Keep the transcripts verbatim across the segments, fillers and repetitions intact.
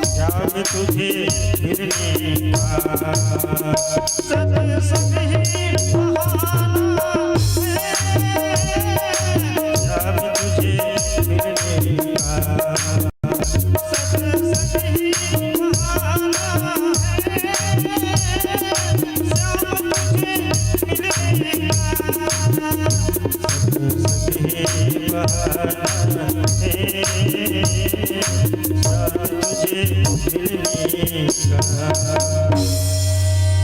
श्याम तुझे मिलने का सत सत ही बहाना है। श्याम तुझे मिलने का सत सत ही बहाना है। श्याम तुझे मिलने का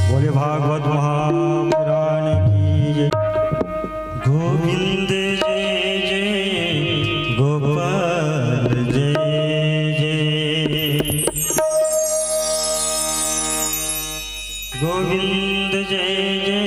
बोले भागवत महापुराण की जय। गोविंद जय जय, गोपाल जय जय, गोविंद जय जय।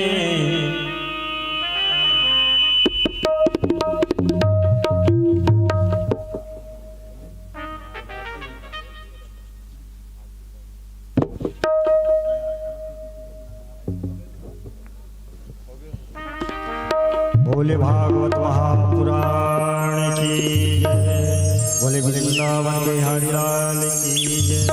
बोले भागवत महापुराण की जय। बोले वृंदावन बिहारी लाल की जय।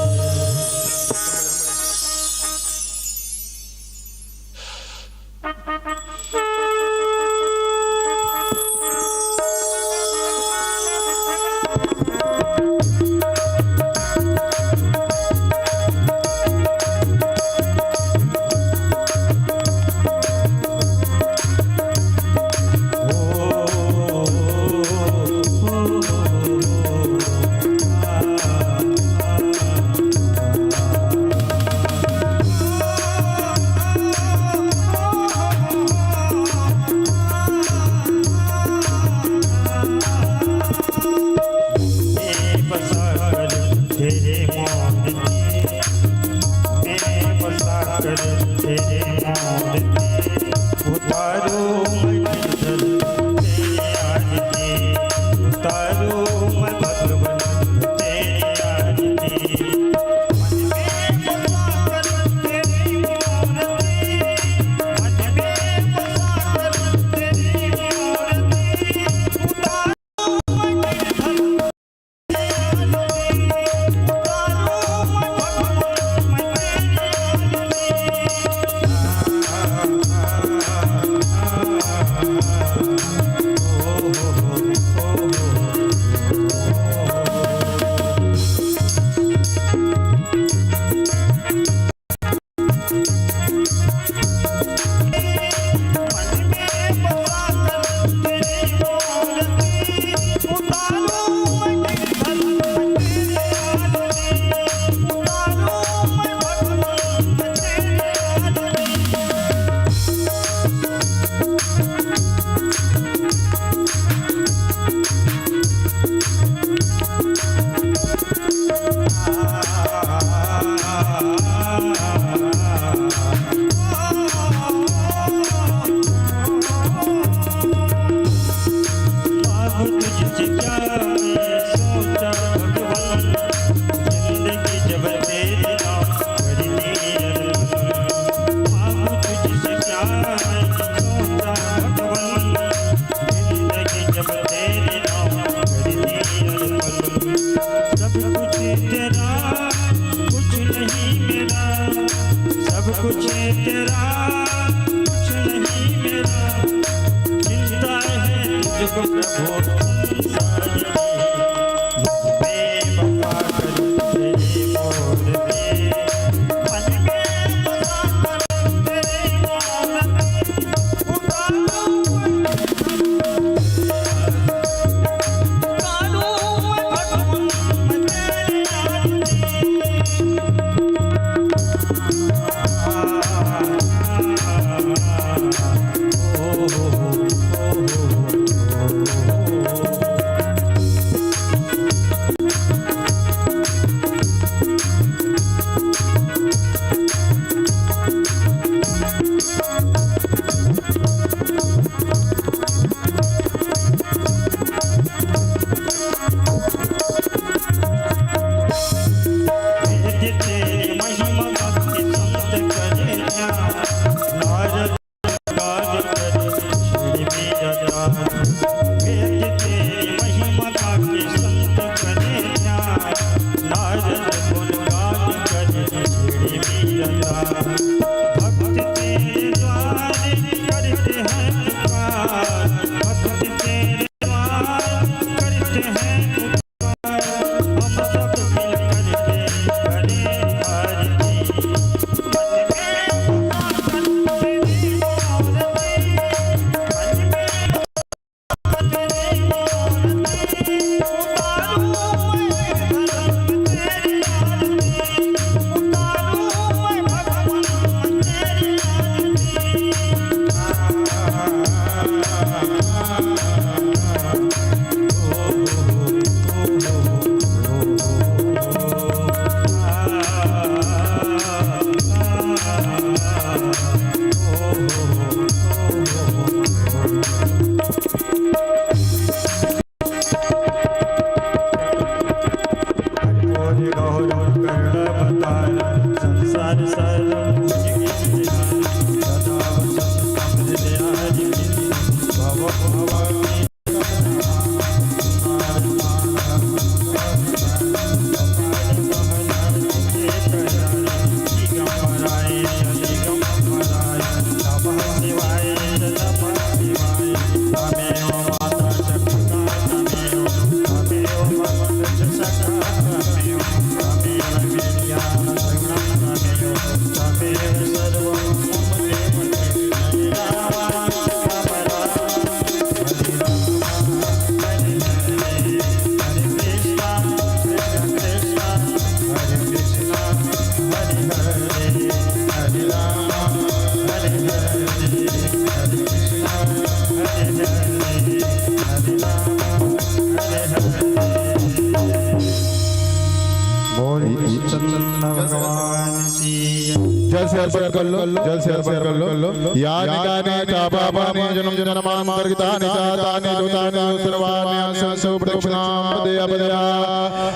बोल कृष्ण भगवान की जय। जल से अर्पण कर लो, जल से अर्पण कर लो। यानि कानि च पापानि जन्म जन्मांतर कृतानि च तानि भूतानि सर्वाणि अस्मसु प्रदक्षिणां पदे पदे।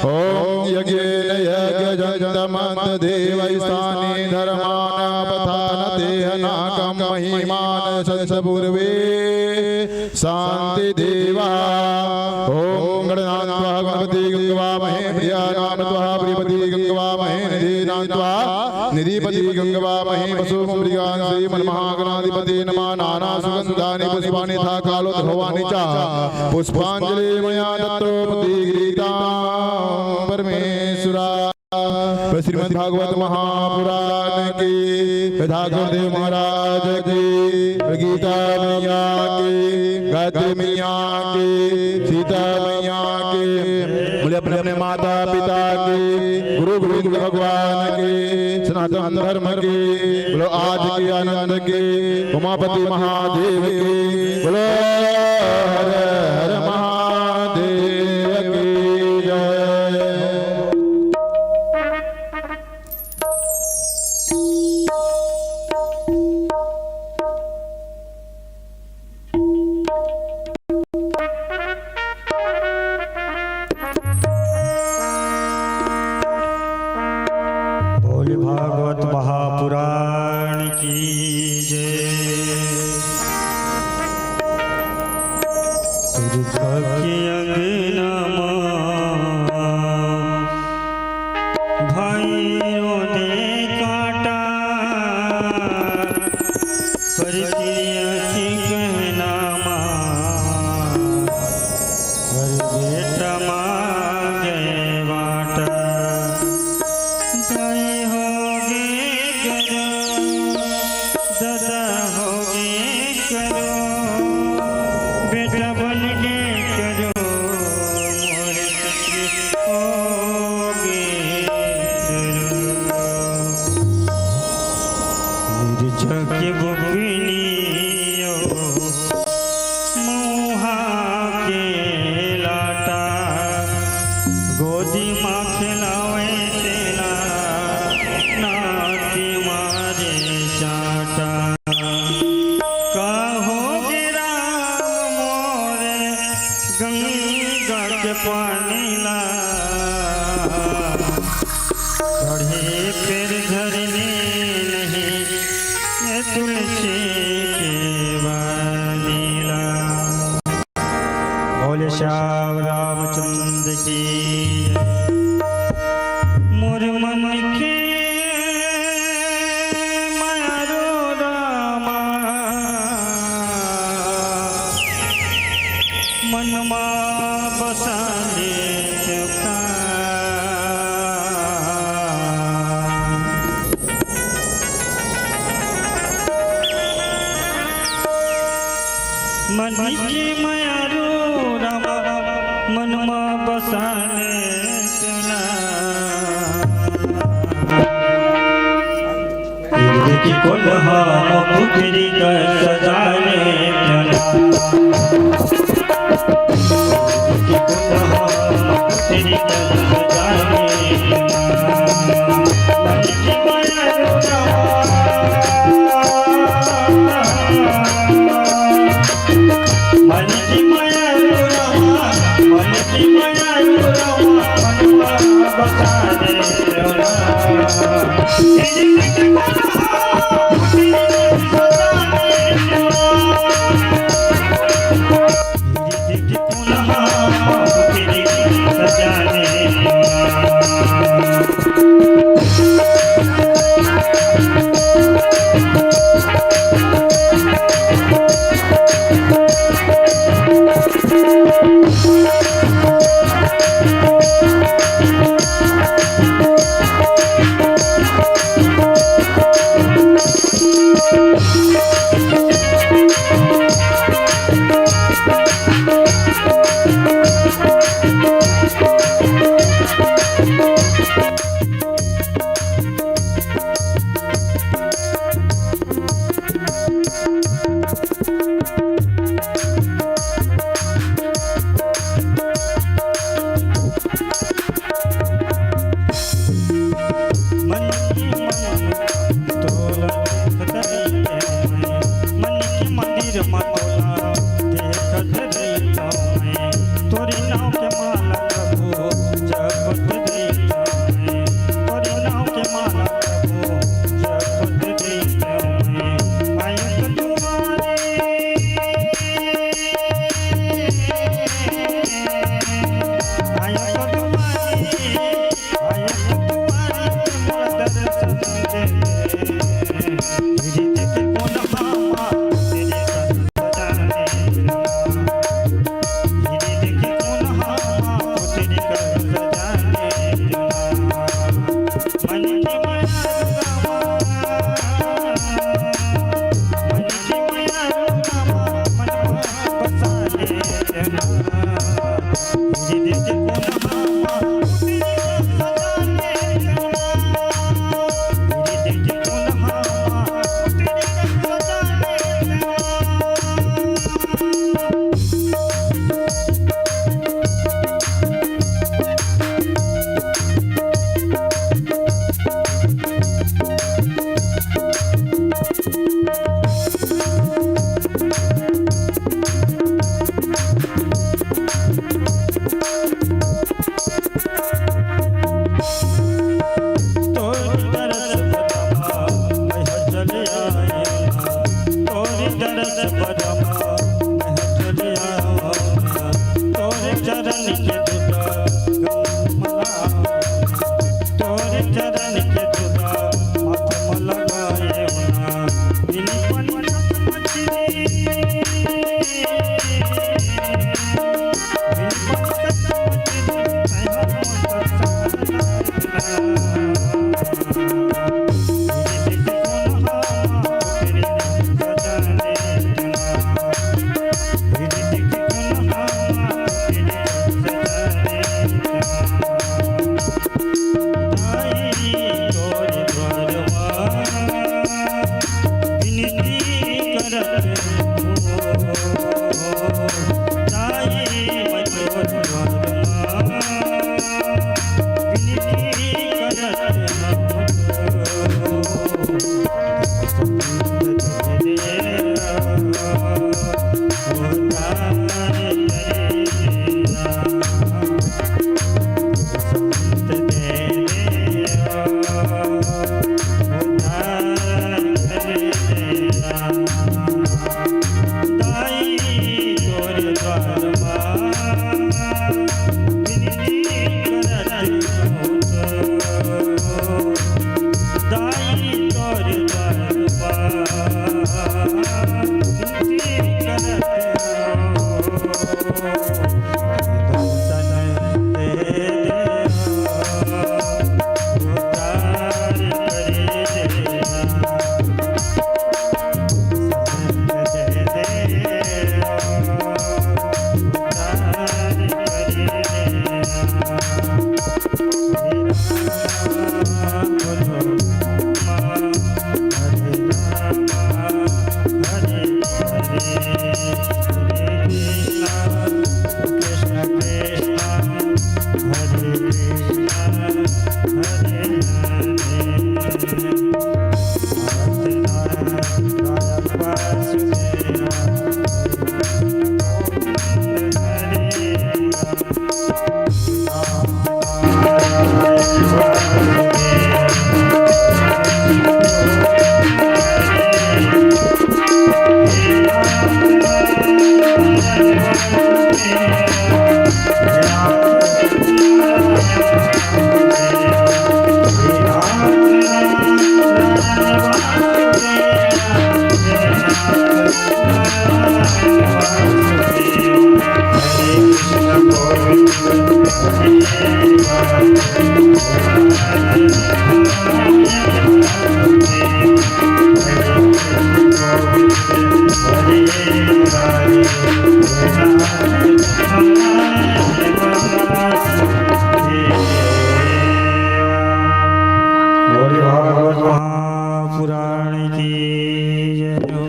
ॐ यज्ञेन यज्ञजन्तमन्त देवैस्तानि धर्माणपथानतेह नाकं महिमान सत्सपूर्वे शांति देवा। ॐ गणनान्त्वा गणपति गंगवामहे, प्रियानान्त्वा प्रियपति गंगवामहे, निधीनान्त्वा निधिपति गंगवामहे। वसो मृगांसि मन्महागणाधिपते नमः। नाना सुगंधानि पुष्पाणि तथा कालोद्भवानि च। पुष्पांजलि मया दत्तो पति गृहीतां परमेश्वरा। श्रीमद् भागवत महापुराण की, ठाकुर देव महाराज की, गीता मैया की, गायत्री मैया की, सीता मैया की। बोले अपने अपने माता पिता की, गुरु गोविंद भगवान की, सनातन धर्म की। बोलो आज की आनंद की, उमापति महादेव की। बोलो हर हर महादेव की जय। बोल भागवत महापुराण की जय। पुरखा के अंगना मा भाई ओदे कांटा, परकिरिया के कहना मा, हर बेटा मांगे बांटा। दाई होगे करो, दादा होगे करो, बेटा बन गे करो, मोर सखी होगे करो। मिर्चा के बुकनी ओ मुहा के लाटा, गोदी मा खेलावे तेला, नाती मारे चाटा। का होगे राम मोरे गंगा के पानी ला, बढ़े फिर झरने नहीं, ये तुलसी के बानी ला। बोले श्याम रामचंद्र की। मोर मन के मारो रामा, मनमा बसा ले चुका। मन की माया रो रामा, मनमा बसा ले चला। की कोल्हा पुतरी का सजाने चला। की कोल्हा पुतरी का सजाने चला। मन की माया रो रामा, मन की माया रो रामा, मनवा बसा ले रो रामा। बोल भागवत महापुराण की जय हो।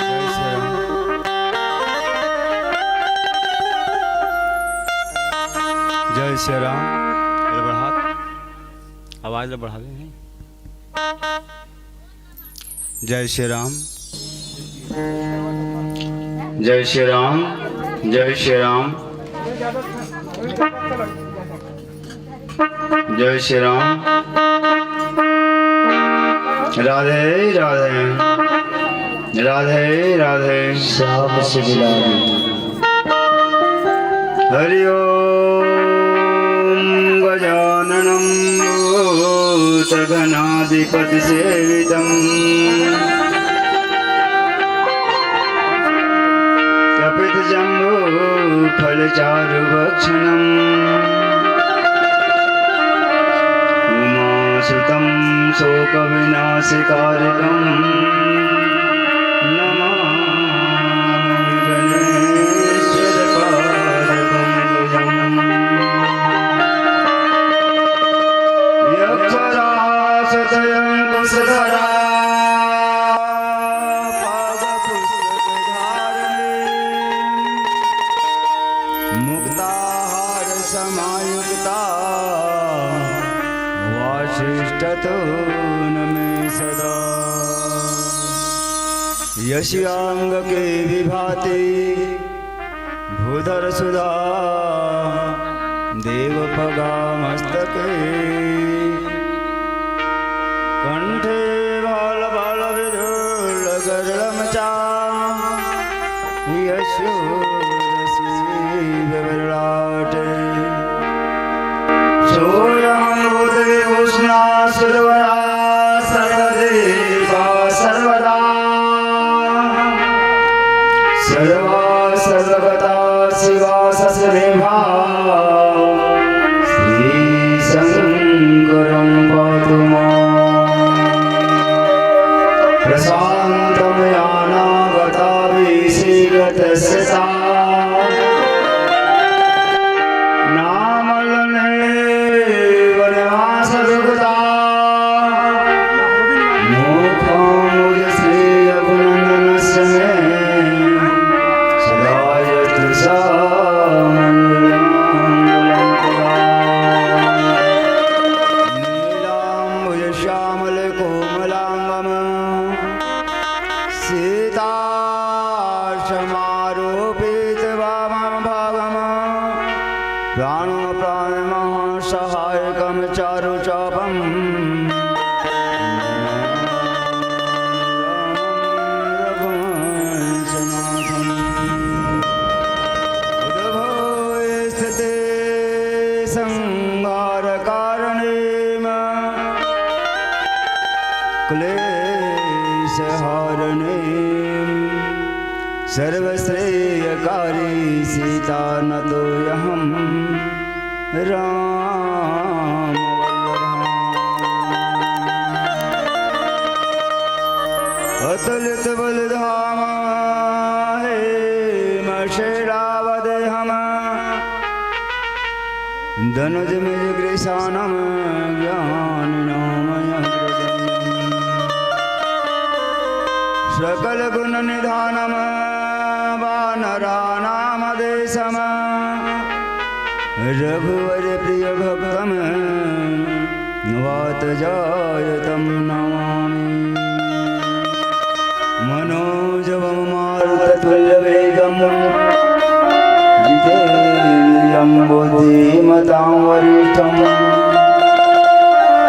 जय श्री राम। जय श्री राम। अरे बढ़ा, आवाज ला बढ़ा दे। जय श्री राम। जय श्री राम। जय श्री राम। जय श्री राम। राधे राधे। राधे राधे। श्याम सुंदर। हरि ओम। गजाननं भूतगणाधिपतिसेवितम्। कपितजम्बूफलचारुभक्षणम्। उमासुतं शोकविनाशकारिणम्। नमामि गणेशपादपङ्कजम्। यक्षराजतयङ्कुशधरा पादपुस्तकधारिणी। मुक्ताहारसमायुक्ता वासिष्ठतो नमे सदा। यस्याङ्गके विभाति भूधरसुधा देवपगामस्तके। कण्ठे बालबालविधुरगरलं च यशोरसीविललाटे। सोऽयं भूतविभूषणा सुरवरा सर्वदेवा सर्वदा। सर्वा सर्वगता शिवा शशिनिभा श्रीशङ्करं पातु माम्। प्रशान्तमयानागताभिषेकतस्य सा नामलने वनवासदुःखता। मुखमोजसे रघुनन्दनस्य मे सदा यत्र सा मङ्गलमाङ्गलम्। नीलाम्बुजश्यामलकोमलाङ्गं सीतासमारोपितवामभागं प्राणप्राणमहासहायकं चारुचापं उद्भवस्थितिसंहारकारिणीं क्लेशहारिणीं सर्वश्रेयकारी सीता नतोऽहं रामवल्लभाम्। अतुलितबलधामा हेमशैलावदेहम् दनुजमितग्रीसानं ज्ञानिनामग्रगण्यम्। सकलगुणनिधानं वानराणामधीशम्। रघुवर प्रिय भक्तम वात जायतम नमामि। मनोजवम मारुततुल्य वेगम जितेंद्रियम बुद्धिमताम वरिष्ठम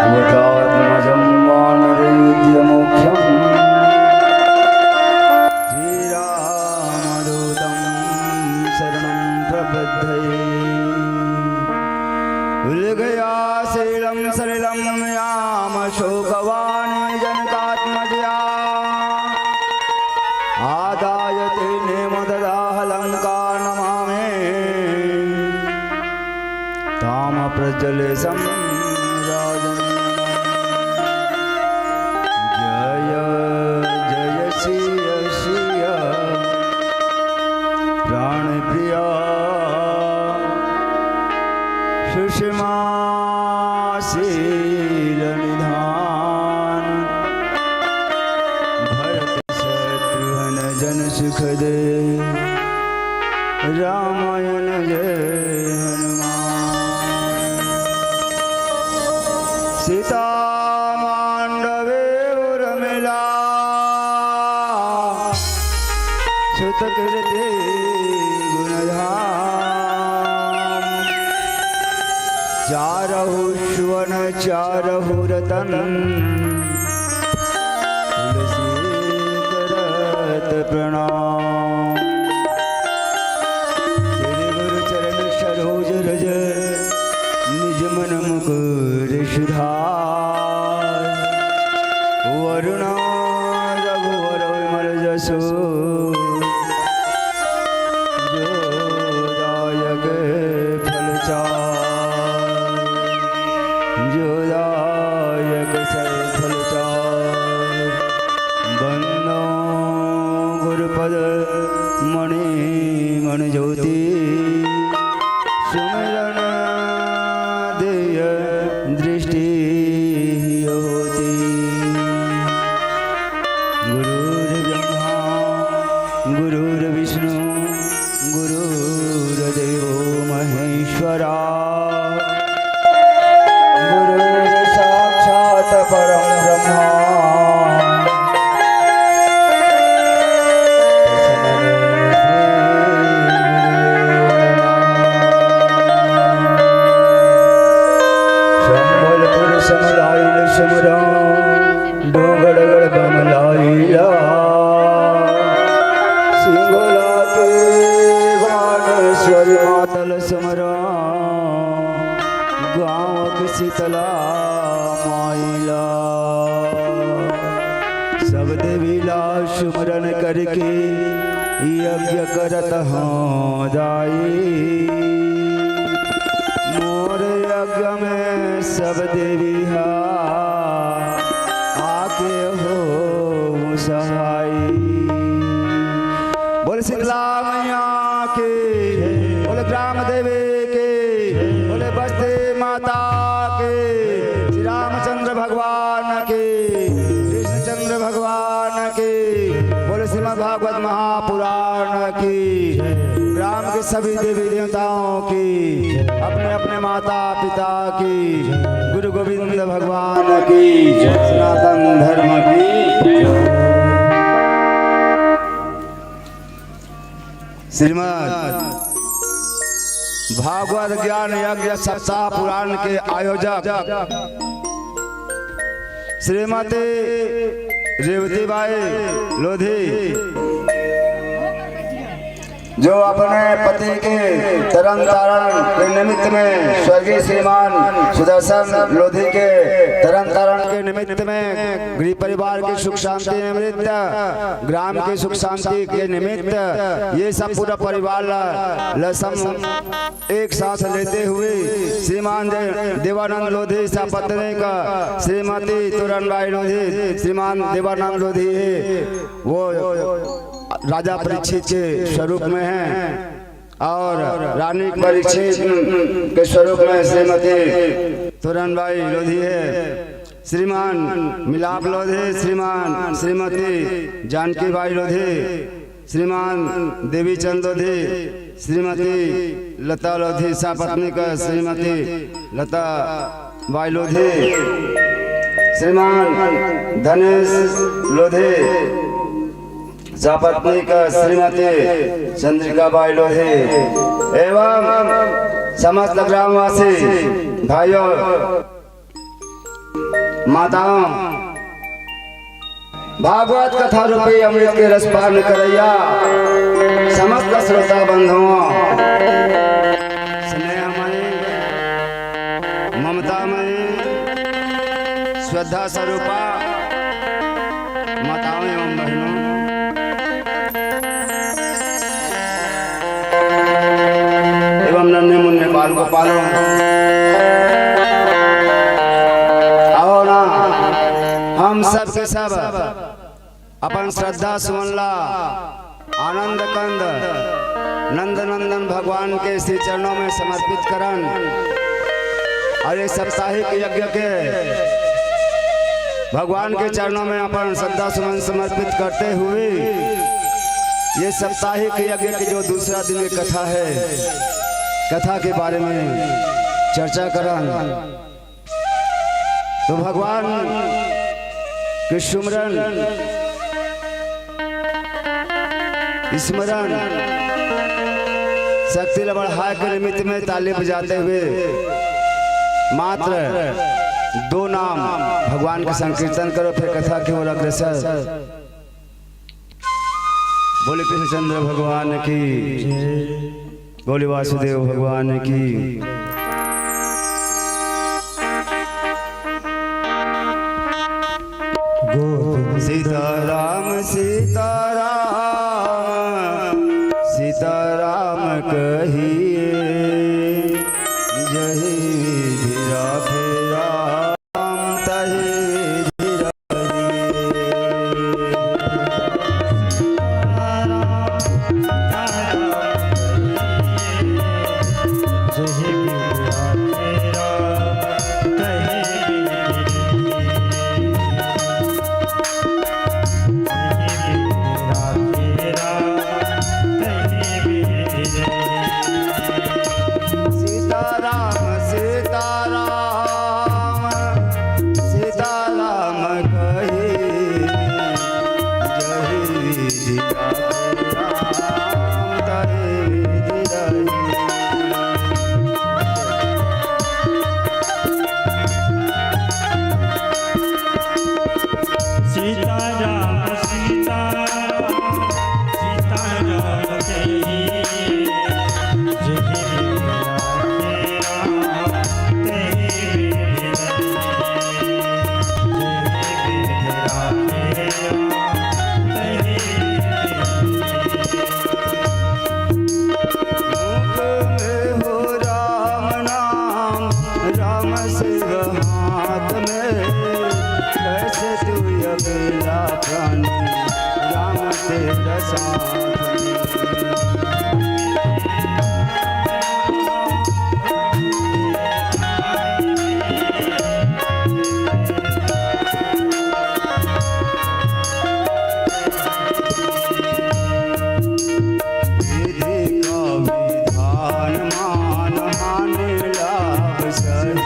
वातात्मजम वानरयूथमुख्यम श्रीरामदूतं शरणं प्रपद्ये। उल्गया सलिलं सलिलं याम शोकवाणी जनकात्मजया। आदाय तेनेम ददाह लंका नमामि ताम प्रज्वलेशं राजन। जय जय सिय सिय प्राण प्रिया सुषमा शील निधान। भरत शत्रुघ्न जन सुख दे रामायण जय हनुमान। सीता मांडवे उर्मिला सुत कीर्ति गुणधाम। चारहु सुवन चारहु रतन तुलसी करत प्रणाम। श्री गुरु चरण सरोज रज निज मन मुकुर सुधार। वरुण रघुवर विमल जसु जो दायक फल चार। जो दायक सफल चार। बंदो गुरुपद मणि मणि ज्योति सुमिरन दिव्य दृष्टि होती। गुरुर्ब्रह्मा गुरुर्विष्णु गुरुर्देवो महेश्वरा। गुरुर्साक्षात् परं ब्रह्म तस्मै श्री गुरुवे नमः। संबलपुर समलाइल समरा डोंगरगढ़ बमलाइला सिंगोला के बानेश्वर मातल समरा गाँव के शीतला माइला। सब देवी ला सुमरन करके यज्ञ करत हौं दाई। मोर यज्ञ में सब देवी हा आके हो सहाई। बोल शीतला मैया के, बोल ग्राम देवी के, बोल बस्ती माता के, श्री रामचंद्र भगवान के, कृष्णचंद्र भगवान के, बोल श्रीमद् भागवत महापुराण की, ग्राम के सभी देवी देवताओं की, अपने अपने माता पिता की, गुरु गोविंद भगवान की, सनातन धर्म की। श्रीमद् भागवत ज्ञान यज्ञ सप्ताह पुराण के आयोजक श्रीमती रेवती बाई लोधी, जो अपने पति के तरन तारण के निमित्त में, स्वर्गीय श्रीमान सुदर्शन लोधी के तरन तारण के निमित्त में, गृह परिवार की सुख शांति निमित्त, ग्राम की सुख शांति के निमित्त ये सब पूरा परिवार ला, लसम एक साथ लेते हुए श्रीमान दे-, देवानंद लोधी सा पत्नी का श्रीमती तुरनबाई लोधी, श्रीमान देवानंद लोधी है, वो राजा परीक्षित के स्वरूप में है और रानी परीक्षित के स्वरूप में श्रीमती तुरनबाई लोधी है। श्रीमान मिलाप लोधी, श्रीमान श्रीमती जानकी बाई लोधी, श्रीमान देवी चंद लोधी, श्रीमती लता लोधी, सपत्नीक श्रीमती लता बाई लोधी, श्रीमान धनेश लोधी, सपत्नीक श्रीमती चंद्रिका बाई लोधी एवं समस्त ग्रामवासी भाइयों, माताओं, भागवत कथा रूपी अमृत के रसपान करइया समस्त श्रोता बंधुओं, स्नेहमयी, ममतामयी, श्रद्धा स्वरूपा माताओं एवं बहनों एवं नन्हे मुन्ने बाल गोपालों, आओ ना, हम सब के सब अपन श्रद्धा सुमन ला आनंद कंद नंद नंदन भगवान के श्री चरणों में समर्पित करन। और ये साप्ताहिक यज्ञ के भगवान के चरणों में अपन श्रद्धा सुमन समर्पित करते हुए ये साप्ताहिक यज्ञ की जो दूसरा दिन की कथा है, कथा के बारे में चर्चा करन। तो भगवान के सुमरन, स्मरण, शक्ति ला बढ़ाए के निमित्त में ताली बजाते हुए मात्र दो नाम भगवान के संकीर्तन करो, फिर कथा की ओर अग्रसर। बोले कृष्णचंद्र भगवान की, बोले वासुदेव भगवान की। गोविंद सीताराम, सीताराम, सीताराम कहिए, जही विधि राखे राम तही विधि रहिए। सीताराम, सीताराम, सीताराम कही, जही विधि राम तही विधि रही। सीताराम, सीताराम, सीताराम कही, जही विधि राम तही विधि रही। जही विधि राम तही विधि रही। मुख में हो राम नाम, राम शिव हाथ में, कैसे तू अकेला प्राणी, राम तेरा साथ में। विधि का विधान मान हानि लाभ सही।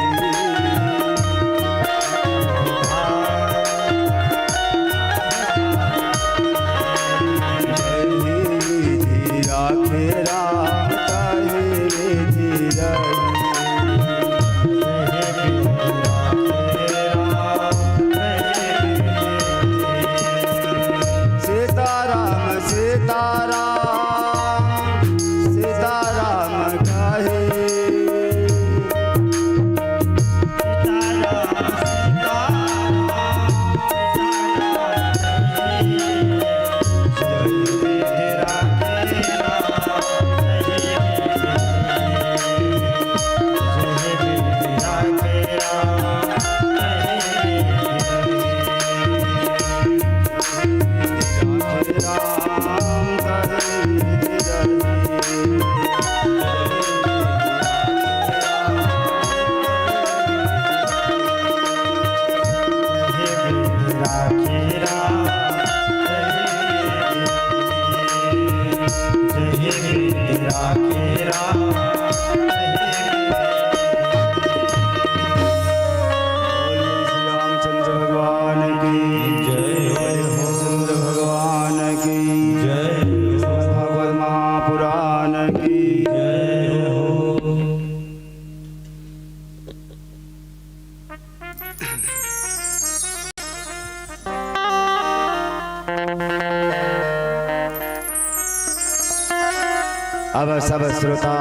अब सब श्रोता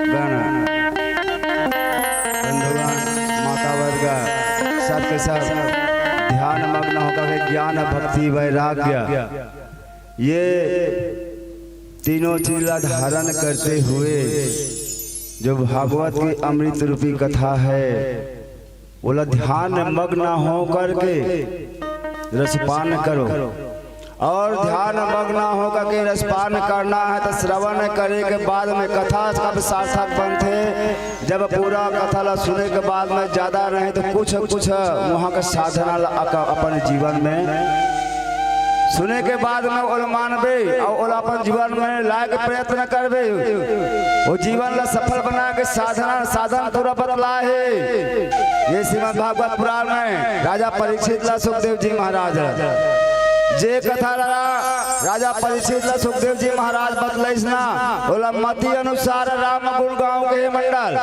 गण, बंधुगण, माता वर्ग, सबके सब ध्यान मग्न होकर के ज्ञान, भक्ति, वैराग्य, ये तीनों चीज ला धारण करते हुए जो भागवत की अमृत रूपी कथा है, ओला ध्यान मग्न हो करके रसपान करो। और ध्यान मग्न हो करके रसपान करना है तो श्रवण करे के बाद में कथा कब सार्थक बनथे, जब पूरा कथा ला सुने के बाद में ज्यादा नहीं तो कुछ कुछ वहाँ के साधना ला अक-, अपन जीवन में सुने के बाद में ओला मानबे और ओला अपन जीवन में लाए के प्रयत्न करबे, वो जीवन ला सफल बना के साधना, साधन पूरा बतला है। ये श्रीमद् भागवत पुराण में राजा परीक्षित ला सुखदेव जी महाराज, जे कथा ला राजा परीक्षित ला सुखदेव जी महाराज बतलाइस ना, ओला मति अनुसार राम गुण गाँव के मंडल।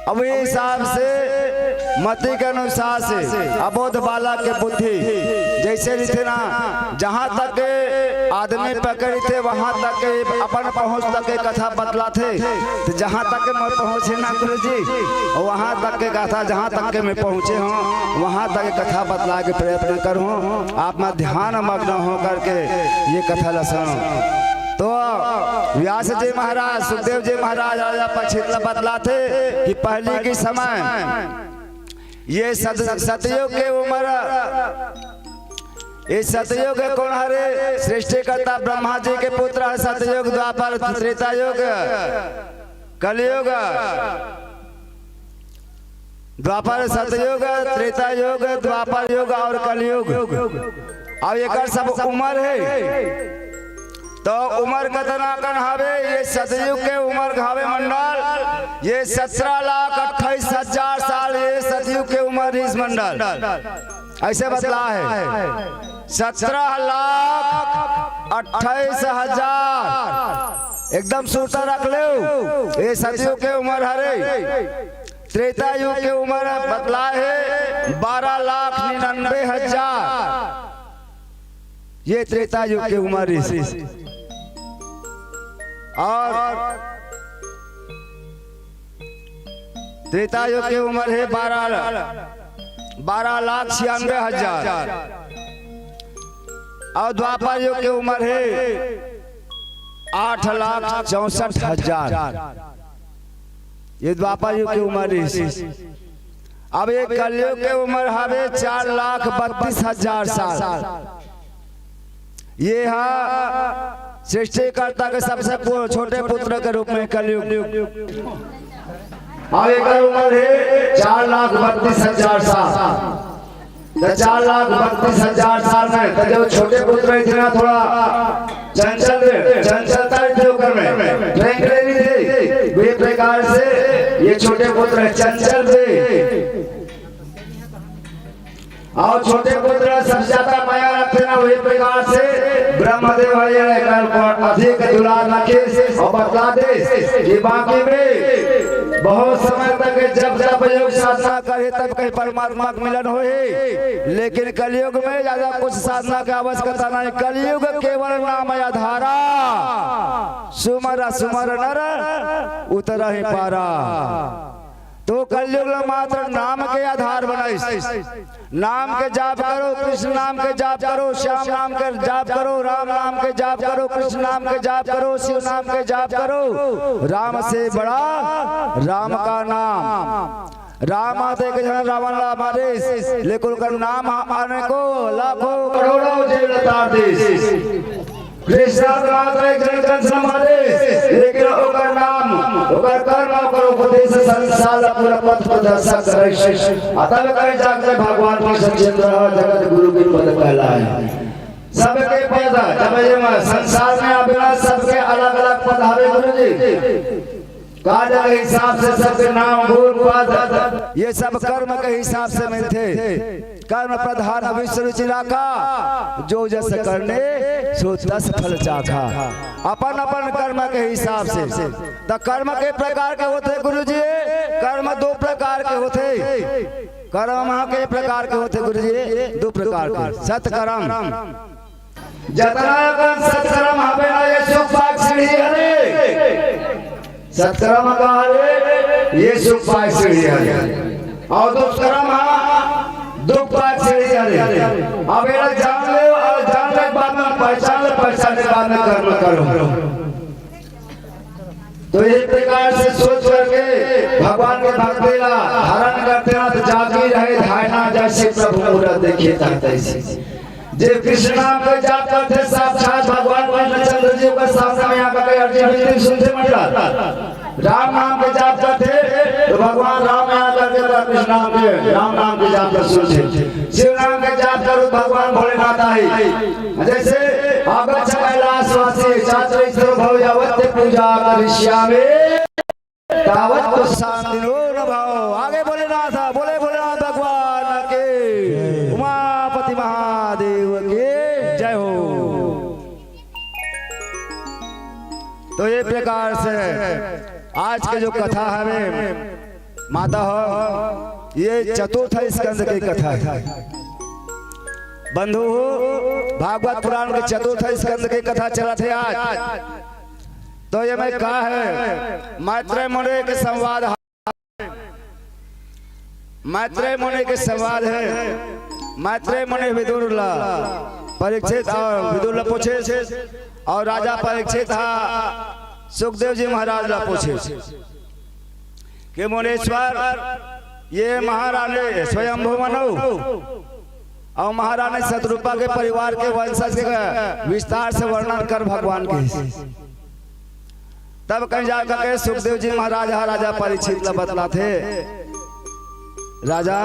अब ये हिसाब से मति के अनुसार से अबोध बालक के बुद्धि जैसे रहिथे ना, जहाँ तक के आदमी पकड़िथे, वहाँ तक के अपन पहुँच तक के कथा बतलाथे। तो जहाँ तक के मैं पहुँचे ना गुरु जी, वहाँ तक के कथा, जहाँ तक के मैं पहुँचे हूँ, वहाँ तक के कथा बतला के प्रयत्न करूँ। आप मन ध्यान मग्न हो करके ये कथा ला सुनो। तो व्यास जी महाराज, सुखदेव जी महाराज राजा परीक्षित ला बतलाथे कि पहली के समय ये सत-, सतयुग के उम्र, ये सतयुग के कौन हरे? सृष्टिकर्ता ब्रह्मा जी के पुत्र है। सतयुग, द्वापर, त्रेता युग, कलयुग। द्वापर, सतयुग, त्रेता युग, द्वापर युग और कलयुग। अब एकर सब उम्र है। तो उम्र कतना कन हवे? ये सतयुग के उम्र हवे मंडल, ये सत्रह लाख अट्ठाईस हजार साल ये सतयुग के उम्र इस मंडल। ऐसे बतला है, सत्रह लाख अट्ठाईस हजार। एकदम सुरता रख ले, ये सतयुग के उम्र हरे। त्रेता युग के उम्र बतला है बारह लाख निन्यानवे हजार। ये त्रेता युग के उम्र इस। और त्रेता युग के उम्र है बारह, बारह लाख छियानवे हजार। और द्वापर युग के उम्र है आठ लाख चौसठ हजार। ये द्वापर युग के उम्र इस। अब ये कलयुग के उम्र हवे चार लाख बत्तीस हजार साल। ये हा सृष्टिकर्ता के सबसे पु-, छोटे पुत्र के रूप में कलयुग। अब एकर उम्र है चार लाख बत्तीस हजार साल। तो चार लाख बत्तीस हजार साल में तो जो छोटे पुत्र इतना थोड़ा चंचल, चंचलता रहिथे ओकर में, ट्रैंक रहिथे। वे प्रकार से ये छोटे पुत्र चंचल थे। और छोटे पुत्र सबसे ज्यादा मया रखथे ना, वही प्रकार से ब्रह्मदेव ह ये एकर ऊपर अधिक दुलार रखे और बतला दे कि बाकी में बहुत समय तक जब जब योग साधना करे तब कहीं परमात्मा के मिलन होही, लेकिन कलयुग में ज्यादा कुछ साधना के आवश्यकता नहीं। कलयुग केवल नाम आधारा, सुमर सुमर नर उतरहि पारा। तो कलयुग ला मात्र नाम के आधार बनाइस। नाम के जाप करो, कृष्ण नाम के जाप करो, श्याम नाम के जाप करो, राम नाम के जाप करो, कृष्ण नाम के जाप करो, शिव नाम के जाप करो। राम से बड़ा राम का नाम। राम आते एक झन रावण ला मारिस, लेकिन ओकर नाम ह अनेकों लाखों करोड़ों जेल तार दिस। कृष्ण मात्र एक जन कंस मारे, लेकिन ओकर नाम, ओकर कर्म, ओकर उपदेश संसार ला पूरा पथ प्रदर्शन करे। अतल करे जाके भगवान कृष्ण चंद्र जगत गुरु के पद कहलाए। सबके पद, जब ये म-, संसार में अभिनय सबके अलग-अलग पद हवे गुरु जी। कार्य के हिसाब से सबके नाम, गुण, पद, ये सब कर्म के हिसाब से मिलथे। कर्म प्रधान विश्व रुचि राखा, जो जस करने सो तस फल चाखा। अपन अपन कर्म के हिसाब से। त कर्म के प्रकार के होथे गुरु जी, कर्म दो प्रकार के होथे। कर्म के प्रकार के होथे गुरु जी, दो प्रकार के। सत्कर्म जतना अकन सत्कर्म हवे ना, ये सुख पाए के सीढ़ी हरे। सत्कर्म का हरे, ये सुख पाए के सीढ़ी हरे। अउ दुष्कर्म हा दुख पाए के सीढ़ी हरे। अब एला जान ले, अउ जान ले के बाद में पहचान ले, पहचान ले बाद में कर्म करो। तो ये प्रकार से सोच करके भगवान के भक्ति ला धारण करते ना, तो जागी रहे धारणा, जैसे प्रभु मूरत देखे तैसे। जे कृष्ण नाम के जाप करथे, साक्षात भगवान कृष्णचंद्र जी ओकर सामने में आकर के अर्जी विनती सुनथे मंडल। राम नाम के जाप करथे, तो भगवान राम में आकर के कृष्ण नाम के, राम नाम के जाप कर सुनथे। शिव नाम के जाप करो, भगवान भोलेनाथ आही। जैसे आगच्छ कैलासवासी, चातुर्मास्य भव यावत्ते पूजा करिष्यामि। तावत तो शांति नो न भाव। आगे भोलेनाथ, बोले भोलेनाथ भगवान के, उमापति महादेव के जय हो। तो ये प्रकार से आज के जो कथा हवे माता हो, ये चतुर्थ स्कंद के कथा हे। बंधु हो, भागवत पुराण के चतुर्थ स्कंद के कथा चलत हे आज। तो ये में का हे, मैत्रेय मुनि के संवाद हे। मैत्रेय मुनि के संवाद हे। मैत्रेय मुनि विदुर ला परीक्षित अउ विदुर ला पूछे अउ राजा परीक्षित हा सुखदेव जी महाराज ला पूछे कि मुनीश्वर, ये महारानी स्वयंभू मनु अउ महारानी शतरूपा के परिवार के वंशज के विस्तार से वर्णन कर भगवान के। तब कहीं जाकर के सुखदेव जी महाराज हा राजा परीक्षित ला बतलाथे, राजा,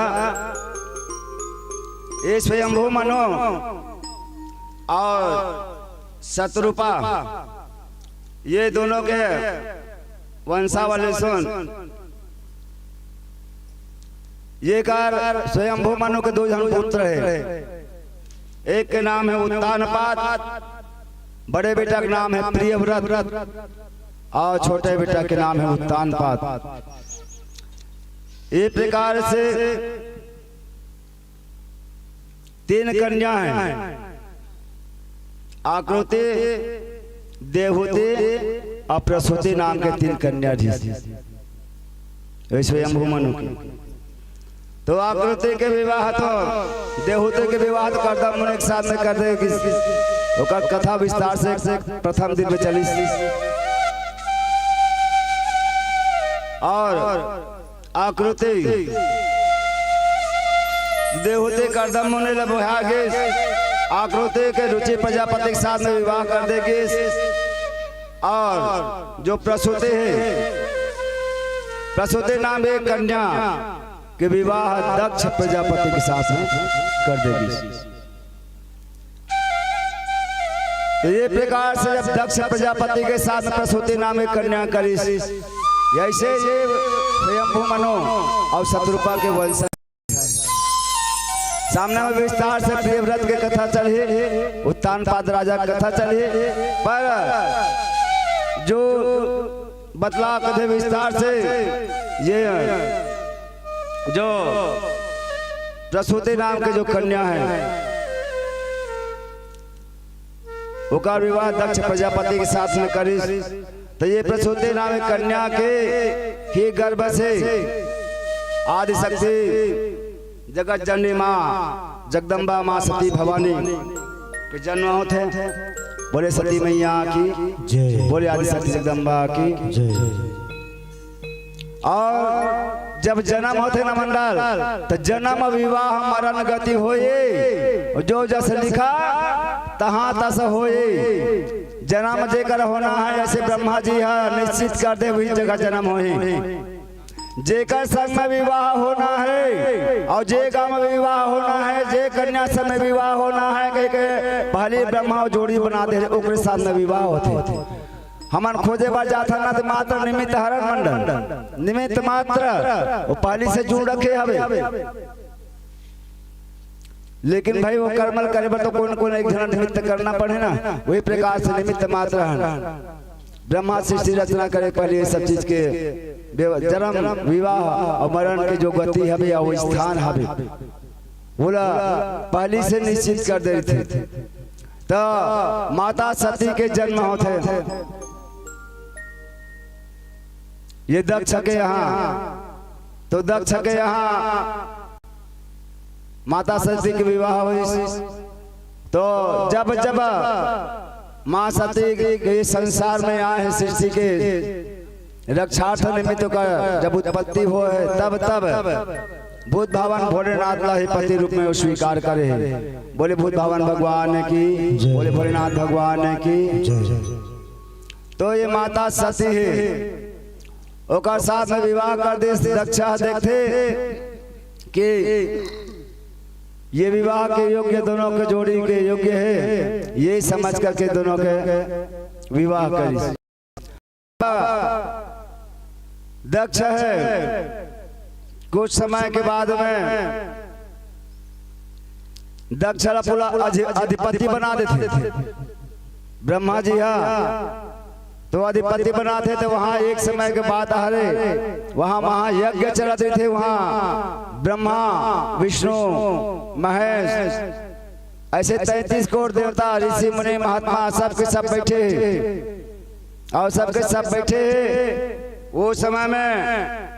ये स्वयंभू मनु अउ शतरूपा, ये दोनों के वंशावली सुन। ये कर स्वयंभू मनु के दो झन पुत्र हे। एक के नाम हे उत्तानपाद, बड़े बेटा के नाम हे प्रियव्रत अउ छोटे बेटा के नाम हे उत्तानपाद। ये प्रकार से तीन कन्या हे, आकृति, देवहूति अउ प्रसूति नाम के तीन कन्या जी। वही स्वयंभू मनु के। तो आकृति के विवाह तो, देवहूति के विवाह तो कर्दम मुनि के साथ में कर दे कि ओकर कथा विस्तार से प्रथम दिन में चलिस। अउ आकृति, देवहूति कर्दम मुनि ला बोहा गिस। आकृति के रुचि प्रजापति के साथ में विवाह कर दे गिस। अउ जो प्रसूति हे, प्रसूति नाम एक कन्या के विवाह दक्ष प्रजापति के साथ में कर दे गिस। तो ये प्रकार से जब दक्ष प्रजापति के साथ प्रसूति नाम एक कन्या करिस, ऐसे ये स्वयंभू मनु अउ शतरूपा के वंशज। सामने में विस्तार से प्रियव्रत के कथा चलही, उत्तानपाद राजा के कथा चलही, पर जो बतला कथे विस्तार से, ये जो प्रसूति नाम के जो कन्या हे, ओकर विवाह दक्ष प्रजापति के साथ में करिस। तो ये प्रसूति नाम एक कन्या के ही गर्भ से आदिशक्ति जगत जननी माँ जगदम्बा माँ सती भवानी के जन्म होथे। बोले सती मैया की जय। बोले आदिशक्ति जगदम्बा की जय। अउ जब जन्म होथे ना मंडल, त जन्म विवाह मरण गति होए, जो जस लिखा तहाँ तस होए। जन्म जेकर होना हे, जैसे ब्रह्मा जी हा निश्चित कर दे, वही जगह जन्म होही। जेकर संग में विवाह होना हे अउ जे गाँव में विवाह होना हे, जे कन्या संग में विवाह होना हे, कहिके पहली ब्रह्मा अउ जोड़ी बना दे, ओकरे साथ में विवाह होथे। हमन खोजे बर जाथन ना, त मात्र निमित्त हरन मंडल, निमित्त मात्र, वो पहली से जुड़ रखे हवे। लेकिन भाई, वो कर्मल करे बर तो कोन कोन एक झन निमित्त करना पड़े ना, वही प्रकार से निमित्त मात्र हन। ब्रह्मा सृष्टि रचना करे पहले ये सब चीज के व्यव-, जन्म, विवाह अउ मरण के जो गति हवे, वो स्थान हवे, वोला पहली से निश्चित कर दे थे। त माता सती के जन्म होथे। ये दक्ष के यहाँ, तो दक्ष के यहाँ माता सती के विवाह होइस। तो जब जब माँ सती के संसार में आए हे, सृष्टि के रक्षार्थ निमित्त ओकर जब उत्पत्ति होय हे, तब तब भूत भावन भोलेनाथ ला ही पति रूप में वो स्वीकार करे हे। बोले भूत भावन भगवान की, जय। बोले भोलेनाथ भगवान की। जय। तो ये माता सती हे, ओकर साथ में विवाह कर दे। दक्ष देखथे कि ये विवाह के योग्य, दोनों के जोड़ी के योग्य हे, ये समझ करके दोनों के विवाह करिस। दक्ष हे, कुछ समय के बाद में दक्ष ला पूरा अधि-, अधिपति बना देथे ब्रह्मा जी हा। तो अधिपति बनाथे, तो वहाँ एक समय के बात हरे, वहाँ महायज्ञ चलत रहिथे। वहाँ ब्रह्मा, विष्णु, महेश, ऐसे तैंतीस करोड़ देवता, ऋषि मुनि, महात्मा, सबके सब बैठे हे। अउ सबके सब बैठे हे। वो समय में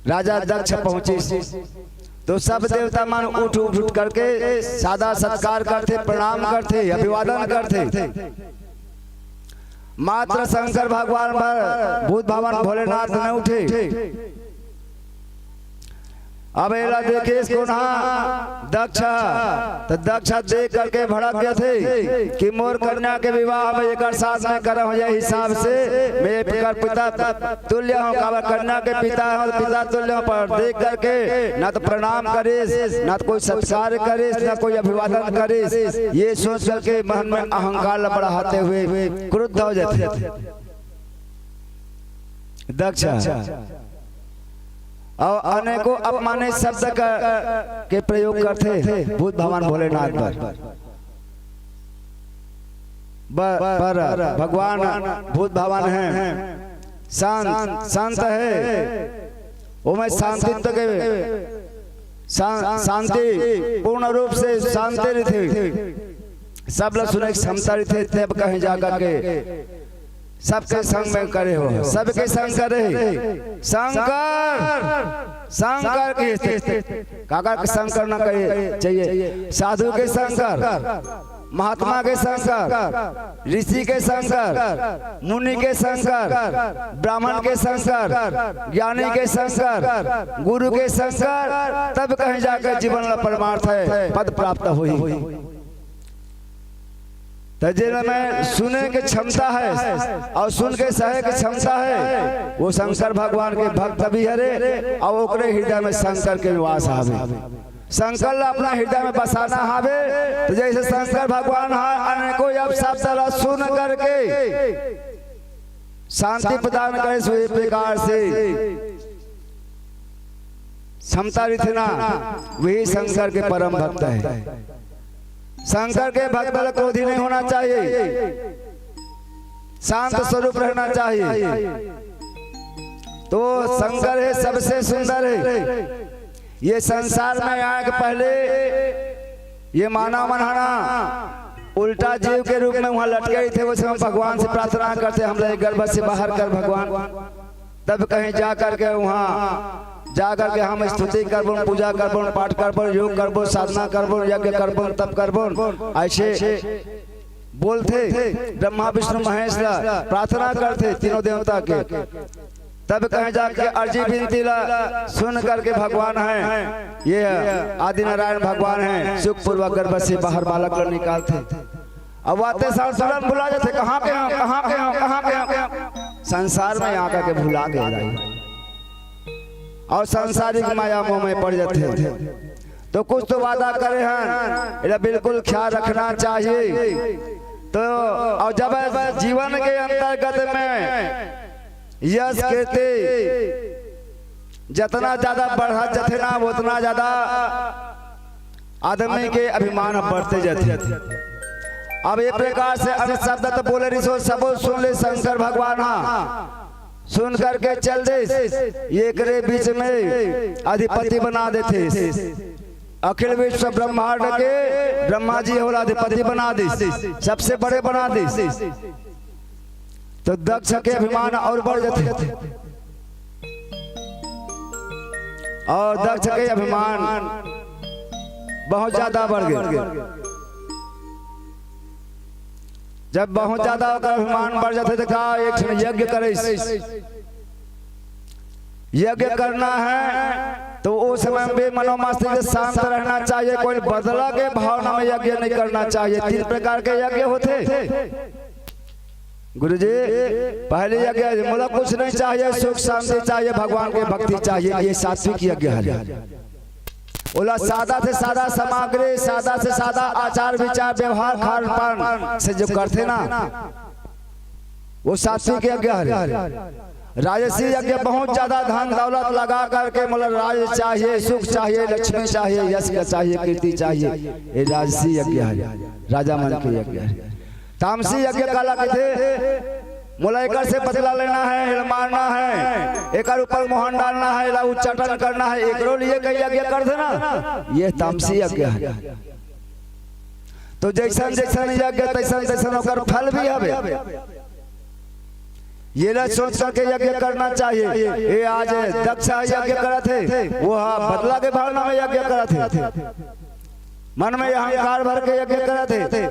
राजा दक्ष पहुंचिस, तो सब देवता मन उठ उठ उठ करके सादा सत्कार करथे, प्रणाम करथे, अभिवादन करथे। मात्र शंकर भगवान भर, भूत भावन भोलेनाथ न उठे। अब एला देखे कोन हा? दक्ष। त दक्ष देख करके भड़क गे थे कि मोर कन्या के विवाह मैं एकर साथ में करहूं, ये हिसाब से मैं एकर पिता तुल्य हूं, काबर कन्या के पिता हूं, पिता तुल्य हूं। पर देख करके ना तो प्रणाम करिस, ना तो कोई सत्कार करिस, ना कोई अभिवादन करिस। ये सोच करके मन में अहंकार ला बढ़ाते हुए क्रुद्ध हो जाथे दक्ष। अउ अनेकों अपमानित शब्द का, के प्रयोग करथे भूत भावन भोलेनाथ पर। ब-, पर भगवान भूत भावन हे, शांत, शांत हे, ओमे शांतित्व के, शा-, शांति, पूर्ण रूप से शांति रहिथे, सब ला सुने के क्षमता रहिथे, तब कहीं जाकर के सबके संग में करे हो, सबके संग करे। शंकर, शंकर की स्थिति, काकर के संग करना कहे चाहिए? साधु के संग कर, महात्मा के संग कर, ऋषि के संग कर, मुनि के संग कर, ब्राह्मण के संग कर, ज्ञानी के संग कर, गुरु के संग कर, तब कहीं जाकर जीवन ला परमार्थ हे, पद प्राप्त होही। त जेला में सुने के क्षमता हे अउ सुन के सहे के क्षमता हे, वो शंकर भगवान के भक्त भी हरे अउ ओकरे हृदय में शंकर के निवास हावे। शंकर ला अपना हृदय में बसाना हावे। त जैसे शंकर भगवान हा अनेकों अपशब्द ला सुन करके शांति प्रदान करे, उही प्रकार से क्षमता रहिथे ना, वही शंकर के परम भक्त हे। शंकर के भक्त ला क्रोधी नहीं होना चाहिए, शांत स्वरूप रहना चाहिए। तो शंकर हे सबसे सुंदर हे। ये संसार में आए के पहले ये मानव मन हा ना उल्टा जीव के रूप में वहाँ लटके रहिथे, वो समय भगवान से प्रार्थना करथे, हमला ये गर्भ से बाहर कर भगवान। तब कहीं जा करके वहाँ जा करके हम स्तुति करबो, पूजा करबो, पाठ करबो, योग करबो, साधना करबो, यज्ञ करबो, तप करबो। ऐसे बोलथे ब्रह्मा विष्णु महेश ला, प्रार्थना करथे तीनों देवता के। तब कहीं जाके अर्जी विनती ला सुन करके भगवान हे, ये आदि नारायण भगवान हे, सुखपूर्वक गर्भ से बाहर बालक ला निकालथे। अब आते साल तुरंत भुला जाथे, कहाँ के हम, कहाँ के हम, कहाँ के हम। संसार में आकर के भुला गए। अउ सांसारिक माया मोह में पड़ जाथे। तो कुछ तो वादा करे हन, एला बिल्कुल ख्याल रखना चाहिए। तो अउ जब जीवन के अंतर्गत में यश कीर्ति जतना ज्यादा बढ़त जाथे ना, ओतना ज्यादा आदमी के अभिमान बढ़ते जाथे। अब ये प्रकार से अगर शब्द तो बोले रिसो, सबो सुन ले शंकर भगवान हा, सुन करके चल दे, एकरे बीच में अधिपति बना देथे। अखिल विश्व ब्रह्मांड के ब्रह्मा जी ओला अधिपति बना दिस, सबसे बड़े बना दिस। तो दक्ष के अभिमान और बढ़ जाथे, और दक्ष के अभिमान बहुत ज्यादा बढ़ गए। जब बहुत ज्यादा ओकर अभिमान बढ़ जाथे, तो का एक ठन यज्ञ करे, यज्ञ करना है तो उस समय में भी मनोमस्तिष्क शांत रहना चाहिए। कोई बदला के भावना में यज्ञ नहीं करना चाहिए। तीन प्रकार के यज्ञ होथे गुरुजी। पहले यज्ञ, मोला कुछ नहीं चाहिए, सुख शांति चाहिए, भगवान के भक्ति चाहिए, ये सात्विक यज्ञ है। ओला सादा से सादा सामग्री, सादा से सादा आचार विचार, व्यवहार, खान पान से जो करथे ना, वो सात्विक यज्ञ हरे। राजसी यज्ञ बहुत ज्यादा धन दौलत लगा करके, मतलब, राज चाहिए, सुख चाहिए, लक्ष्मी चाहिए, यश चाहिए, कीर्ति चाहिए, ये राजसी यज्ञ हरे, राजा मन के यज्ञ हरे। तामसी यज्ञ काला कथे? मोला एकर से बदला लेना है, एला मारना है, एकर ऊपर मोहन डालना है, एला उच्चाटन करना है, एकरो लिए कई यज्ञ कर देना, ये तामसी यज्ञ है। तो जैसन जैसन यज्ञ, तैसन तैसन ओकर फल भी हवे। ये ला सोच करके यज्ञ करना चाहिए। ये आज दक्ष यज्ञ करत हे, वो हा बदला के भावना में यज्ञ करत हे, मन में अहंकार भर के यज्ञ करत हे।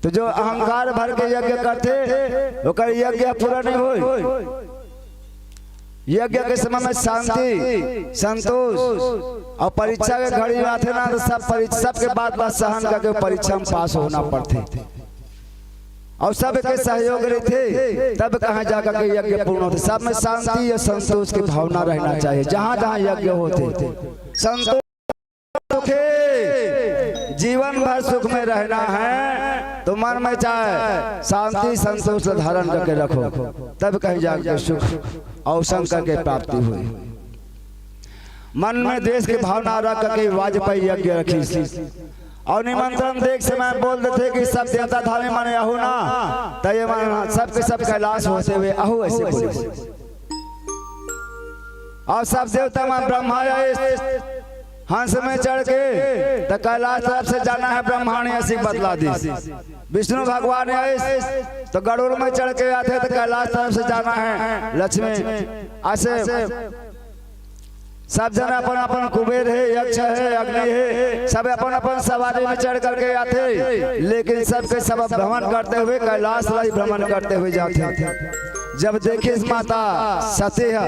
तो जो अहंकार भर के यज्ञ करथे, ओकर यज्ञ पूरा नहीं होय। यज्ञ के समय में शांति, संतोष और परीक्षा के घड़ी में आथे ना, तो सब परीक्षा, सबके बात, बात सहन करके परीक्षा में पास होना पड़थे। और सबके सहयोग रहिथे, तब कहाँ जा करके यज्ञ पूर्ण होथे। सब में शांति और संतोष की भावना रहना चाहिए, जहाँ जहाँ यज्ञ होथे। संतोष सुखी, जीवन भर सुख में रहना है, तो मन में चाहे शांति संतोष ला धारण करके रखो, तब कहीं जाके सुख और शंकर के प्राप्ति हुई। मन में द्वेष की भावना रख करके वाजपेयी यज्ञ रखिस। और निमंत्रण देख समय बोल देथे कि सब देवता धामी मन आहू ना, त ये मन सबके सब कैलाश होते हुए आहू, ऐसे बोले। और सब देवता मन, ब्रह्मा आइस हंस में चढ़ के, त कैलाश तरफ से जाना है ब्रह्माणी, ऐसी बतला दिस। विष्णु भगवान आइस तो गरुड़ में चढ़ के आथे, त कैलाश तरफ से जाना है लक्ष्मी। ऐसे सब जन अपन अपन, कुबेर है, यक्ष है, अग्नि है, सब अपन अपन सवारी में चढ़ करके आथे, लेकिन सबके सब भ्रमण करते हुए कैलाश ला ही भ्रमण करते हुए जाथे। जब देखिस माता सती ह,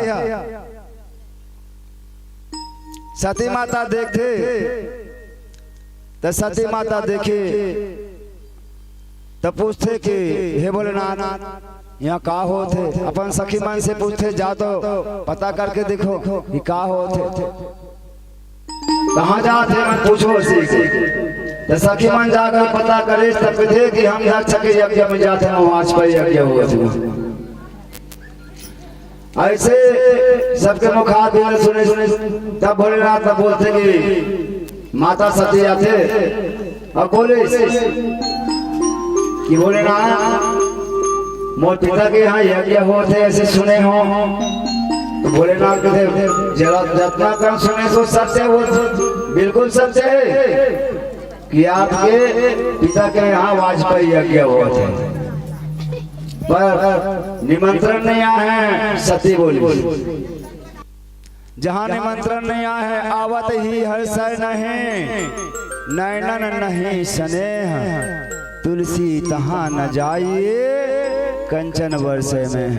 सती माता देखथे, त सती माता देखे, त पूछथे कि हे भोलेनाथ, यहाँ का होत हे? अपन सखी मन से पूछथे, जा तो पता करके देखो कि का होत हे। कहाँ जात हे, मन पूछो उसी से। त सखी मन जाकर पता करे, तब कथे कि हम दक्ष के यज्ञ में जात हे, वाजपेयी यज्ञ होत हे। ऐसे सबके मुखारबिंद सुने, सुने, तब भोलेनाथ तब बोलथे कि माता सती आथे और बोले कि भोलेनाथ, मोर पिता के यहाँ यज्ञ होत हे, ऐसे सुने हो। तो भोलेनाथ कथे, जरा जतना कम सुने सो सत्य हो, बिल्कुल सत्य है कि आपके पिता के यहाँ वाजपेयी यज्ञ होत हे, पर निमंत्रण नहीं आए हे, सती बोली। जहाँ निमंत्रण नहीं आए हे, आवत ही हर्षै नहीं, नैनन नहीं स्नेह, तुलसी तहाँ न जाइए, कंचन बरसै मेह।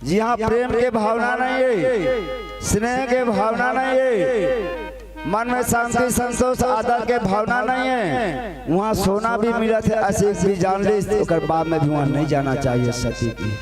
जिहाँ प्रेम के भावना नहीं हे, स्नेह के भावना नहीं हे, मन में शांति, संतोष, आदर के भावना नहीं हे, उहाँ सोना भी मिलत हे, असीस भी जान लिस, ओकर बाद में भी उहाँ नहीं जाना चाहिए सती की।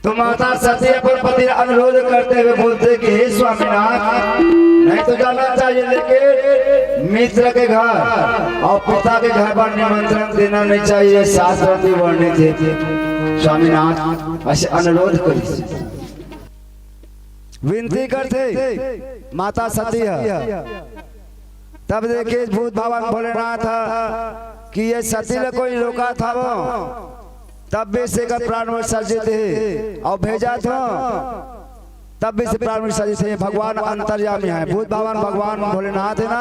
तो माता सती अपन पति अनुरोध करते हुए बोलथे कि हे स्वामीनाथ, नहीं तो जाना चाहिए, लेकिन मित्र के घर और पिता के घर पर निमंत्रण देना नहीं चाहिए, शास्त्र में वर्णित हे। स्वामीनाथ, ऐसे अनुरोध करिस, विनती करथे माता सती ह। तब देखिस भूत भवन भोलेनाथ ह कि ये सती ल कोई रोकत हवय, तब भी से एकर प्राण विसर्जित हे अउ भेजत हवं। तब भी से प्रारंभिक सदी से भगवान अंतर्यामी है। भूत भावन भगवान भोलेनाथ है ना,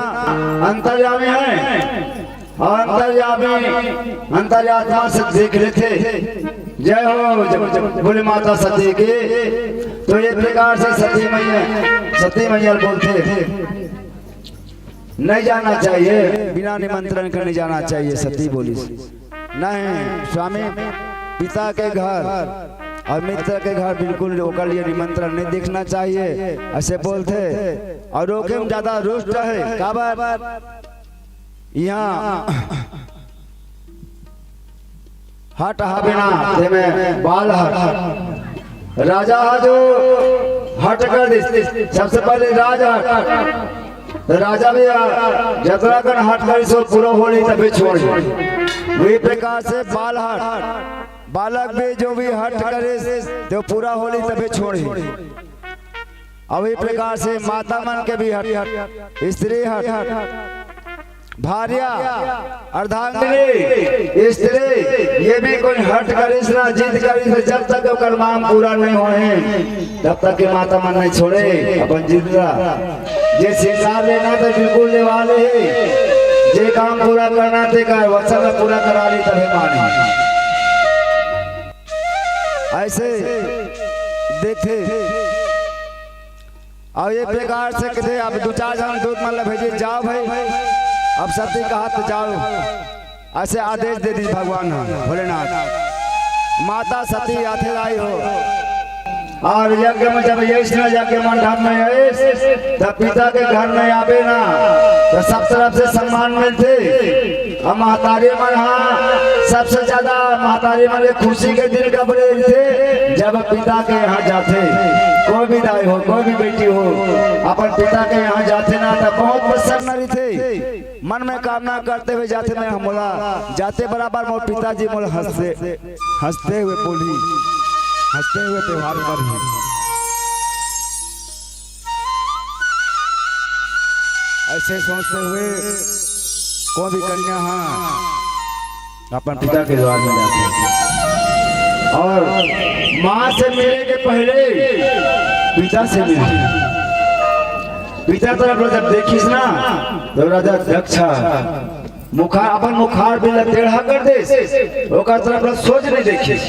अंतर्यामी है। और अंतर्यामी, अंतर्यात्मा से देख लेथे। जय हो, जय, जय, बोले माता सती की। तो ये प्रकार से सती मैया, सती मैया बोलथे, नहीं जाना चाहिए, बिना निमंत्रण के नहीं जाना चाहिए। सती बोली, नहीं स्वामी, पिता के घर और मित्र के घर बिल्कुल ओकर लिए निमंत्रण नहीं देखना चाहिए, ऐसे बोलथे। और ओके में ज्यादा रुष्ट है, काबर यहाँ हट हावे ना, तेमे बाल हट। राजा हा जो हट कर दिस, सबसे पहले राज हट। तो राजा भी जतरा कन हट करिस, वो पूरा होली तबे छोड़ी। वही प्रकार से बाल हट, बालक भी जो भी हट करिस, तो पूरा होली तबे छोड़ी। अभी प्रकार से माता मन के भी हट, स्त्री हट, भार्या, अर्धांगिनी, स्त्री, ये भी कोई हट करिस ना, जिद करिस ना, जब तक ओकर मांग पूरा नहीं होए, तब तक के माता मन नहीं छोड़े अपन जिद ला। जे श्रृंगार लेना तो बिल्कुल लेवा ले, जे काम पूरा करना ते कर, वचन ला पूरा करा ली तभी माने। ऐसे देखे। और ये प्रकार से कहते, अब दू चार झन दूत मन ला भेजे, जाओ भाई, अब सती कहा तो जाओ, ऐसे आदेश दे दी भगवान ह भोलेनाथ। माता सती आथे आई हो। और यज्ञ में जब यश न यज्ञ मंडप में यश, तब पिता के घर में आवे ना, तो सब तरफ से सम्मान मिलथे। अब महतारी मन हा सबसे ज्यादा महतारी मन के खुशी के दिन कब रहिथे? जब पिता के यहाँ जाथे। कोई भी दाई हो, कोई भी बेटी हो, अपन पिता के यहाँ जाथे ना, तब बहुत प्रसन्न रहिथे। मन में कामना करते हुए जाथे, मैं मोला जाते बराबर मोर पिताजी मोला हंसते, हंसते हुए बोली, हंसते हुए व्यवहार करही। ऐसे सोचते हुए कोई भी कन्या हा अपन पिता के द्वार में जाती है। और माँ से मिले के पहले पिता से मिले। पिता तरफ ला जब देखिस ना, तो राजा दक्ष मुखार, अपन मुखार भी ला टेढ़ा कर देस, ओकर तरफ ला सोझ नहीं देखिस।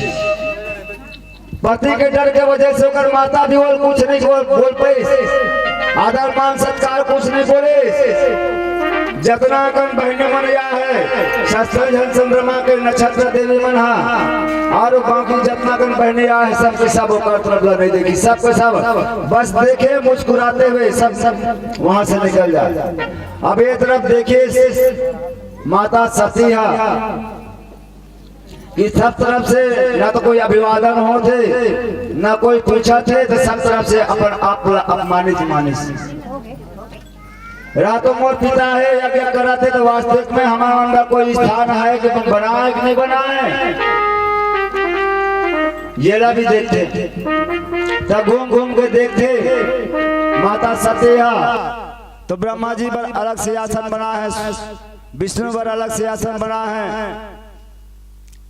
पति के डर के वजह से ओकर माता भी ओला कुछ नहीं बोल, बोल पाइस। आदर मान सत्कार कुछ नहीं बोलिस। जतना कन बहिनी मन आए हे, सत्तर झन चंद्रमा के नक्षत्र देवी मन हा, और बाकी जतना कन बहिनी आए हे, सबके सब ओकर तरफ ला नहीं देखिस, सबके सब बस देखे मुस्कुराते हुए सब, सब वहां से निकल जाए। अब ये तरफ देखिस, माता सती हा कि सब तरफ से ना तो कोई अभिवादन होथे, ना कोई पूछथे, तो सब तरफ से अपन आप ला अपमानित मानिस। रातो मोर पिता हे, यज्ञ करत हे, तो वास्तविक में हमर अंदर कोई स्थान है कि बनाए कि नहीं बनाए? ये ला भी देखथे, तब घूम घूम के देखथे। माता सती हा तो ब्रह्मा जी बर अलग से आसन बना है, विष्णु बर अलग से आसन बना है,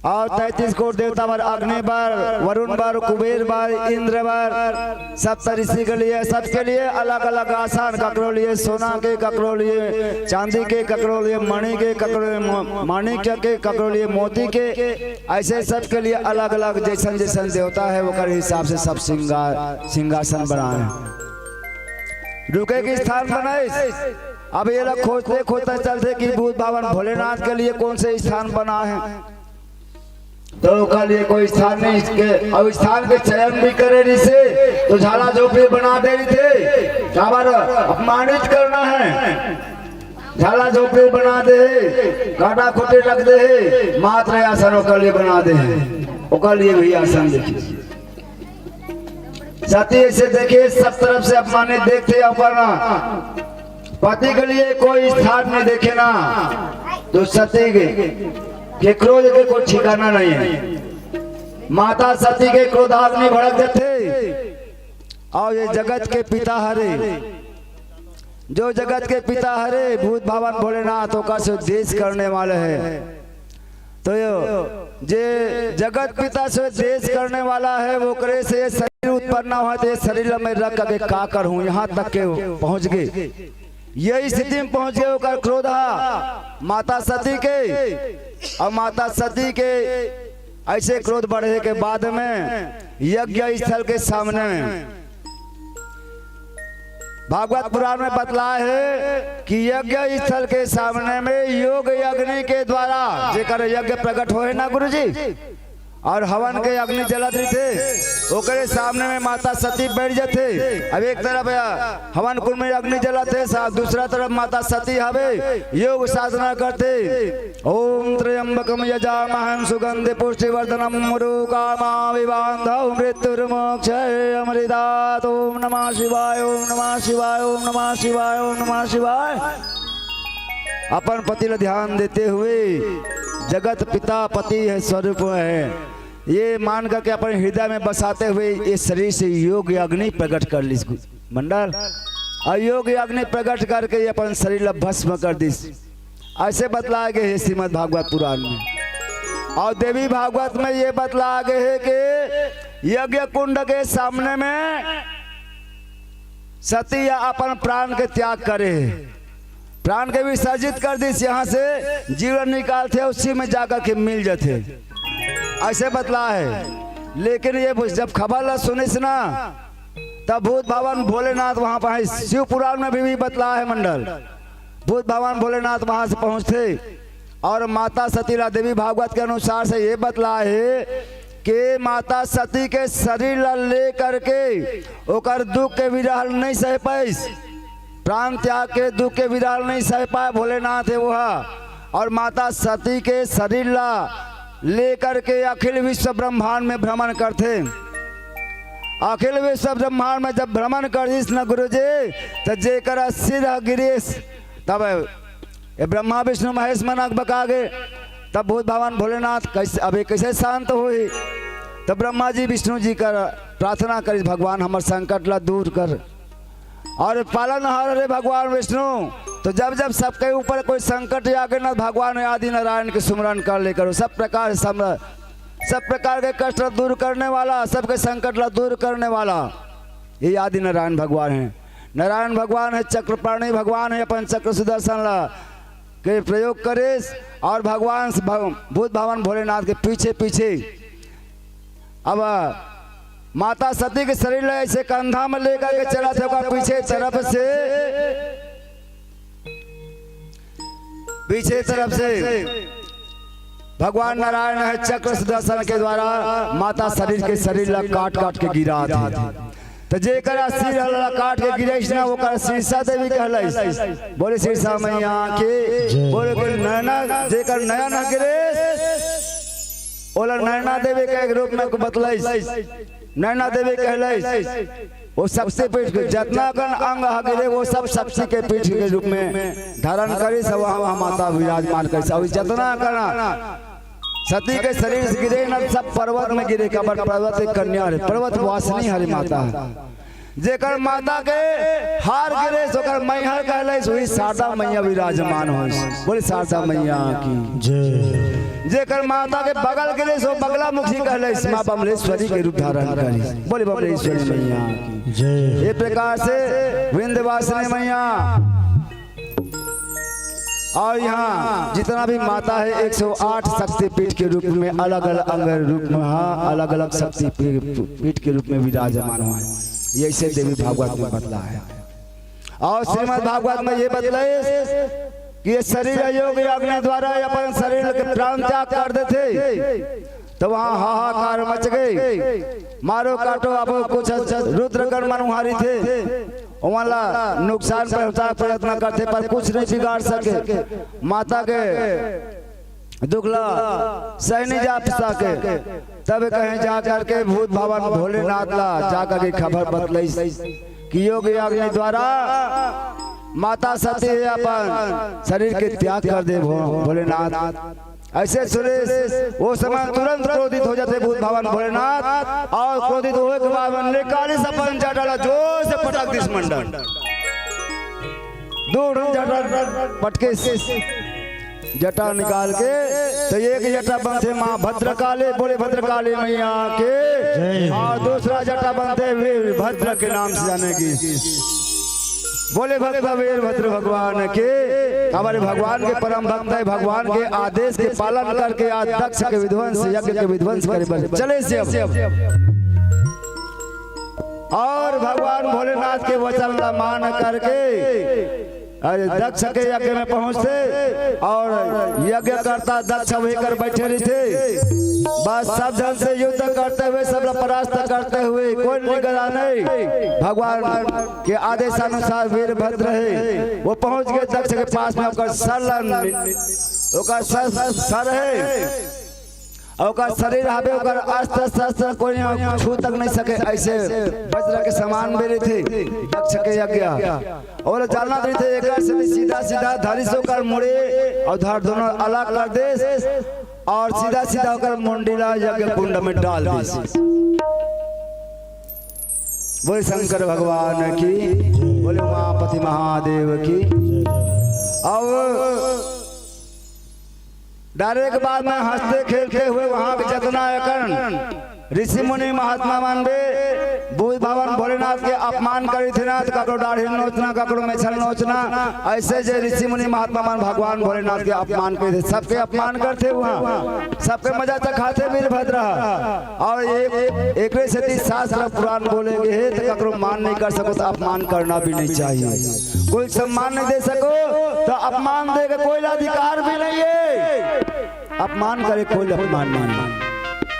और तैंतीस करोड़ देवता बर, अग्नि बर, वरुण बर, कुबेर बर, इंद्र बर, सप्त ऋषि के लिए, सबके लिए अलग-अलग आसन, ककरो लिए सोना के, ककरो लिए चांदी के, ककरो लिए मणि के, ककरो लिए मो-, माणिक्य के, ककरो लिए मोती के, ऐसे सबके लिए अलग-अलग जैसन जैसन देवता है, ओकर हिसाब से सब सिंगा-, सिंहासन बनाए। रुके के स्थान बनाइस। अब ये लोग खोजते खोजते चलथे कि भूत भावन भोलेनाथ के लिए कौन से स्थान बना है। तो ओकर लिए कोई स्थान नहीं, इसके अब स्थान के चयन भी करे रहिसे तो झाला झोपड़ी बना दे रहिथे। काबर अपमानित करना है, झाला झोपड़ी बना दे, काटा खूटी रख दे, मात्र आसन ओकर लिए बना दे, ओकर लिए भी आसन देखिए। सती ऐसे देखे, सब तरफ से अपमानित देखते, अपन पति के लिए कोई स्थान नहीं देखे ना, तो सती के, के क्रोध के कोई ठिकाना नहीं है। माता सती के क्रोधाग्नि भड़क जाथे। और ये जगत के पिता हरे, जो जगत के पिता हरे, भूत भावन भोलेनाथ, ओकर से द्वेष करने वाले हैं। तो यो, जे जगत पिता से द्वेष करने वाला है, ओकरे से ये शरीर उत्पन्न होय, तो ये शरीर ला मैं रख के का करहूँ, यहाँ तक के पहुँच गे। ये स्थिति में पहुँच गे ओकर क्रोध हा माता सती के, और माता सती के ऐसे क्रोध बढ़े के बाद में यज्ञ स्थल के सामने में भागवत पुराण में बतलाय हे कि यज्ञ स्थल के सामने में योग अग्नि के द्वारा जेकर यज्ञ प्रकट होय ना गुरुजी, और हवन के अग्नि जलत रहिथे, ओकरे सामने में माता सती बैठ जथे। अब एक तरफ हवन कुंड में अग्नि जलत हे, सा-, दूसरा तरफ माता सती हवे, योग साधना करथे। ओम त्र्यंबकम यजामहं सुगंधि पुष्टिवर्धनम उर्वारुकमिव बंधनान् मृत्युर्मुक्षेयमृतात्। ओम नमः शिवाय, ओम नमः शिवाय, ओम नमः शिवाय, ओम नमः शिवाय। अपन पति ला ध्यान देते हुए, जगत पिता पति हे, स्वरूप हे, ये मान करके अपन हृदय में बसाते हुए ये शरीर से योग अग्नि प्रकट कर लिस मंडल, और योग अग्नि प्रकट करके ये अपन शरीर ला भस्म कर दिस। ऐसे बतलाय गे हे श्रीमद् भागवत पुराण में। और देवी भागवत में ये बतलाय गे हे कि यज्ञ कुंड के सामने में सती ह अपन प्राण के त्याग करे हे, प्राण के विसर्जित कर दिस, यहाँ से जीव ला निकालथे, उसी में जाकर के मिल जथे, ऐसे बतलाय हे। लेकिन ये जब खबर ला सुनिस ना, तब भूत भगवान भोलेनाथ वहाँ पर हे। शिव पुराण में भी, भी बतलाय हे मंडल, भूत भगवान भोलेनाथ वहाँ से पहुँचथे और माता सती ला, देवी भागवत के अनुसार से ये बतलाय हे कि माता सती के शरीर ला ले करके ओकर दुख के विरह नहीं सह पाइस, प्राण त्याग के दुख के विरह नहीं सह पाए भोलेनाथ हे वो हा। और माता सती के शरीर ला लेकर के अखिल विश्व ब्रह्मांड में भ्रमण करथे। अखिल विश्व ब्रह्मांड में जब भ्रमण करिस न गुरुजी, त जेकर सिर ह गिरिस, तब ये ब्रह्मा विष्णु महेश मन अकबका गे। तब भूत भगवान भोलेनाथ कैसे, अब ये कैसे शांत होही? तब ब्रह्मा जी विष्णु जी कर प्रार्थना करिस, भगवान हमर संकट ला दूर कर। और पालनहार हरे भगवान विष्णु, तो जब जब सबके ऊपर कोई संकट आ गे ना, भगवान आदि नारायण के सुमरन कर ले करो। सब प्रकार से सम-, सब प्रकार के कष्ट ला दूर करने वाला, सबके संकट ला दूर करने वाला, ये आदि नारायण भगवान हे। नारायण भगवान हे, चक्रपाणी भगवान हे, अपन चक्र सुदर्शन ला के प्रयोग करिस और भगवान से भग-, भूत भगवान भोलेनाथ के पीछे पीछे अब माता सती के शरीर ला ऐसे कंधा में लेकर के चलथे, ओकर पीछे तरफ से, पीछे तरफ से भगवान नारायण हे, चक्र सुदर्शन के द्वारा माता शरीर के, शरीर ला काट काट के गिराथे। त जेकर सिर ला काट के गिराइस ना, ओकर शीर्षा देवी कहलाइस। बोले शीर्षा मैया की। जय। बोले कोई नैना, जेकर नैन ह गिरिस, ओला नैना देवी के रूप में बतलाइस। नैना देवी कहलाइस। वो शक्ति पीठ के जतना कन अंग ह गिरे, वो सब शक्ति के पीठ के रूप में धारण करिस, वहाँ, वहाँ माता विराजमान करिस। और जतना कन सती के शरीर से गिरे ना, सब पर्वत में गिरे, काबर पर्वत एक कन्या हरे, पर्वत वासिनी हरे माता हे। जेकर माता के हार गिरे, ओकर मैहर कहलाइस, वही शारदा मैया विराजमान होइस। बोले शारदा मैया की। जय। जेकर माता के बगल गिरे, सो बगला मुखी कहलाइस, माँ बमलेश्वरी के रूप धारण करिस। बोले बमलेश्वरी मैया की। जय। ये प्रकार से विंध्यवासिनी मैया और यहाँ जितना भी माता हे, एक सौ आठ शक्तिपीठ के रूप में, अलग-अलग अंग रूप में, हाँ, अलग-अलग शक्तिपीठ के रूप में विराजमान हुआ है। ये ऐसे देवी भागवत में बतला है। और श्रीमद् भागवत में ये बतलाइस कि ये शरीर योग अग्नि द्वारा अपन शरीर के प्राण त्याग कर देथे। तो वहाँ हाहाकार मच गे, मारो काटो, अब कुछ रुद्रगण मन उहाँ रहिथे, ओमन ला नुकसान पहुँचाए प्रयत्न करथे, पर कुछ नहीं बिगाड़ सके। माता के दुख ला सह नहीं जा सके। तब कहें जा करके भूत भगवान भोलेनाथ ला जा करके खबर बतलाइस कि योग अग्नि द्वारा माता सती अपन शरीर के त्याग कर दे भो-, भोलेनाथ। ऐसे सुरेश वो समय तुरंत क्रोधित हो जाते भूत भगवान भोलेनाथ, और क्रोधित होए के बाद में निकालिस अपन जटा ला जोर से पटक दिस मंडल, दू ठन जटा पटकिस। जटा निकाल के तो एक जटा बनथे माँ भद्रकाली, बोले भद्रकाली मैया के। और दूसरा जटा बनथे वीरभद्र के नाम से जाने की, बोले भक्त वीरभद्र भगवान के। हमारे भगवान के परम भक्त है, भगवान के आदेश के पालन करके आज दक्ष के विध्वंस, यज्ञ के विध्वंस करे बर चले से अब। और भगवान भोलेनाथ के वचन ला मान करके अरे दक्ष के यज्ञ में पहुंचथे और यज्ञ करता दक्ष वही कर बैठे रहिथे। बस सब झन से युद्ध करते हुए, सब ला परास्त करते हुए, कोई निगरा नहीं। भगवान के आदेशानुसार वीरभद्र है, वो पहुंच गए दक्ष के पास में, ओकर सर ला, ओकर सर, सर है, अउ ओकर शरीर हवे, ओकर अस्त्र शस्त्र कोई छू तक नहीं सके, ऐसे वज्र के समान भी रहिथे दक्ष के यज्ञ। और जानना रहिथे, एकर से भी सीधा सीधा धरिस ओकर मुड़ी अउ धड़ दोनों अलग कर देस और सीधा सीधा ओकर मुंडी ला यज्ञ कुंड में डाल देस। बोले शंकर भगवान की, बोले उमापति महादेव की। अब डरे के बाद में हंसते खेलते हुए वहां के जतना एकन ऋषि मुनि महात्मा मन बे बुद्ध भगवान भोलेनाथ के अपमान करी थे ना, तो ककरो डाढ़ी नोचना, ककरो मेछल नोचना, ऐसे जे ऋषि मुनि महात्मा मन भगवान भोलेनाथ के अपमान करे थे, सबके अपमान करथे वहां, सबके मजा चखाथे वीरभद्र। और एक, एकरे सेती शास्त्र पुराण बोले गे हे, तो ककरो मान नहीं कर सको, तो अपमान करना भी नहीं चाहिए। कोई सम्मान नहीं दे सको, तो अपमान दे के कोई ला अधिकार भी नहीं है। अपमान करे, कोई अपमान नहीं।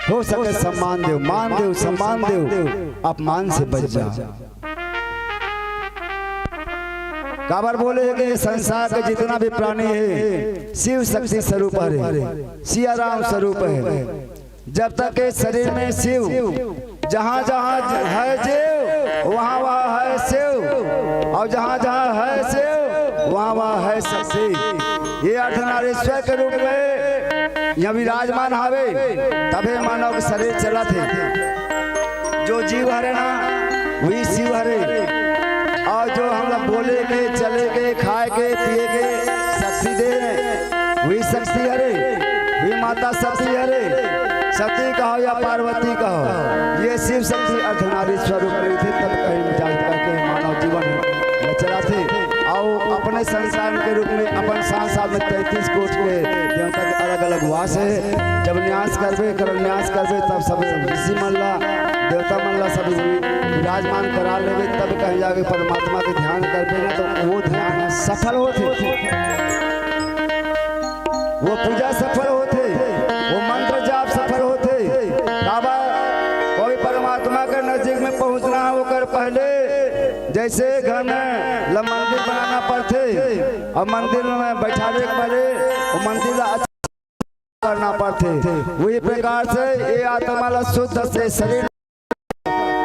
हो सके सम्मान देव, मान देव, सम्मान देव, अपमान से बच जा। काबर बोले हे कि संसार के जितना भी प्राणी है, शिव शक्ति स्वरूप है, सिया राम स्वरूप है। जब तक के शरीर में शिव, जहाँ जहाँ है जीव, वहाँ वहाँ है शिव, और जहाँ जहाँ है शिव, वहाँ वहाँ है शक्ति। ये अर्धनारीश्वर के रूप में यहाँ विराजमान हवे, तभे मानव के शरीर चलत हे। जो जीव हरे ना, वही शिव हरे। और जो हम लोग बोले के, चले के, खाए के, पिए के शक्ति दे, वही शक्ति हरे, वही माता शक्ति हरे। शक्ति कहो या पार्वती कहो, ये शिव शक्ति अर्धनारी स्वरूप में थे, तब कहीं जात करके मानव जीवन में चला थे। और अपने संतान के रूप में अपन साथ साथ में तैंतीस कोट के देवता के अलग अलग वास है। जब न्यास करबे, कर न्यास करबे, तब सब ऋषि मन ला, देवता मन ला सब विराजमान करा लेबे, तब कहीं जाके परमात्मा के ध्यान करबे ना, तो वो ध्यान ह सफल होथे, वो पूजा सफल होथे, वो मंत्र जाप सफल होथे। काबर? कोई परमात्मा के नजदीक में पहुंचना है, ओकर पहले जैसे घर में ल-, मंदिर बनाना पड़थे, और मंदिर में बैठाले के पहले वो मंदिर ला अच्छा करना पड़थे। वही प्रकार से ये आत्मा ला शुद्ध से शरीर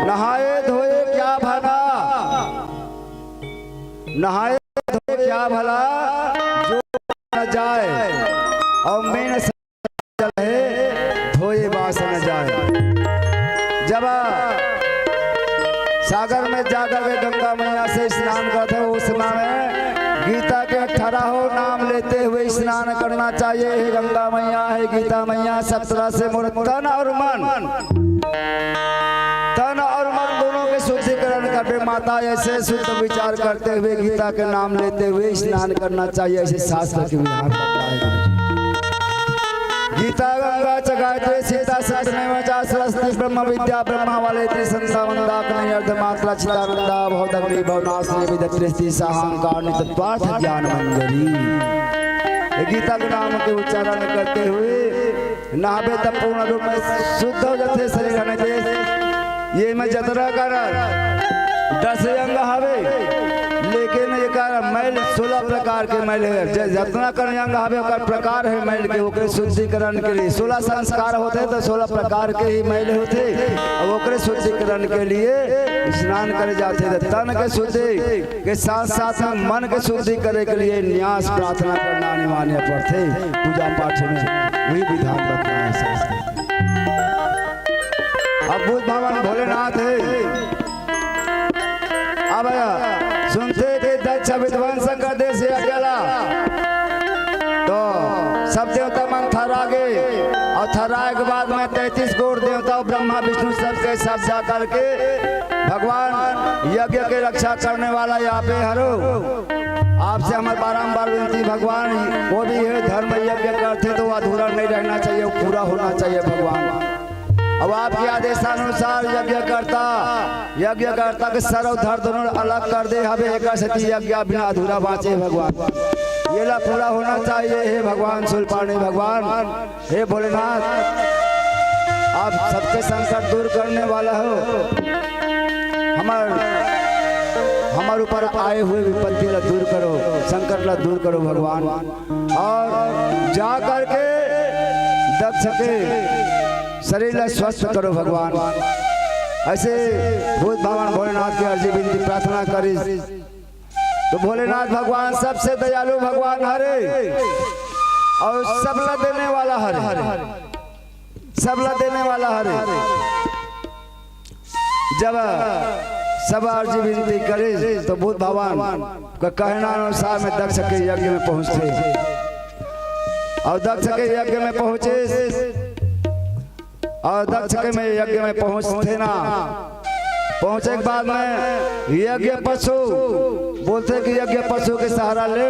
नहाए धोए क्या भला, नहाए धोए क्या भला, जो न जाए और मैं न जल है, धोए बास न जाए। जब सागर में जाकर के गंगा मैया से स्नान करते हो, उस समय में गीता के अठारह नाम लेते हुए स्नान करना चाहिए। हे गंगा मैया, हे गीता मैया, सब तरह से मोर तन और मन, तन और मन दोनों के शुद्धिकरण करबे माता। ऐसे शुद्ध विचार करते हुए, गीता के नाम लेते हुए स्नान करना चाहिए, ऐसे शास्त्र के विधान बताए गए। गीता गंगा च गायत्री सीता सत्यमेव च सरस्वती ब्रह्म विद्या ब्रह्म वाले त्रिसंध्या मंदाकिनी अर्धमात्रा चितानंदा भवदग्नि भवनाशिनी विद्या त्रिस्ती साहंकार नित्वार्थ ज्ञान मंजरी। ये गीता के नाम के उच्चारण करते हुए नहाबे तब पूर्ण रूप में शुद्ध हो जाथे शरीर, हने देश। ये में जतना कर दस अंग हवे, लेकिन एकर मैल सोलह प्रकार के मैल है। ज-, जतना कर अंग हवे, ओकर प्रकार है मैल के, ओकरे शुद्धिकरण के लिए सोलह संस्कार होथे, तो सोलह प्रकार के ही मैल होथे। अब ओकरे शुद्धिकरण के लिए स्नान करे जाथे, तो तन के शुद्धि के साथ साथ में मन के शुद्धि करे के लिए न्यास प्रार्थना करना अनिवार्य पड़थे। पूजा पाठ में वही विधान बताए शास्त्र। अब बुद्ध भगवान भोलेनाथ है। अब सुनथे कि दक्ष विध्वंस कर देस अकेला, तो तो ब्रह्मा विष्णु सबके सब जा करके भगवान यज्ञ के रक्षा करने वाला यहाँ पे हरो। आपसे हमार बारंबार विनती भगवान, वो भी है धर्म यज्ञ करते तो अधूरा नहीं रहना चाहिए, वो पूरा होना चाहिए भगवान। अब आपके आदेशानुसार यज्ञकर्ता, यज्ञकर्ता के सर्व धड़ दोनों अलग कर दे हवे, एकर सेती यज्ञ बिना अधूरा बाँचे भगवान। ये ला पूरा होना चाहिए हे भगवान, शूलपाणी भगवान, हे भोलेनाथ, आप सबके संकट दूर करने वाला हो। हमार, हमार ऊपर आए हुए विपत्ति ला दूर करो, संकट ला दूर करो भगवान। और जा करके दक्ष के शरीर ला स्वस्थ करो भगवान। ऐसे भूत भगवान भोलेनाथ के अर्जी विनती प्रार्थना करिस। तो भोलेनाथ भगवान सबसे दयालु भगवान हरे और सबला देने वाला हरे, सबला देने वाला हरे। जब सब अर्जी विनती करिस तो भूत भगवान के कहना अनुसार में दक्ष के यज्ञ में पहुँचथे और दक्ष के यज्ञ में पहुँचिस और दक्ष के में यज्ञ में पहुँचथे ना, पहुँचे के बाद में यज्ञ पशु बोलथे कि यज्ञ पशु के सहारा ले,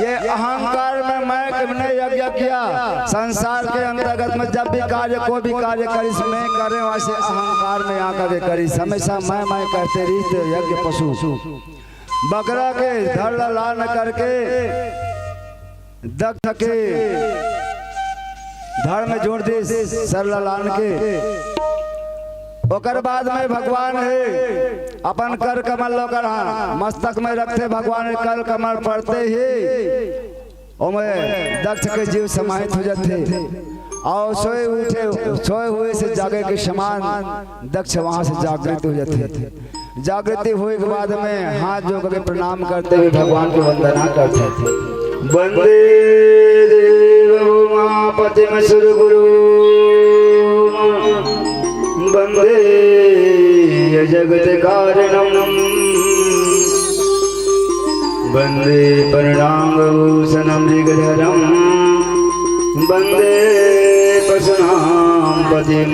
ये अहंकार में मैं किमने यज्ञ किया। संसार के अंतर्गत में जब भी कार्य, कोई भी कार्य करिस, मैं करे, वैसे अहंकार में आकर के करिस। हमेशा मैं, मैं करते रहिस तो यज्ञ पशु बकरा के धड़ ला लान करके दक्ष के धड़ में जोड़ दिस, सर ला लान के। ओकर बाद में भगवान हे अपन कर कमल ला ओकर, हाँ, मस्तक में रखथे भगवान, कर कमल पड़ते ही ओमे दक्ष के जीव समाहित हो जाथे और सोए उठे, सोए हुए से जागे के समान दक्ष वहां से जागृत हो जाथे। जागृति होए के बाद में हाथ जोड़ के प्रणाम करते हुए भगवान की वंदना करथे। वंदे देव उमापतिम सुरगुरु वंदे जगत कारणम वंदे प्रणाम भूषण मृगधरम वंदे पशुनाम पतिम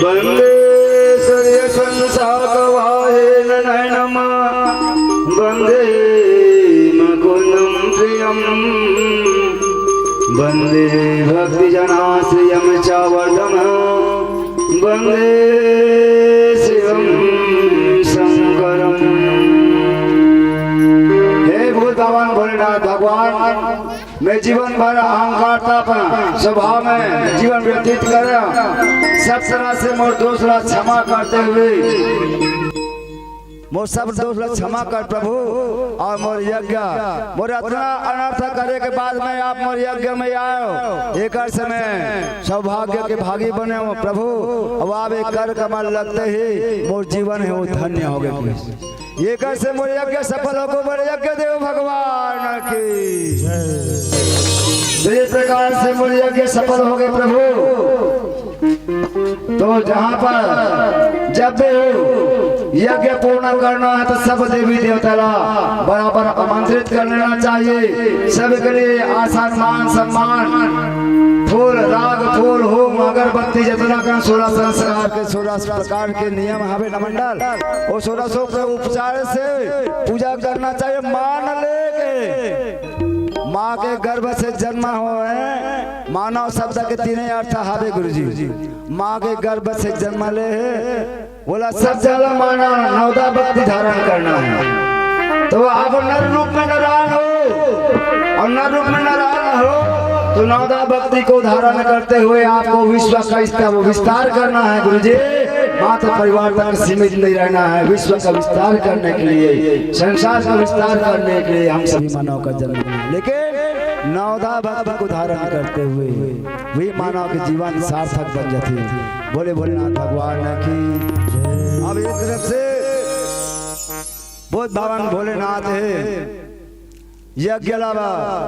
वंदे सूर्य संशाकवाहेन नयनम वंदे मुकुंदम प्रियम वंदे भक्तजनाश्रियम चावर्धम वंदे शिवम शंकरम। हे भूत भगवान भोलेनाथ भगवान, मैं जीवन भर अहंकारता पर स्वभाव में जीवन व्यतीत कर, सब तरह से मोर दोष ला क्षमा करते हुए, मोर सब दोष ला क्षमा कर प्रभु, और मोर यज्ञ, मोर अतना अनर्थ करे के बाद में आप मोर यज्ञ में आयो, एकर से मैं सौभाग्य के भागी बने हो प्रभु। अब आप एक कर कमल लगते ही मोर जीवन हे वो धन्य हो गए। एकर से मोर यज्ञ सफल हो गो, मोर यज्ञ देव भगवान की। तो ये प्रकार से मोर यज्ञ सफल हो गए प्रभु। तो जहाँ पर जब भी हो यज्ञ पूर्ण करना है तो सब देवी देवता ला बराबर आमंत्रित कर लेना चाहिए। सबके लिए आसन मान सम्मान, फूल राग फूल होम अगरबत्ती जितना कन सोलह संस्कार के सोलह प्रकार के नियम हवे न मंडल, वो सोलह के उपचार से पूजा करना चाहिए। मान लेके माँ के गर्भ से जन्म होए, मानव शब्द के तीने अर्थ हवे गुरुजी। माँ के गर्भ से जन्म ले हे, बोला सब जल माना नवदा भक्ति धारण करना है। तो आप नर रूप में नारायण हो और नर रूप में नारायण हो तो नवदा भक्ति को धारण करते हुए आपको विश्व का इसका वो विस्तार करना है गुरुजी। मात्र परिवार तक सीमित नहीं रहना है, विश्व का विस्तार करने के लिए, संसार का विस्तार करने के लिए हम सभी मानव का जन्म लेना है। लेकिन नवदा भक्ति को धारण करते हुए भी मानव के जीवन सार्थक बन जाती है। बोले भोलेनाथ भगवान की। अब एक तरफ से बोध भवन भोलेनाथ हे, यज्ञ ला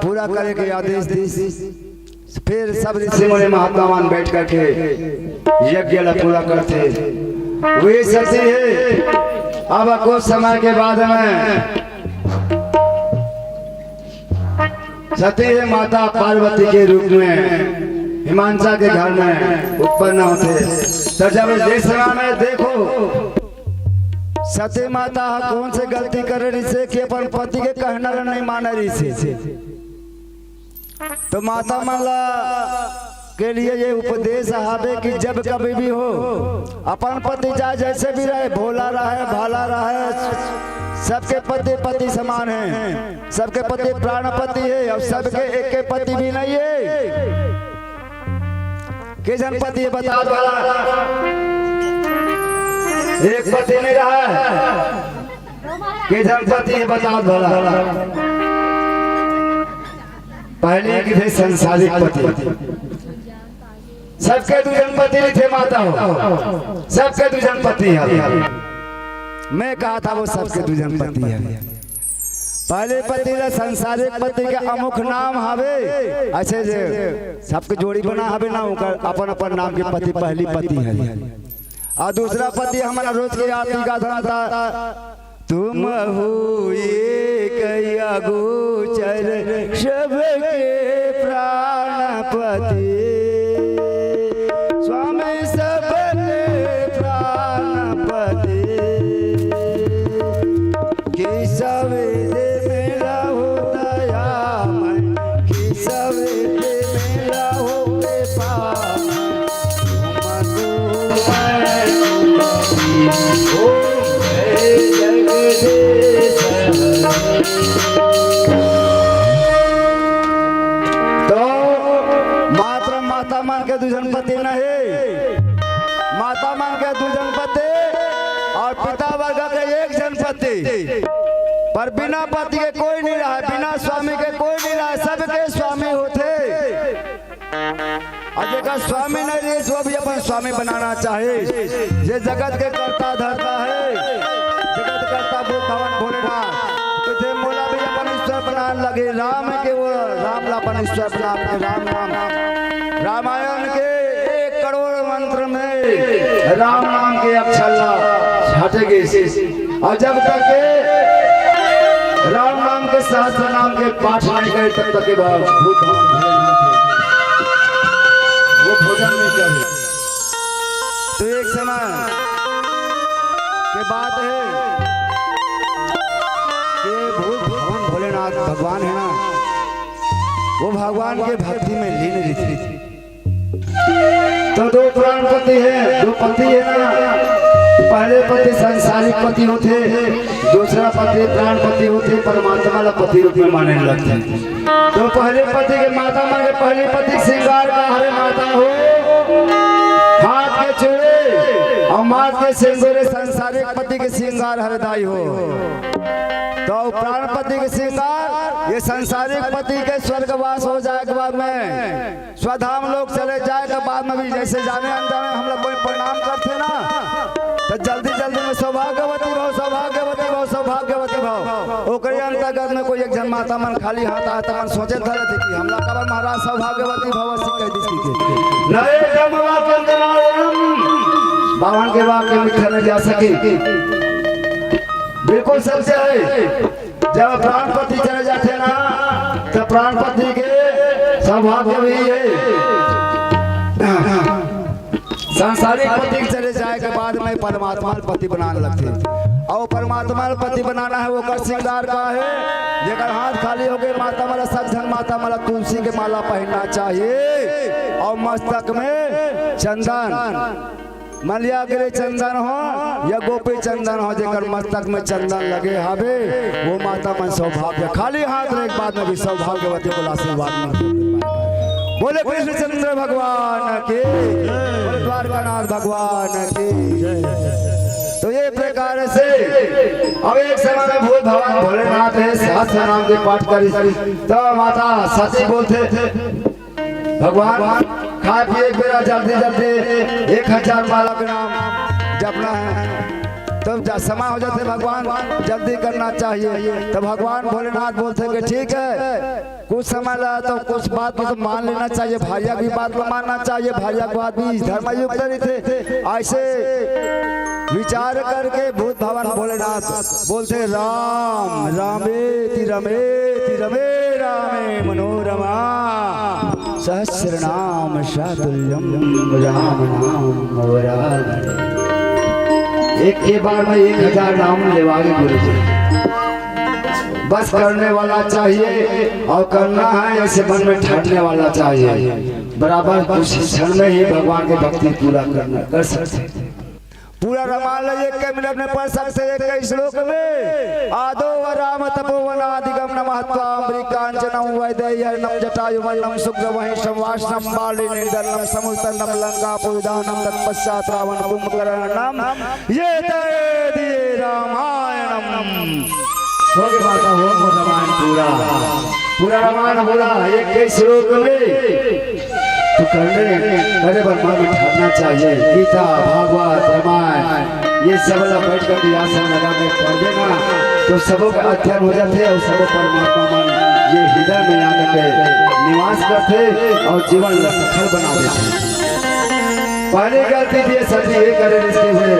पूरा करे के आदेश दिस। फिर सब ऋषि मुनि महात्मा मन बैठ करके यज्ञ ला पूरा करथे। वही सती हे, अब कुछ समय के बाद में सती हे माता पार्वती के रूप में मीमांसा के घर में उत्पन्न होथे। त जब इस समय में देखो, सती माता ह कौन से गलती करे रिसे कि अपन पति के कहना ल नहीं माने रिसे। तो माता मन ला के लिए ये उपदेश हावे कि जब कभी भी हो, अपन पति चाहे जैसे भी रहे, भोला रहे, भाला रहे, सबके पति पति समान है, सबके पति प्राणपति है और सबके एक के पति भी नहीं है। के झन पति है बताओ भला? एक पति नहीं रहा है। के झन पति है बताओ भला? पहले की थे संसारिक पति, सबके दू झन पति नहीं थे माता हो, सबके दू झन पति है। मैं कहा था वो सबके दू झन पति है। पहले पति ला संसारिक पति के अमुख नाम हवे, ऐसे जे सबके जोड़ी बना हवे ना, ओकर अपन अपन नाम के पति पहली पति है। और दूसरा पति हमारा रोज के आरती गाथन था, तुम हो एक अगोचर सबके प्राणपति, स्वामी सबके प्राणपति। कि सवेरे मेला हो दयामय, कि सवेरे मेला हो कृपामय। तुमको मैं तुमको, ओ हे जगदीश हरि। तो मात्र माता मन के दू झन पति नहीं, माता मन के दू झन पति और पिता वर्ग के एक झन पति, पर बिना पति के कोई नहीं रहा, बिना स्वामी के कोई नहीं रहा, सबके स्वामी होथे। और जेकर स्वामी नहीं रहे, वो भी अपन स्वामी बनाना चाहे। जे जगत के कर्ता धर्ता है, जगत कर्ता बुद्ध भगवान भोलेनाथ, तो जे मोला भी अपन ईश्वर बनान लगे, राम के वो राम ला अपन ईश्वर बना के राम नाम, रामायण के एक करोड़ मंत्र में राम नाम के अक्षर ला छाटे गे। और जब तक के राम नाम के सहस्त्र नाम के पाठ नहीं करे, तब तक के भगवान भूत भगवान भोलेनाथ है। वो भोजन नहीं करे। तो एक समय के बात है कि भूत भगवान भोलेनाथ भगवान है ना, वो भगवान के भक्ति में लीन रहते थे। तो दो प्राणपति है, दो पति है ना, पहले पति सांसारिक पति होथे, दूसरा पति प्राणपति होथे, परमात्मा ला पति रूप में माने लगथे। तो पहले पति के माता मन के पहले पति के श्रृंगार का हरे माता हो, हाथ के चूड़े और माथ के सिंदूर सांसारिक पति के श्रृंगार हरे दाई हो। तो प्राणपति के श्रृंगार ये सांसारिक पति के स्वर्गवास हो जाए के बाद में स्वधाम लोग चले जाए के बाद में भी जैसे जाने अनजाने हम लोग कोई प्रणाम करथे ना, तो जल्दी जल्दी में सौभाग्यवती भव, सौभाग्यवती भव, सौभाग्यवती भव। ओकरे अंतर्गत में कोई एक झन माता मन खाली हाथ आए त मन सोचे धरत हे कि हमला काबर महाराज सौभाग्यवती भव अइसे कह दिस कि। नए जन्म वा कंदनावरम। बावन के वाक्य मिथ्या न जा सके। बिल्कुल सत्य है। जब प्राणपति चले जाथे ना, त प्राणपति के सौभाग्य भी है। सांसारिक पति के चले जाए के बाद में परमात्मा ल पति बनाने लगथे। और परमात्मा ल पति बनाना है, ओकर श्रृंगार का है, जेकर हाथ खाली हो गए, माता मन ला, सब झन माता मन ला तुलसी के माला पहनना चाहिए और मस्तक में चंदन, मलिया गिरे चंदन हो या गोपी चंदन हो, जेकर मस्तक में चंदन लगे हवे, वो माता मन सौभाग्य, खाली हाथ रहे के बाद में भी सौभाग्यवती को आशीर्वाद मिलथे। बोले कृष्णचंद्र भगवान की, बोले द्वारकानाथ भगवान की। तो ये प्रकार से अब एक समय में भूत भगवान भोलेनाथ है, सहस्त्र नाम के पाठ करी, तो माता सती बोलथे, भगवान, खाए पिए के बेरा जल्दी जल्दी एक हजार माला के नाम जपना है। तब जा-, समय हो जाथे भगवान, जल्दी करना चाहिए। तब भगवान भोलेनाथ बोलथे कि ठीक है, कुछ समय ला तो कुछ बात को तो मान लेना चाहिए, भारिया की बात को मानना चाहिए, भारिया के बात भी धर्म युक्त रहिथे। ऐसे विचार करके भूत भगवान भोलेनाथ बोलथे, राम रामेति रमेति रमे रामे मनोरमा। सहस्र नाम सातुल्यम राम नाम वरानने। एक के बार में एक हजार नाम लेवागे गुरु जी। बस करने वाला चाहिए और करना है, ऐसे मन में ठानने वाला चाहिए। बराबर कुछ क्षण में ही भगवान की भक्ति पूरा करना, कर सकते हैं। पूरा रामायण ल एक मिनट में पढ़ सकते हैं, एक श्लोक में। आदौ व राम तपोवनादिगमनम हत्वा अम्बरीकांचनम वैदेह्यम जटायुमनम सुग्रीवं संभाषणम बाली निंदनम समुद्रम लंकापुरीदहनम तत्पश्चात रावण कुंभकर्णम ये ते दिए रामायणम। हो गया माता, हो गया रामायण पूरा, पूरा रामायण हो रहा है एक ही श्लोक में। तो करने, करे बर मन में ठानना चाहिए। गीता, भागवत, रामायण, ये सब ला बैठ कर के आसन लगा के पढ़ देना, तो सबों का अध्ययन हो जाते और सबों परमात्मा मन ये हृदय में आकर के निवास करते और जीवन ला सफल बना देते। पहली गलती ये सती ये करे रिश्ते हुए,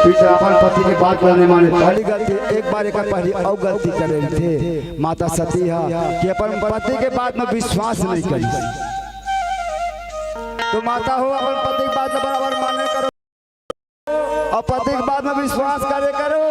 पिता अपन पति के बात ला नहीं माने। पहली गलती, एक बार एक पहली और गलती करे थे माता सती हा कि अपन पति के बात में विश्वास नहीं करी। तो माता हो, अपन पति के बात ला बराबर माने करो और पति के बात में विश्वास करे करो।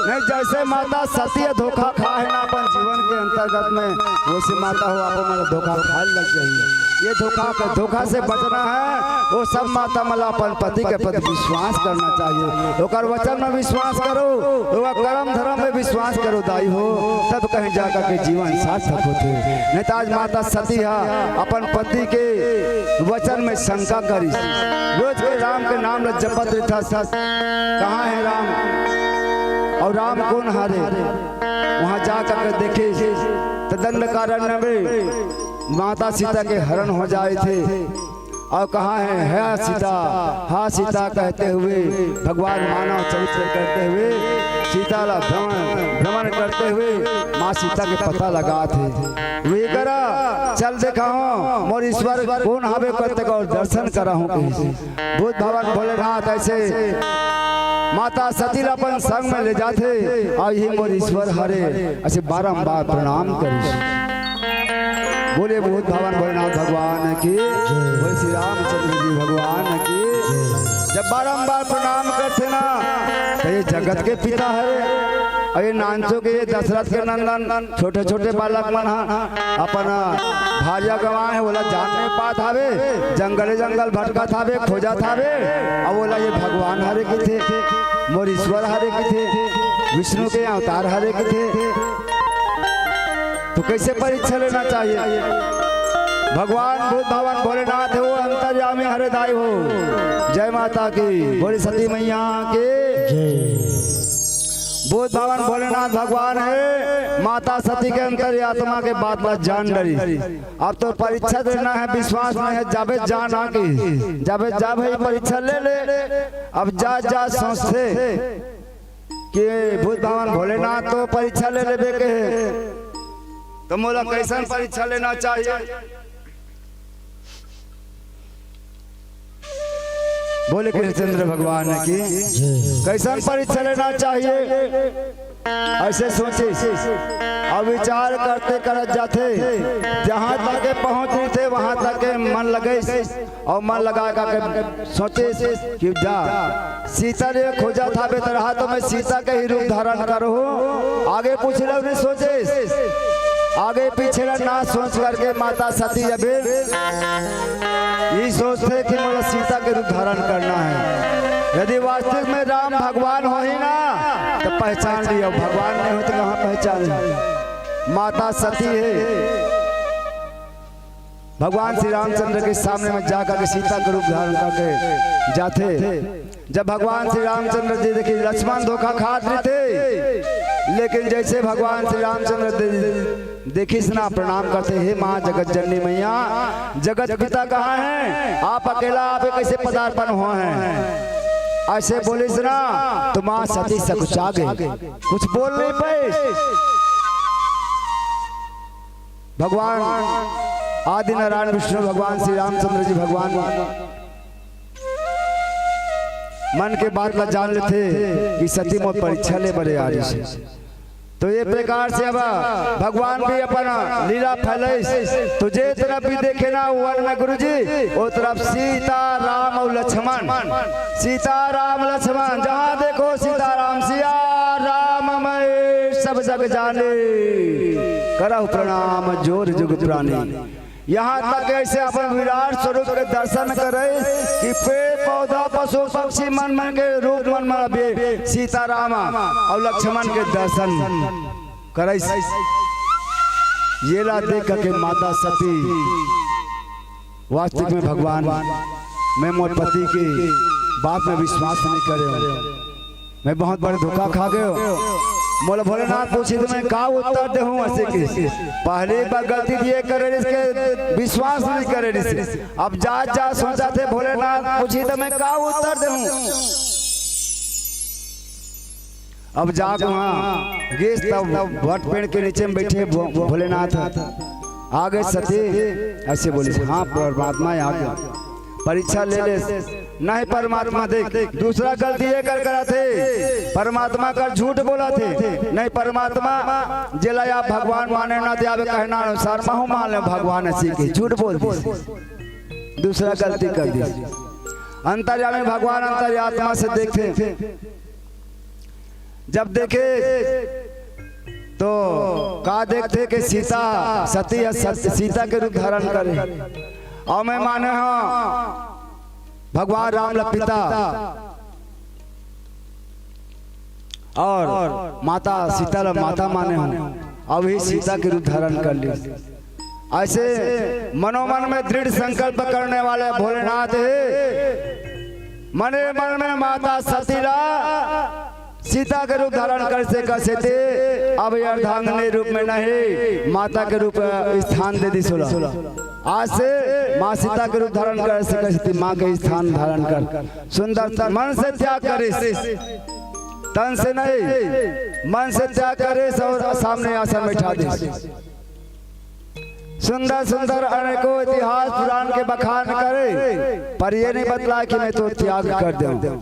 नहीं, जैसे माता सती ह धोखा खा है ना अपन जीवन के अंतर्गत में, वैसे माता हो, आप मन धोखा खाए लग जाइए। ये धोखा, धोखा से बचना है। वो सब माता मन ला अपन पति के प्रति विश्वास करना चाहिए। ओकर वचन में विश्वास करो, ओकर कर्म धर्म में विश्वास करो दाई हो, तब कहीं जाकर के जीवन सार्थक होथे। नहीं तो आज माता सती हा अपन पति के वचन में शंका करिस। रोज के राम के नाम ल जपत रहिथस, कहाँ हे राम? और राम कोन हरे? वहाँ जा करके देखिस त दंडकारण्य में माता सीता के हरण हो जाए थे। और कहाँ हे, "हा सीता, हा सीता" कहते हुए भगवान मानव चरित्र करते हुए सीता ला भ्रमण, भ्रमण करते हुए माँ सीता के पता लगाथे। वे करा, "चल देखाहूँ मोर ईश्वर कोन हवे, कते का दर्शन कराहूँ" कहिस। भूत भवन भोलेनाथ ऐसे माता सती ला अपन संग में ले जाथे, "आ इही मोर ईश्वर हरे" ऐसे बारंबार प्रणाम करिस। बोले भूत भवन भोलेनाथ भगवान की, बोले श्री रामचंद्र जी भगवान की। जब बारंबार प्रणाम करथे ना, तो ये जगत के पिता हरे, और ये नानचो के, ये दशरथ के नंदन, छोटे छोटे बालक मन हा अपन भारिया गंवाए हे, ओला जान नहीं पात हावे, जंगले जंगल भटकत हावे, खोजत हावे। अब ओला ये भगवान हरे किथे, मोर ईश्वर हरे किथे, विष्णु के अवतार हरे किथे। तो कैसे परीक्षा लेना चाहिए? भगवान भूत भवन भोलेनाथ हे, वो अंतर्यामी हरे दाई हो। जय माता की, बोले सती मैया की। जय। भूत भवन भोलेनाथ भगवान हे, माता सती के अंतरात्मा के बात ला जान डरिस। अब तो परीक्षा देना हे, विश्वास नहीं हे, जाबे जा ना कहिस, जाबे जा भाई परीक्षा ले ले। अब जा जा सोचथे कि भूत भवन भोलेनाथ तो परीक्षा ले लेबे के हे, तो मोला कैसन परीक्षा लेना चाहिए? बोले कृष्णचंद्र भगवान की। जय। कैसन परीक्षा लेना चाहिए, ऐसे सोचिस। अब विचार करते करत जाथे, जहाँ तक के पहुँच रहिथे, वहाँ तक के मन लगइस और मन लगा के सोचिस कि जा सीता ल खोजत हाबे त रहा तो मैं सीता के ही रूप धारण करहूँ। आगे पीछे ल नहीं सोचिस, आगे पीछे ल ना सोच करके माता सती अभी ये सोचथे कि मोला सीता के रूप धारण करना हे। यदि वास्तविक में राम भगवान होही ना, तो पहचान लियो, भगवान नहीं हो तो कहाँ पहचान लियो? माता सती हे, भगवान श्री रामचंद्र के सामने में जा करके सीता के रूप धारण करके जाथे। जब भगवान श्री रामचंद्र जी देखिस, लक्ष्मण धोखा खात रहिथे, लेकिन जैसे भगवान श्री रामचंद्र दे-, देखिस ना, प्रणाम करथे, "हे माँ जगत जननी मैया, जगत पिता कहाँ हे? आप अकेला आप कैसे पदार्पण होहे हैं?" ऐसे बोलिस ना, तो माँ सती सकुचा गई, कुछ बोल नहीं पाइस। भगवान आदि नारायण विष्णु भगवान श्री रामचंद्र जी भगवान मन के बात ला जान लेथे कि सती मोर परीक्षा ले बरे आ रही हे। तो ये प्रकार से अब भगवान भी अपन लीला फैलाइस। तो जे तरफ भी देखे ना वन में गुरुजी, वो तरफ सीता, राम और लक्ष्मण, सीता, राम, लक्ष्मण, जहाँ देखो सीता, राम, सिया राम मैं सब जग जाने, करहु प्रणाम जोर जुग प्राणी। यहाँ तक ऐसे अपन विराट स्वरूप के दर्शन करे कि पेड़ पौधा, पशु पक्षी, मन मन के रूप, मन मन अभी सीताराम और लक्ष्मण के दर्शन करे। ये ला देख के माता सती वास्तविक में भगवान, मैं मोर पति के बात में विश्वास नहीं करे हूँ, मैं बहुत बड़े धोखा खा गए हूँ। मोला भोलेनाथ पूछी तो मैं का उत्तर दे हूँ? ऐसे की पहली बार गलती दिए करे इसके विश्वास नहीं करे इसे। अब जा जा सोचा थे भोलेनाथ पूछी तो मैं का उत्तर दे हूँ? अब जाके वहाँ गेस तब वट पेड़ के नीचे में बैठे भो-, भोलेनाथ आ गए। सती ऐसे बोले, हाँ परमात्मा आ गया, परीक्षा ले ले। नहीं परमात्मा देख, दूसरा गलती ये कर करा थे, परमात्मा कर झूठ बोला थे। नहीं परमात्मा जेला आप भगवान माने ना थे, आप कहना अनुसार महू मान ले भगवान, ऐसी की झूठ बोल दी, दूसरा गलती कर दी। अंतर्यामी भगवान अंतर्यात्मा से देखते, जब देखे तो का देखते कि सीता सती है, सत-, सीता के रूप धारण करे। और मैं माने हाँ भगवान राम ला पिता और माता सीता ला माता माने हूँ, अभी सीता के रूप धारण कर ली। ऐसे मनोमन में दृढ़ संकल्प करने वाले भोलेनाथ है, मने मन में माता सती ला सीता के रूप धारण कर से कर से थे, अब ये अर्धांगिनी रूप में नहीं, माता के रूप स्थान दे दी सोला। आज से माँ सीता के रूप धारण कर से कर से थे, माँ के स्थान धारण कर। सुंदर मन से त्याग करिस, तन से नहीं, मन से त्याग करिस और सामने आसन बैठा दिस। सुंदर सुंदर अनेकों इतिहास पुराण के बखान करे, पर ये नहीं बतला कि मैं तो त्याग कर दूं।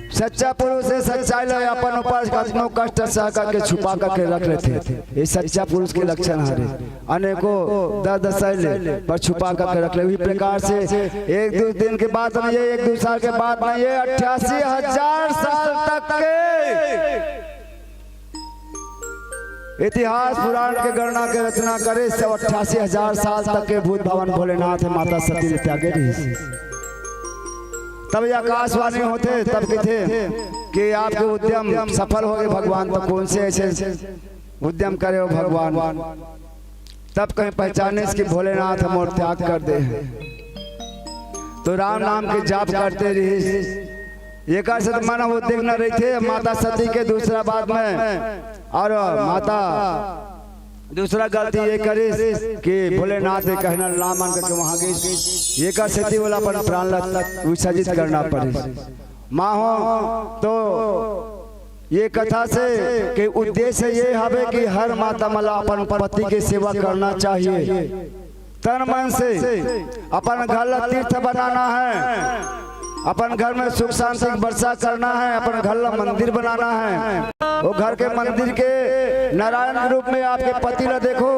सच्चा पुरुष है, सच्चाई ला अपन ऊपर कतनो कष्ट सह करके छुपा करके रख लेथे। ये सच्चा पुरुष के लक्षण हरे। अनेकों दर्द सह ले पर छुपा करके रख ले। उही प्रकार से एक दो दिन के बात नहीं है, एक दो साल के बात नहीं है, अट्ठासी हजार साल तक के इतिहास पुराण के गणना के रचना करे, सब अट्ठासी हजार साल तक के भूत भवन भोलेनाथ है, माता सती ल त्यागे रहिस। तब ये आकाशवाणी होथे, तब कथे कि आपके उद्यम सफल हो गए भगवान, तो कौन से ऐसे उद्यम करे हो भगवान? तब कहीं पहचानिस कि भोलेनाथ मोर त्याग कर दे हैं। तो राम नाम के जाप करते रहिस। एकर से तो मन वो देखना रहिथे माता सती के दूसरा बात में, और माता दूसरा गलती ये करिस कि भोलेनाथ के कहना ना मान करके वहां गई। एकर सेती वाला अपन प्राण ला विसर्जित करना पड़े। माँ हो तो ये कथा से के उद्देश्य ये हवे कि हर माता मन ला अपन पति के सेवा करना चाहिए। तन मन से अपन घर ला तीर्थ बनाना है, अपन घर में सुख शांति की वर्षा करना है, अपन घर ला मंदिर बनाना है। वो घर के मंदिर के नारायण के रूप में आपके पति ला देखो,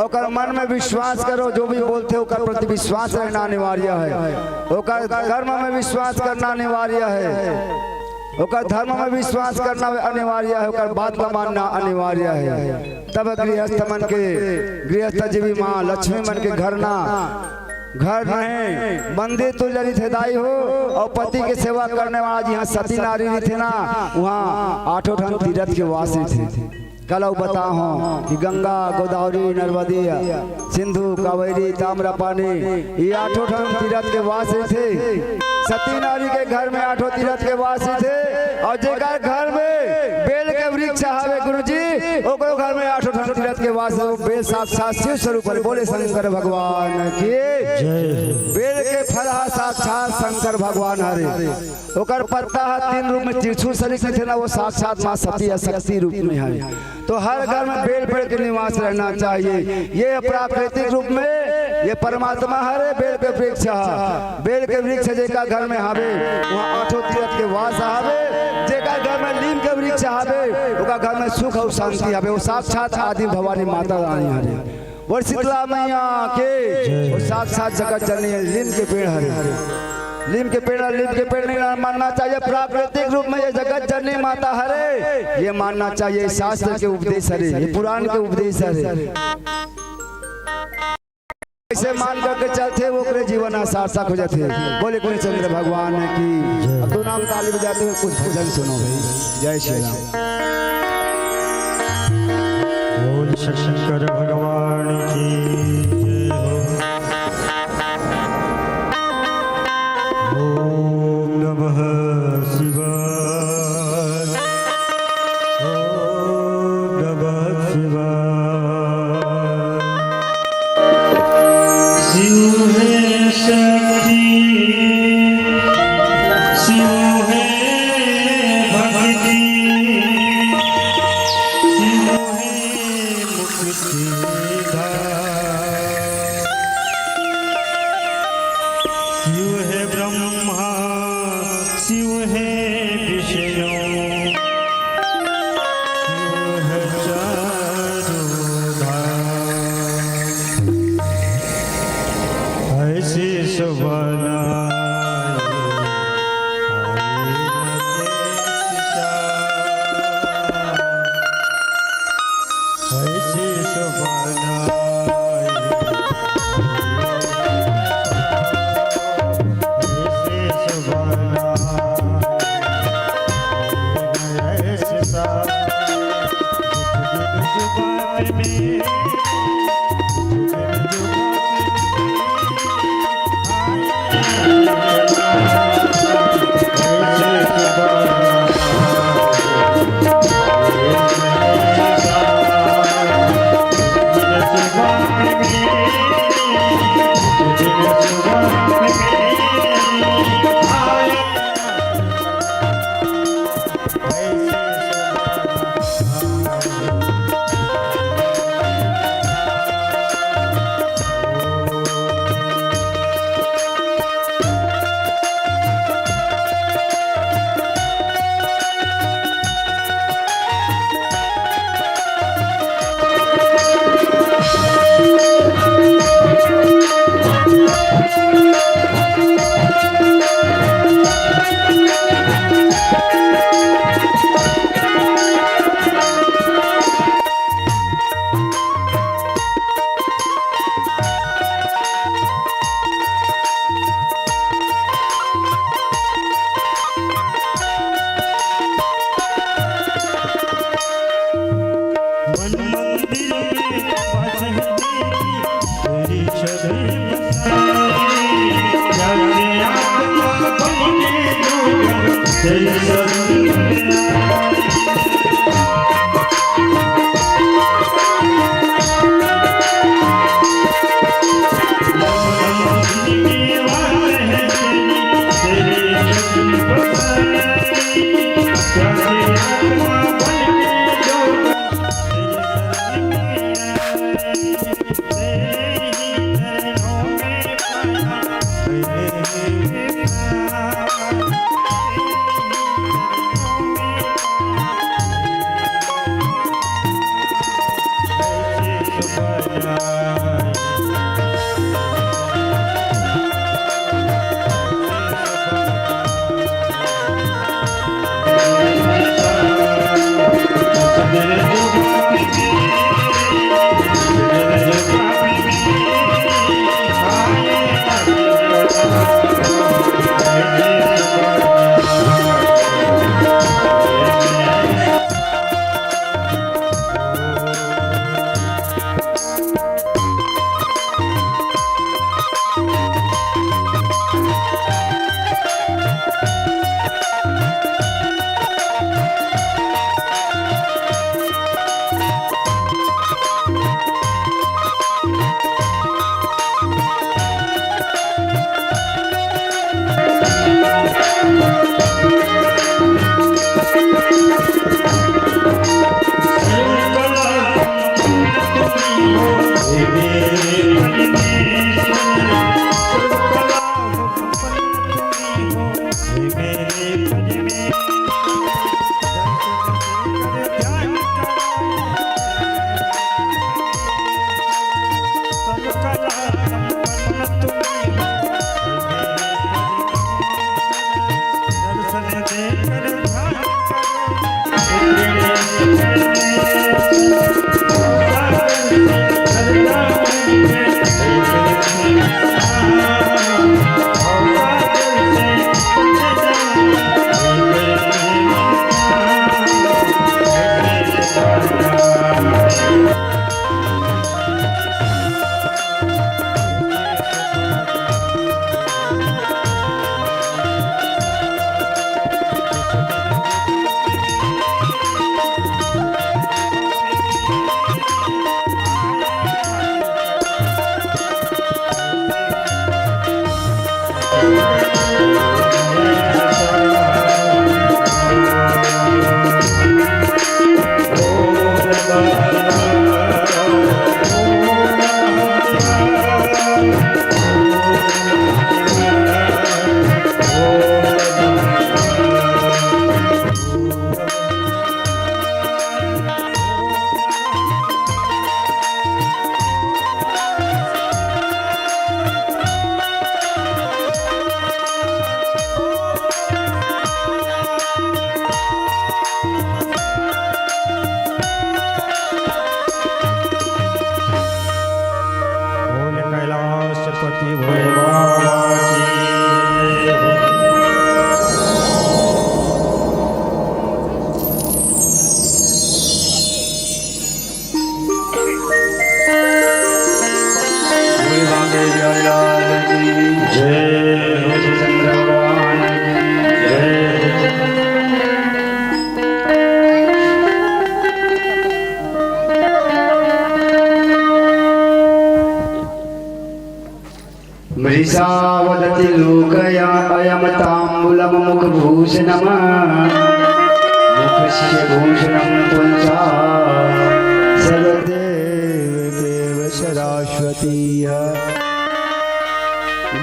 ओकर मन में विश्वास करो, जो भी बोलथे ओकर प्रति विश्वास रहना अनिवार्य है, ओकर कर्म में विश्वास करना अनिवार्य है, ओकर धर्म में विश्वास करना अनिवार्य है, ओकर बात ला मानना अनिवार्य है। तब गृहस्थ मन के, गृहस्थ जीवी माँ लक्ष्मी मन के घर ना, घर नहीं, मंदिर तो जरी थे दाई हो, और पति के सेवा करने वाला जी यहाँ सती नारी रहिथे ना, वहाँ आठों ठन तीरथ के वास रहिथे। कलौ बताहो कि गंगा, गोदावरी, नर्मदी, सिंधु, कावेरी, ताम्रपानी, ये आठों ठन तीरथ के वास रहिथे। सती नारी के घर में आठों तीरथ के वास रहिथे। और जेकर घर में बेल के वृक्ष हवे गुरुजी, ओकरो घर में आठों ठन तीरथ के वास रहिथे। बेल साक्षात शिव स्वरूप हरे। बोले शंकर भगवान की। जय। बेल के फल हा साक्षात शंकर भगवान हरे। ओकर पत्ता ह तीन रूप में त्रिशूल सरीख रहिथे ना, वो साक्षात माँ सती ह शक्ति रूप में है। तो हर घर में बेल पेड़ के निवास रहना चाहिए। ये प्राकृतिक रूप में ये परमात्मा हरे बेल के वृक्ष ह। बेल के वृक्ष जेका घर में हवे, वहाँ आठों तीरथ के वास हवे। जेका घर में लीम के वृक्ष चाहबे, ओकर घर में सुख अउ शांति हवे। वो साक्षात आदि भवानी माता रानी हरे। बोल शीतला मैया के, वो साक्षात जगत जननी नीम के पेड़ हरे। नीम के पेड़, नीम के पेड़ नहीं मानना चाहिए। प्राकृतिक रूप में ये जगत जननी माता हरे, ये मानना चाहिए। शास्त्र के उपदेश हरे, ये पुराण के उपदेश हरे। ऐसे मान करके चलथे, ओकरे जीवन ह सार्थक हो जाथे। बोले पूर्णचंद्र भगवान की। अब दो नाम ताली बजाते हुए कुछ भजन सुनो भाई। जय श्री राम। बोल शंकर भगवान की जय हो। ओम नमः शिवाय। ओम नमः शिवाय। शिव है शक्ति, शिव है भक्ति, शिव है मुक्ति। शिव है ब्रह्मा, शिव है विष्णु, शिव है चारों धाम। ऐसी सुवर्ण लोकया अयम ताम्बूलम मुखभूषणम, मुखस्य भूषणम पुंसा सर्वदेव देव सरस्वती।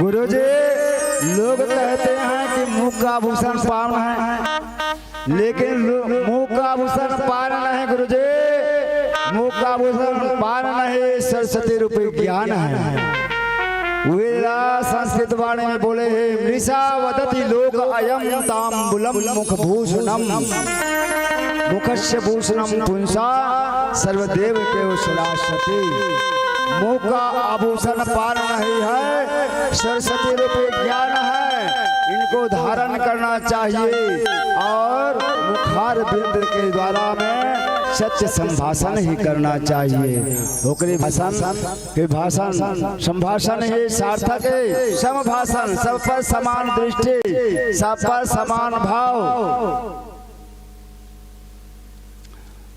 गुरुजी, लोग कहते हैं कि मुख का आभूषण पावन है, लेकिन लो-, मुख का आभूषण पान नहीं गुरुजी, मुख का आभूषण पान नहीं, सरस्वती रूपी ज्ञान है। वेदा संस्कृत वाणी में बोले हैं, मृषा वदति लोक अयम ताम्बूलम मुखभूषणम, मुखस्य भूषणम पुंसा सर्वदेव केव सरस्वती। मुख का आभूषण पान नहीं है, सरस्वती रूपी ज्ञान है, इनको धारण करना चाहिए। और मुखार बिंद के द्वारा में सत्य संभाषण ही करना चाहिए। ओकरे भाषण के भाषण, संभाषण ही सार्थक है। समभाषण, सब पर समान दृष्टि, सब पर समान भाव।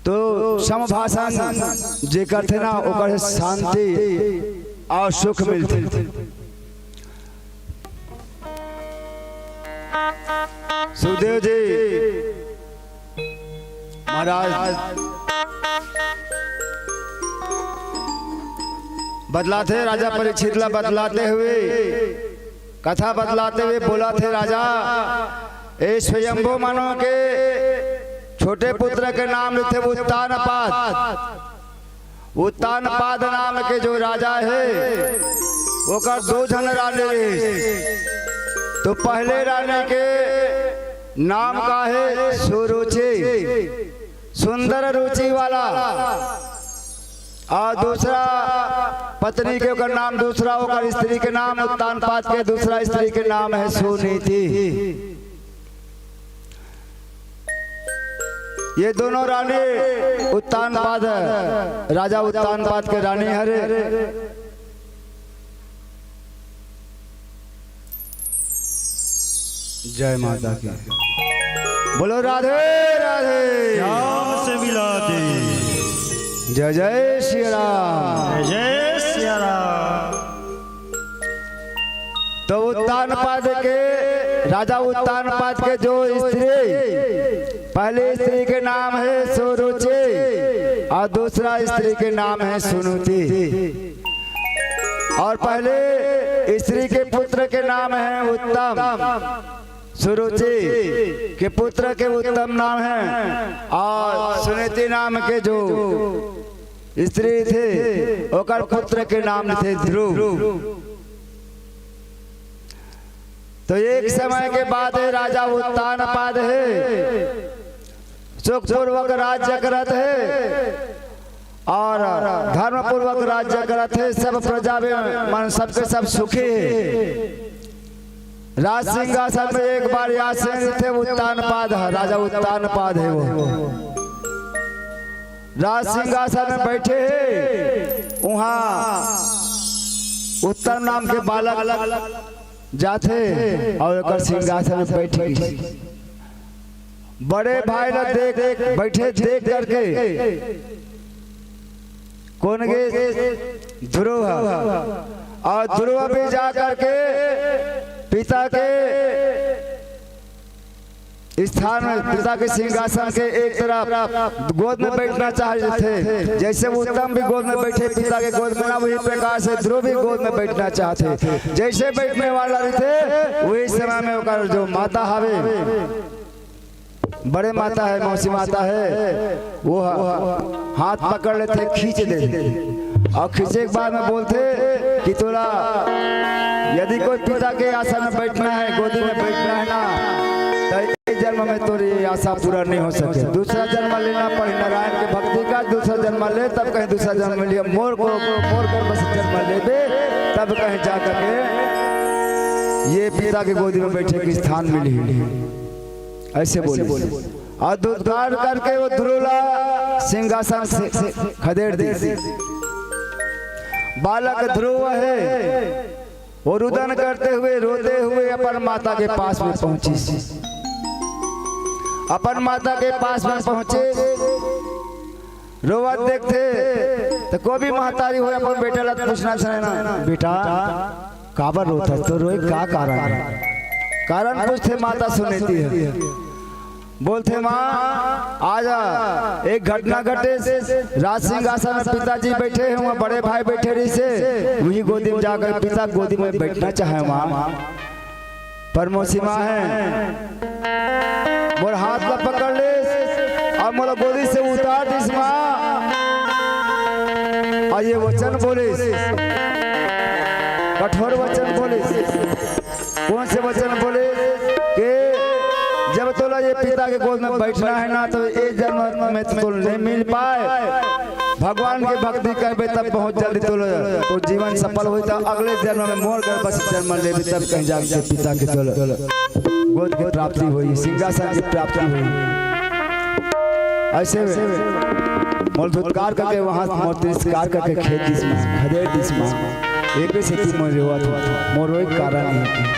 तो समभाषण जे करथे ना, ओकर शांति और सुख मिलथे। सुखदेव जी महाराज बतलाथे, राजा परीक्षित ला बतलाते हुए, कथा बतलाते हुए बोलथे, राजा, ए स्वयंभू मनु के छोटे पुत्र के नाम लेथे उत्तानपाद। उत्तानपाद नाम के जो राजा हे, ओकर दो झन रानी रहिस। तो पहले रानी के नाम का हे? सुरुचि, सुंदर रुचि वाला। और दूसरा पत्नी के ओकर नाम दूसरा, ओकर स्त्री के नाम उत्तानपाद के दूसरा स्त्री के नाम हे सुनीति। ये दोनों रानी उत्तानपाद, राजा उत्तानपाद के रानी हरे। जय माता की। बोलो राधे राधे। श्याम से मिला दे। जय जय सिया राम। जय जय सिया राम। तो उत्तानपाद के, राजा उत्तानपाद के जो स्त्री, पहली स्त्री के नाम हे सुरुचि और दूसरा स्त्री के नाम हे सुनीति। और पहले स्त्री के पुत्र के नाम हे उत्तम, सुरुचि के पुत्र के उत्तम नाम हे, और सुनीति नाम के जो स्त्री थे, ओकर पुत्र के नाम थे ध्रुव। तो एक समय के बात हे, राजा उत्तानपाद हे, सुखपूर्वक राज्य करत हे और धर्मपूर्वक राज्य करत हे, सब प्रजा में मन सबके सब सुखी हे। राज सिंहासन में एक बार आसीन थे उत्तानपाद, राजा उत्तानपाद हे वो। राज सिंहासन में बैठे हे, उहाँ उत्तम नाम के बालक जाथे और ओकर सिंहासन में बैठ गइस। बड़े भाई ला देख, बैठे देख करके कोन गे? ध्रुव। और ध्रुव भी जा करके पिता के स्थान में, पिता के सिंहासन के एक तरफ गोद में बैठना चाहथे। जैसे उत्तम भी गोद में बैठे पिता के गोद में ना, वही प्रकार से ध्रुव भी गोद में बैठना चाहथे। जैसे बैठने वाला रहिथे, वही समय में ओकर जो माता हवे, बड़े माता हे, मौसी माता हे, वो ह-, हाथ पकड़ लेथे, खींच देथे और खींचे के बाद में बोलथे कि तोला यदि कोई पिता के आसन में बैठना हे, गोदी में बैठना हे ना, तो ए जन्म में तोर ये आशा पूरा नहीं हो सके। दूसरा जन्म लेना पड़ही नारायण के भक्ति का, दूसरा जन्म ले, तब कहीं दूसरा जन्म लिया, मोर को, मोर गर्भ से जन्म लेबे, तब कहीं जा करके ये पिता के गोदी में बैठे के स्थान मिली। ऐसे बोले। और धुतकार करके वो ध्रुव ला सिंहासन से खदेड़ दी। बालक ध्रुव हे, वो रुदन करते हुए, रोते हुए अपन माता के पास में पहुंचिस। अपन माता के पास में पहुंचे, रोवत देखथे, तो कोई भी महतारी होय, अपन बेटा ला पूछना चाहे ना, "बेटा, काबर रोत हस? तो रोए का कारण है? कारण पूछथे माता सुनीति ह। बोलथे, माँ, आज एक घटना घटे। राज सिंहासन में पिताजी बैठे हे, वहाँ बड़े भाई बैठे रहिसे, वही गोदी में जाकर पिता गोदी में बैठना चाहे माँ। पर मौसी माँ हे, मोर हाथ ला पकड़ लिस अउ मोला गोदी से उतार दिस माँ। अउ ये वचन बोलिस, कठोर वचन बोलिस। कौन से वचन बोलिस कि जब तोला ये पिता के गोद में बैठना है ना, तो ये जन्म में तो तोला नहीं मिल पाए। भगवान के भक्ति करबे तब बहुत जल्दी तोला, तो जीवन सफल होई, तब अगले जन्म में मोर गर्भ से जन्म लेबे, तब कहीं जाके पिता के तोला गोद की प्राप्ति होई, सिंहासन की प्राप्ति होई। ऐसे में मोर धुतकार करके वहां मोर तिरस्कार करके खेद दिस माँ, खदेड़ दिस माँ। एके सेती मोर रोवत हों, मोर रोए के कारण नहीं।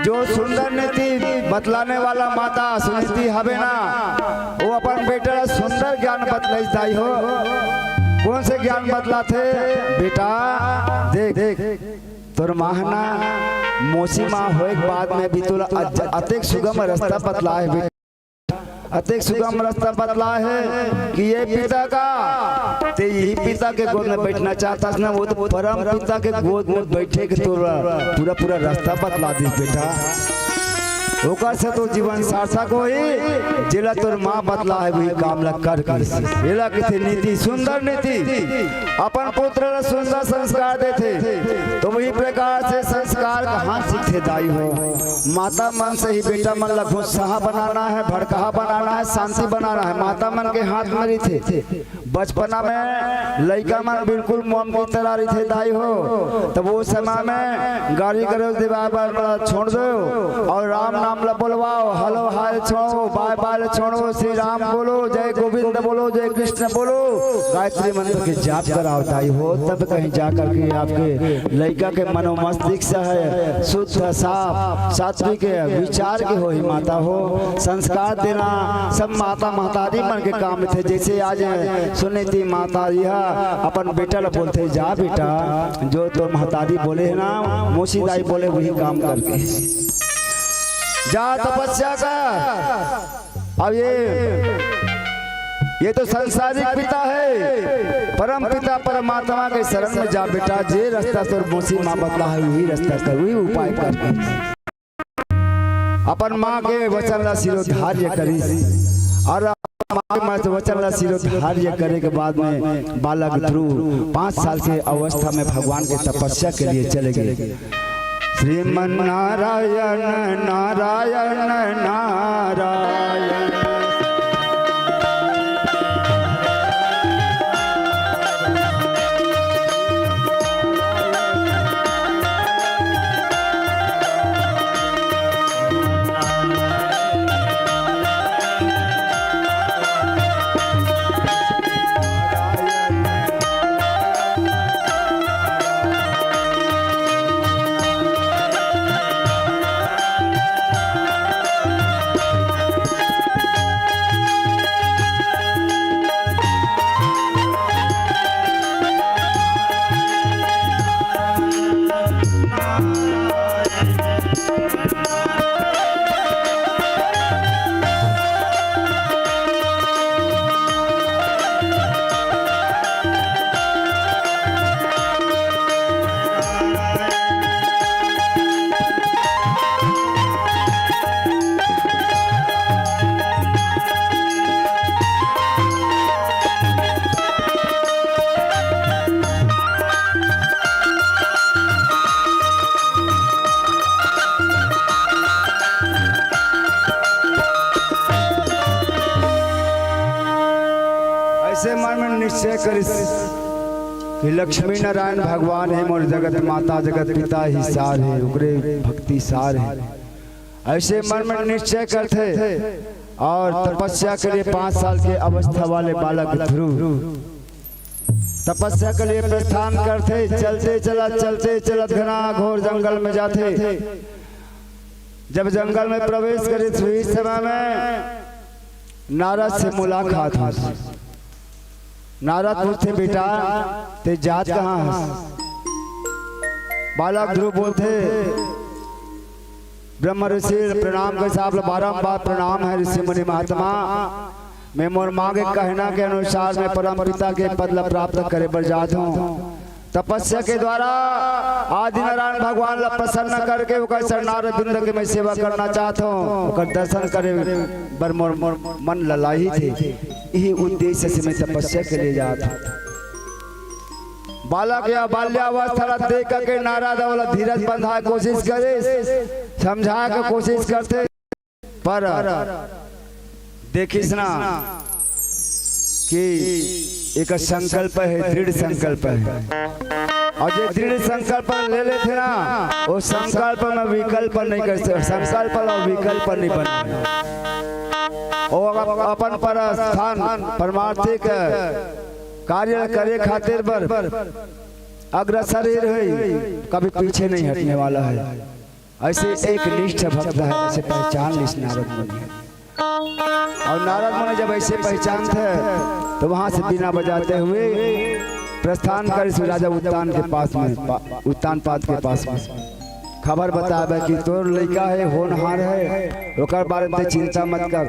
जो सुंदर नीति बतलाने वाला माता सुनीति हवे ना, वो अपन बेटा ला सुंदर ज्ञान बतलाइस दाई हो। कौन से ज्ञान बतलाथे? बेटा देख, तोर माँ ह ना, मौसी माँ होए के बाद में भी तोला अज-, अतेक सुगम रास्ता बतलाए हे बेटा, अतेक सुगम रास्ता बतलाए हे कि ये पिता का, ते यही पिता के गोद में बैठना चाहता है ना, वो तो परम पिता के गोद में बैठे के तोला पूरा पूरा रास्ता बतला दिस बेटा। ओकर से तो जीवन सार्थक होही, जेला तोर माँ बतला हे, वही काम ला कर के। एला कथे नीति, सुंदर नीति। अपन पुत्र ला सुंदर संस्कार देथे, तो वही प्रकार से संस्कार कहाँ सीखथे दाई हो? माता मन से ही बेटा मन ला गुस्सा बनाना है, भड़काहा बनाना है, शांति बनाना है, माता मन के हाथ में रहिथे। बचपना में लइका मन बिल्कुल मोम की तरह रहिथे दाई हो। तब वो समय में गाली गलौज देवाय बर छोड़ दो और राम नाम ला बोलवाओ, हेलो हाय छोड़ो, बाय बाय छोड़ो, श्री राम बोलो, जय गोविंद बोलो, जय कृष्ण बोलो, गायत्री मंत्र के जाप कराओ दाई हो। तब कहीं जा करके आपके लइका के मनोमस्तिष्क से है शुद्ध, साफ, सात्विक विचार के होही माता हो। संस्कार देना सब माता महतारी मन के काम थे। जैसे आज सुनीति माता जी ह अपन बेटा ला बोलथे, जा बेटा, जो तोर महतारी बोले हे ना, मौसी दाई बोले, वही काम करके जा, तपस्या कर। अब ये, ये तो सांसारिक पिता है, परम पिता परमात्मा के शरण में जा बेटा, जे रास्ता तोर मौसी माँ बतला है, वही रास्ता कर, वही उपाय कर। अपन माँ के वचन ला शिरोधार्य करिस और माँ के मत-, वचन ला शिरोधार्य करे के बाद में बालक ध्रुव पाँच साल के अवस्था में भगवान के तपस्या के लिए चले गए। श्रीमन नारायण, नारायण, नारायण। ऐसे मन में निश्चय करिस कि लक्ष्मी नारायण भगवान हे, मोर जगत माता, जगत पिता ही सार हे, ओकरे भक्ति सार हे। ऐसे मन में निश्चय करथे और तपस्या के लिए पाँच साल के अवस्था वाले बालक ध्रुव तपस्या के लिए प्रस्थान करथे। चलते चलत, चलते चलत घना घोर जंगल में जाथे। जब जंगल में प्रवेश करे, तो इस समय में नारद से मुलाकात हो। नारद पूछथे, "बेटा, ते जात कहाँ हस?" बालक ध्रुव बोलथे, ब्रह्म ऋषि प्रणाम के हिसाब ले बारंबार प्रणाम हे ऋषि मुनि महात्मा। मैं मोर माँ के कहना के अनुसार मैं परम पिता के पद ला प्राप्त करे बर जात हूँ। तपस्या के द्वारा आदि नारायण भगवान ला प्रसन्न करके ओकर चरणार बिंद के मैं सेवा करना चाहत हूँ, ओकर दर्शन करे बर मोर, मोर मन ललाहित हे। यही उद्देश्य से मैं तपस्या के लिए जात हूँ। बालक या बाल्यावस्था ला देख के नारद ओला धीरज बंधाए कोशिश करे, समझाए के कोशिश करथे, पर देखिस ना कि एक संकल्प हे, दृढ़ संकल्प हे, अउ जे दृढ़ संकल्प ले लेथे ना, वो संकल्प में विकल्प नहीं कर सकते, संकल्प ला विकल्प नहीं बने। वो अप-, अपन पर स्थान परमार्थिक कार्य करे खातिर बर अग्रसर ही रही, कभी पीछे नहीं हटने वाला है। ऐसे एक निष्ठ भक्त है, ऐसे पहचान लिस नारद मुनि। और नारद मुनि जब ऐसे पहचानथे, तो वहां से बीना बजाते हुए प्रस्थान करिस राजा उत्तान के पास में, पा-, उत्तानपाद के पास में। खबर बतावे कि तोर लइका हे, होनहार हे, ओकर बारे में चिंता मत कर।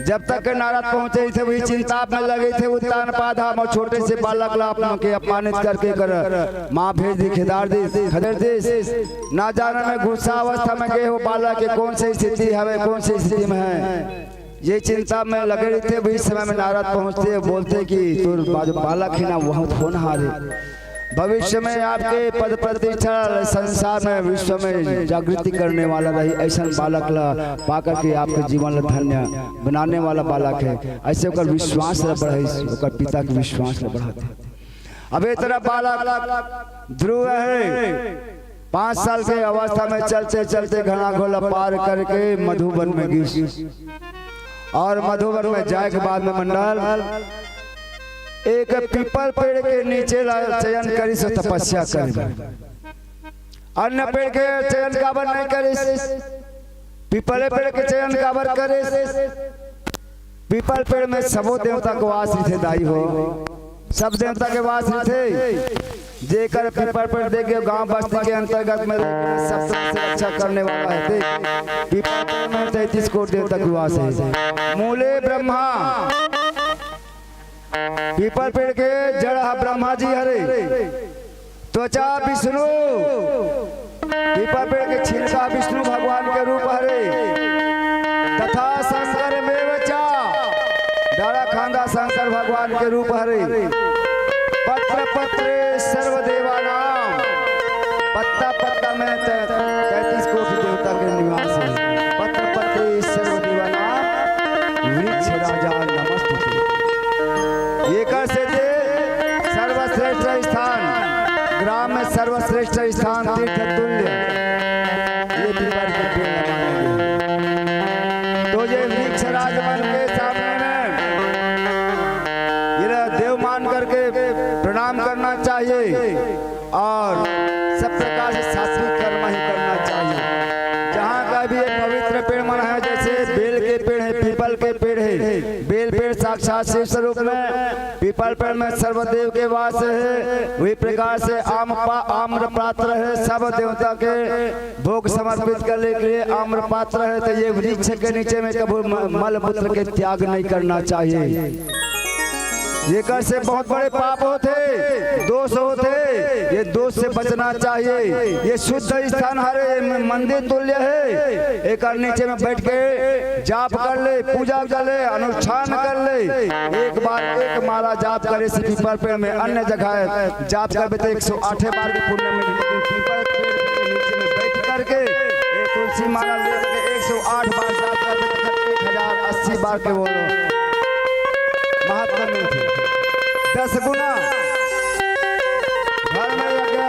जब तक के नारद पहुंचे थे, वही चिंता में लगे थे। उत्तानपाद हा मोर छोटे से बालक ला अपन के अपमानित करके कर माँ भेज दी, खेदार दी, खदेड़ दी। ना जाने में गुस्सा अवस्था में गए हो, बालक के कौन सी स्थिति हवे, कौन सी स्थिति में है, ये चिंता में लगे रहिथे। वही समय में नारद पहुंचथे, बोलथे कि तोर बा-, जो बालक हे ना, वो होनहार हे। भविष्य में आपके पद प्रतिष्ठा संसार में, विश्व में जागृति करने वाला रही। ऐसन बालक ला पा करके आपके जीवन ला धन्य बनाने वाला बालक हे। ऐसे ओकर विश्वास ला बढ़ाइस, ओकर पिता के विश्वास ला बढ़ाथे। अब ए तरह बालक ध्रुव हे, पाँच साल के अवस्था में चलते चलते घना घोला पार करके मधुबन में गिस। और मधुबन में जाए के बाद में मंडल एक पीपल पेड़ के नीचे ला चयन करिस तपस्या करे। अन्य पेड़ के चयन काबर नहीं करिस, पीपले पेड़ के चयन काबर करिस? पीपल पेड़ में सबो देवता के वास रहिथे दाई हो, सब देवता के वास रहिथे। जेकर पीपल पेड़ देख के गांव बस्ती के अंतर्गत में रह के सब तरह से रक्षा करने वाला हे। देख, पीपल पेड़ में तैंतीस कोटि देवता के वास हे। मूले ब्रह्मा, पीपल पेड़ के जड़ ह ब्रह्मा जी हरे, त्वचा विष्णु, पीपल पेड़ के छिलका विष्णु भगवान के रूप हरे, तथा शंकर में चा, डारा खांदा शंकर भगवान के रूप हरे। पत्र पत्रे सर्व देवानाम, पत्ता पत्ता में तै-, तैंतीस कोटि देवता के निवास हे। पत्र पत्रे सर्व देवानाम, वृक्ष राजा नमस्तुते। एकर सेती सर्वश्रेष्ठ स्थान, ग्राम में सर्वश्रेष्ठ स्थान तीर्थ तुल्य, ये पीपल के पेड़ लगाए गए। तो ये वृक्ष राज मन के सामने में ये देव मान करके प्रणाम करना चाहिए। और सब प्रकार से सात्विक कर्म ही करना चाहिए। जहाँ का भी ये पवित्र पेड़ मन हे, जैसे बेल के पेड़ हे, पीपल के पेड़ हे, बेल पेड़ साक्षात शिव स्वरूप में, पीपल पेड़ में सर्वदेव के वास हे। वही प्रकार से आम पा-, आम्र पात्र हे, सब देवता के भोग समर्पित करने के लिए आम्र पात्र हे। तो ये वृक्ष के नीचे में कभी म-, मल मूत्र के त्याग नहीं करना चाहिए। एकर से बहुत बड़े पाप होथे, दोष होथे, ये दोष से बचना चाहिए। ये शुद्ध स्थान हरे, ये मंदिर तुल्य हे। एकर नीचे में बैठ के जाप कर ले, पूजा कर ले, अनुष्ठान कर ले। एक बार एक माला जाप करे से पीपल पेड़ में, अन्य जगह जाप करबे तो एक सौ आठ बार के पुण्य मिली, लेकिन पीपल पेड़ के नीचे में बैठ करके ये तुलसी माला लेकर के एक सौ आठ बार जाप करबे तो एक हजार अस्सी बार के बोलो। महात्मा मिलथे। दस गुना घर में यज्ञ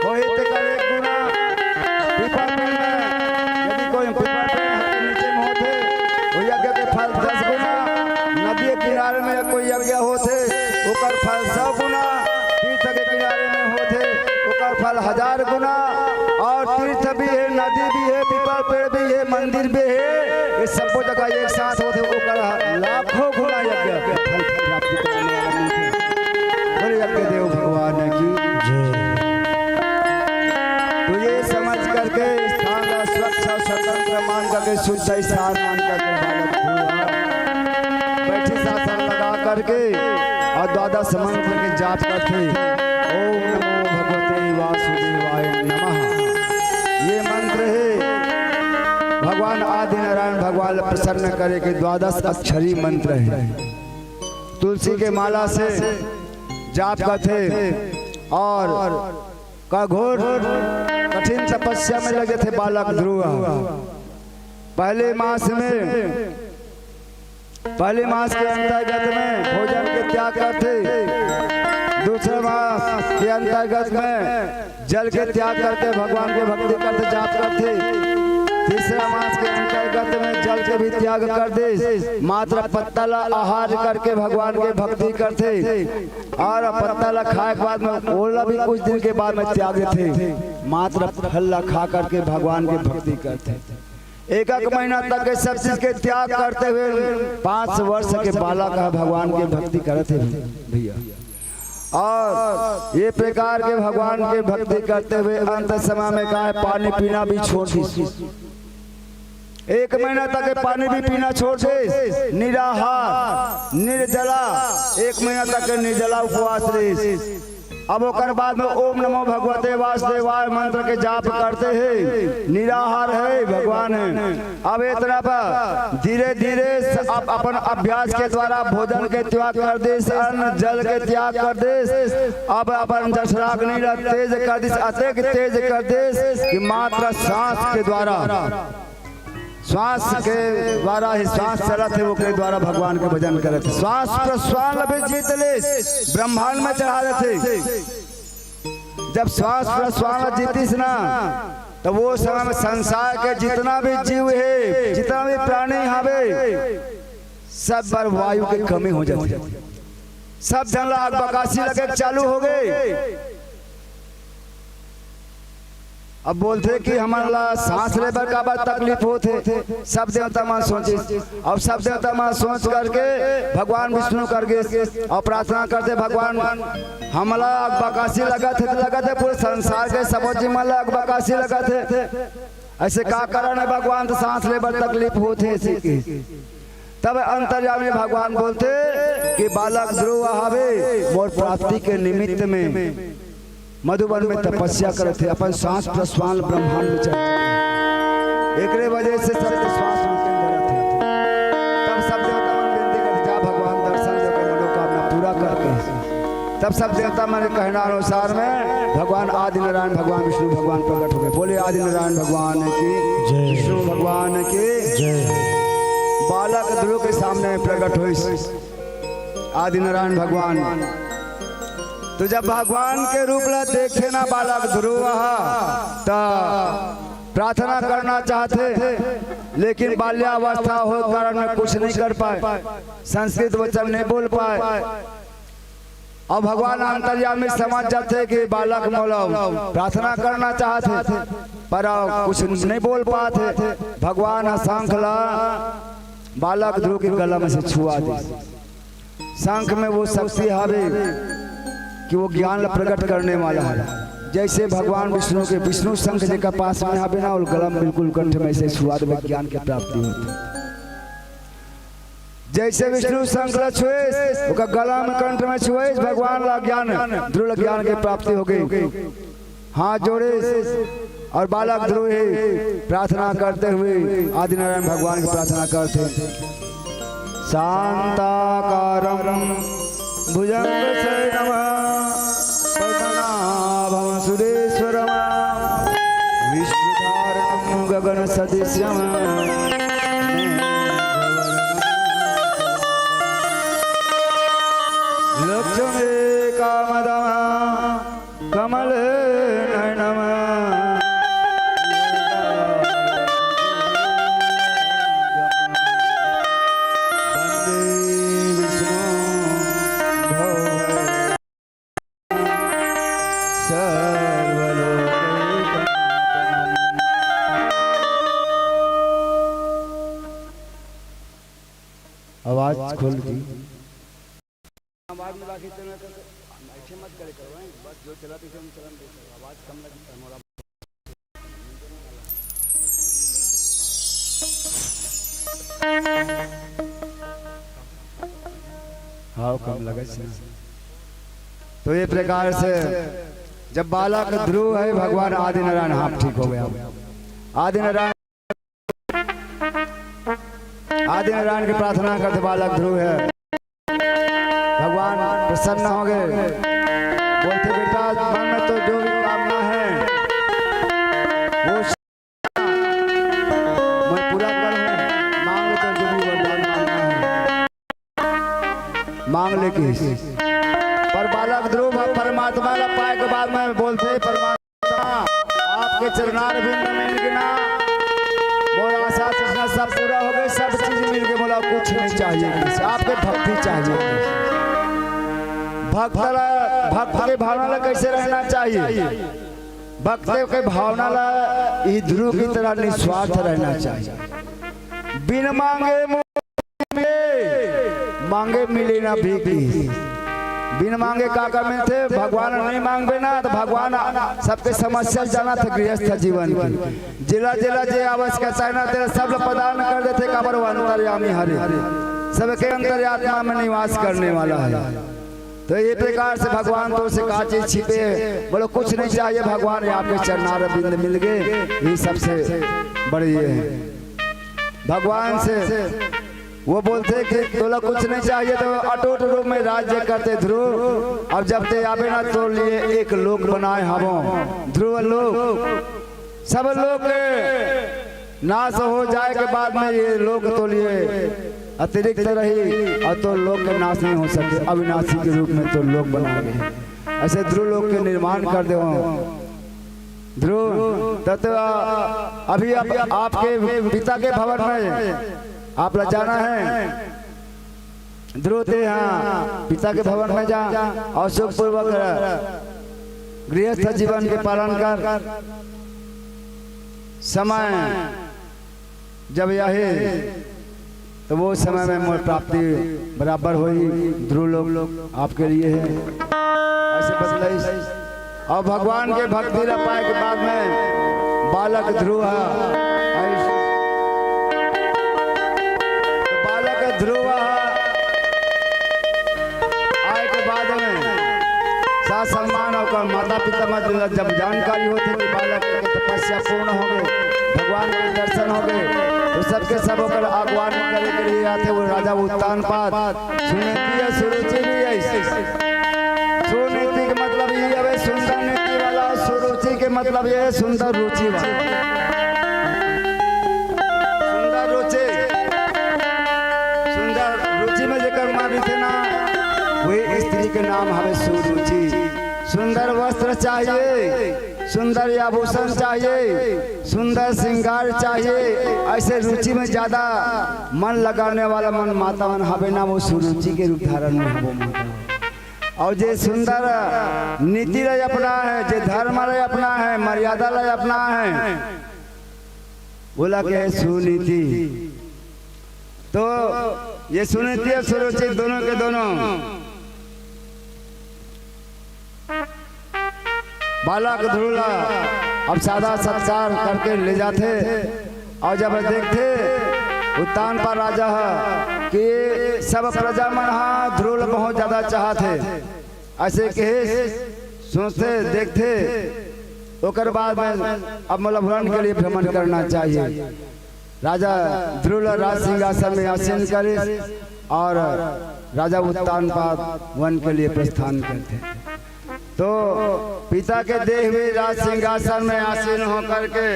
होही, तेकर एक गुना पीपल पेड़ में, यदि कोई पीपल पेड़ के नीचे में होथे, वो यज्ञ के फल दस गुना, नदी के किनारे में कोई यज्ञ होथे, ओकर फल सौ गुना, तीर्थ के किनारे में होथे, ओकर फल हजार गुना। और तीर्थ भी हे, नदी भी हे, पीपल पेड़ भी हे, मंदिर भी हे, ये सबो जगह एक साथ होथे, ओकर लाखों गुना यज्ञ के फल प्राप्त कराने वाला मिलथे। बोले यज्ञ देव भगवान की जय। मान करके, शुद्ध स्थान मान करके बालक ध्रुव बैठी आसन लगा करके और द्वादश मंत्र के जाप करथे। ओम नमो भगवते वासुदेवाय नमः। ये मंत्र हे भगवान आदि नारायण भगवान ला प्रसन्न करे के द्वादश अक्षरी मंत्र हे। तुलसी के माला से जाप करथे और का घोर कठिन तपस्या में लगे थे बालक ध्रुव। पहले मास में, पहले मास के अंतर्गत में भोजन के त्याग करथे, दूसरे मास के अंतर्गत में जल के त्याग करके भगवान के भक्ति करथे, जाप करथे। तीसरा मास के अंतर्गत में जल के भी त्याग कर दे, मात्र पत्ता ला आहार करके भगवान के भक्ति करथे। और पत्ता ला खाए के बाद में ओला भी कुछ दिन के बाद में त्याग देथे, मात्र फल ला खा करके भगवान के भक्ति करथे। एक एक महीना तक के सब चीज के त्याग करते हुए पाँच वर्ष के बालक ह भगवान के भक्ति करत हे भैया। और ये प्रकार के भगवान के भक्ति करते हुए अंत समय में का हे, पानी पीना भी छोड़ दिस। एक महीना तक के पानी भी पीना छोड़ दिस। निराहार, निर्जला, एक महीना तक के निर्जला उपवास रहिस। अब ओकर बाद में ओम नमो भगवते वासुदेवाय मंत्र के जाप करते हे, निराहार हे, भगवान हे। अब इतना पर धीरे धीरे स-, अब अपन अभ्यास के द्वारा भोजन के त्याग कर दिस, अन्न जल के त्याग कर दिस। अब अपन जठराग्नि ला तेज कर दिस, अतेक तेज कर दिस कि मात्र सांस के द्वारा, श्वास के द्वारा ही श्वास चलत हे, ओकरे द्वारा भगवान के भजन करत हे। श्वास प्रश्वास भी जीत ले, ब्रह्मांड में चढ़ा देथे। जब श्वास प्रश्वास जीतिस ना, तो वो समय में संसार के जितना भी जीव हे, जितना भी प्राणी हवे, सब बर वायु के कमी हो जाथे। सब झन ला अकबकासी लगे चालू हो गे। अब बोलथे कि हमन ला सांस ले बर काबर तकलीफ होथे। सब देवता मन सोचिस, और सब देवता मन सोच करके भगवान विष्णु कर गे और प्रार्थना करथे, भगवान, हमला अकबकासी लगत हे, लगत हे, पूरे संसार के सबो जीव मन ला अकबकासी लगत हे। ऐसे का कारण हे भगवान, तो सांस ले बर तकलीफ होथे ऐसे की। तब अंतर्यामी भगवान बोलथे कि बालक ध्रुव हवे, मोर प्राप्ति के निमित्त में मधुबन में तपस्या करत हे, अपन सांस प्रश्वास ब्रह्मांड में चल, एकरे वजह से सबके श्वास रुके धरत हे। तब सब देवता मन विनती करथे, जा भगवान, दर्शन देके मनोकामना पूरा करके। तब सब देवता मन के कहना अनुसार में भगवान आदि नारायण, भगवान विष्णु भगवान प्रकट हो गे। बोले आदि नारायण भगवान की, जय। विष्णु भगवान की, जय। बालक ध्रुव के सामने प्रकट होइस आदि नारायण भगवान। तो जब भगवान के रूप ला देखे ना बालक ध्रुव ह, त प्रार्थना करना चाहथे, लेकिन बाल्यावस्था हो कारण में कुछ नहीं कर पाए, संस्कृत वचन नहीं बोल पाए। अब भगवान अंतर्यामी समझ जाथे कि बालक मोला प्रार्थना करना चाहथे, पर कुछ नहीं बोल पाथे। भगवान ह शंख ला बालक ध्रुव के गला में से छुआ दे। शंख में वो शक्ति हवे कि वो ज्ञान ला प्रकट करने वाला है। जैसे भगवान विष्णु के विष्णु शंख जेकर पास में हवे ना, वो गला में बिल्कुल कंठ में से छुआ देवे, ज्ञान के प्राप्ति होथे। जैसे विष्णु शंख ला छुएस, ओकर गला में कंठ में छुएस, भगवान ला ज्ञान, ध्रुव ज्ञान के प्राप्ति हो गई। हाथ जोड़े और बालक ध्रुव ही प्रार्थना करते हुए आदिनारायण भगवान की प्रार्थना करते। शांताकारं भुजंगशयनं पद्मनाभं सुरेश्वरं विश्वधारणं गगनसदृशं लक्ष्मीकामदं कमलनयनं वंदे विष्णु भव सर्वलोकैकनाथं। आवाज खोल दी। आवाज में बाकी चलना तो ऐसे मत करे करो, हैं? बस जो चला पीछे हम चलन दे करो, आवाज कम लगी, हमारा। हाँ, कम लगे से। तो ये प्रकार से जब बालक ध्रुव है, भगवान आदि नारायण, हाँ, ठीक हो गया। आदि नारायण, आदि नारायण की प्रार्थना करते, बालक ध्रुव है, भगवान प्रसन्न हो गए, बोलते, "बेटा, मन में तो जो भी कामना है, वो मैं पूरा करूँ, मांग ले, तो जो भी वरदान मांगना है, मांग ले।" किस पर बालक ध्रुव परमात्मा ला पाए के बाद में बोलते, "परमात्मा, आपके चरणार बिंद मिल गए ना, मोर आशा तृष्णा सब पूरा हो गए, सब चीज मिल गए, मोला कुछ नहीं चाहिए, किस आपके भक्ति चाहिए।" भक्त ला, भक्त के भावना ला कैसे रहना चाहिए? भक्त के भावना ला ई ध्रुव की तरह निस्वार्थ रहना चाहिए। बिन मांगे मुंह मिले, मांगे मिले ना भीख। बिन मांगे का का मिलथे? भगवान नहीं मांगबे ना, तो भगवान सबके समस्या जानथे गृहस्थ जीवन की। जेला जेला जे आवश्यकता है ना, तेला सब ला प्रदान कर देथे, काबर वो अंतर्यामी हरे, सबके अंतर्यात्मा में निवास करने वाला है। तो ये प्रकार से भगवान तो से का चीज छिपे है, बोलो कुछ नहीं चाहिए भगवान, ये आपके चरणार बिंद मिल गए, ये सबसे बड़ी ये है। भगवान से वो बोलते कि तोला कुछ नहीं चाहिए, तो अटूट रूप में राज्य करते ध्रुव। अब जब ते आबे ना, तो लिए एक लोक बनाए हवो, ध्रुव लोक। सब लोक के नाश हो जाए के बाद में ये लोक तो लिए अतिरिक्त रही और तो लोक के नाश नहीं हो सके, अविनाशी के रूप में तो लोक बना गए। ऐसे ध्रुव लोक के निर्माण कर दे ध्रुव। तब तो अभी आप, आपके पिता के भवन में आप ला जाना है। ध्रुव, ते यहाँ पिता के भवन में जा और सुखपूर्वक गृहस्थ जीवन के पालन कर। समय जब आही, तो वो समय में मोर प्राप्ति बराबर होई। ध्रुव लोक आपके लिए है, ऐसे बतलाइस। और भगवान के भक्ति ला पाए के बाद में बालक ध्रुव ह आइस। तो बालक ध्रुव ह आए के बाद में साथ सम्मान और माता पिता मन ला जब जानकारी होथे कि बालक के तपस्या पूर्ण हो गए, भगवान के दर्शन हो गए, तो सबके सब ओकर आह्वान करे के लिए आथे। वो राजा उत्तानपाद, सुनीति है, सुरुचि भी है। सुनीति के मतलब ये हवे सुंदर नीति वाला, सुरुचि के मतलब ये है सुंदर रुचि वाला। सुंदर रुचि, सुंदर रुचि में जेकर मन रहिथे ना, वही स्त्री के नाम हवे सुरुचि। सुंदर वस्त्र चाहिए, सुंदर आभूषण चाहिए, सुंदर श्रृंगार चाहिए। ऐसे रुचि में ज्यादा मन लगाने वाला मन माता मन हवे ना, वो सुरुचि के रूप धारण में हवे माता। और जे सुंदर नीति ला अपना है, जे धर्म ला अपना है, मर्यादा ला अपना है, बोला के सुनीति। तो ये सुनीति और सुरुचि दोनों के दोनों बालक ध्रुव ला अब सादा सत्कार करके ले जाथे। और जब देखथे उत्तानपाद राजा ह कि सब प्रजा मन ह ध्रुव ला बहुत ज्यादा चाहत हे, ऐसे कहे सोचथे, देखथे, ओकर बाद में अब मोला भ्रमण के लिए भ्रमण करना चाहिए। राजा ध्रुव ला राज सिंहासन में आसीन करिस और राजा उत्तानपाद वन के लिए प्रस्थान करथे। तो पिता के देह हुए राज सिंहासन में आसीन होकर के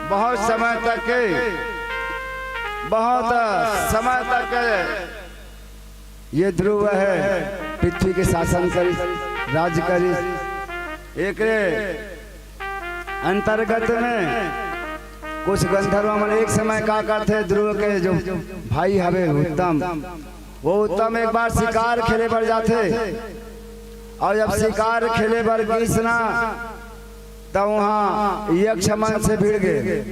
बहुत समय तक के, बहुत समय तक के ये ध्रुव है, पृथ्वी के शासन करिस, राज करिस। एकरे अंतर्गत में कुछ गंधर्व मन एक समय का करथे, ध्रुव के जो भाई हवे उत्तम, वो उत्तम एक बार शिकार खेले बर जाथे, और जब शिकार खेले बर गिस ना, त वहाँ यक्ष मन से भिड़ गए,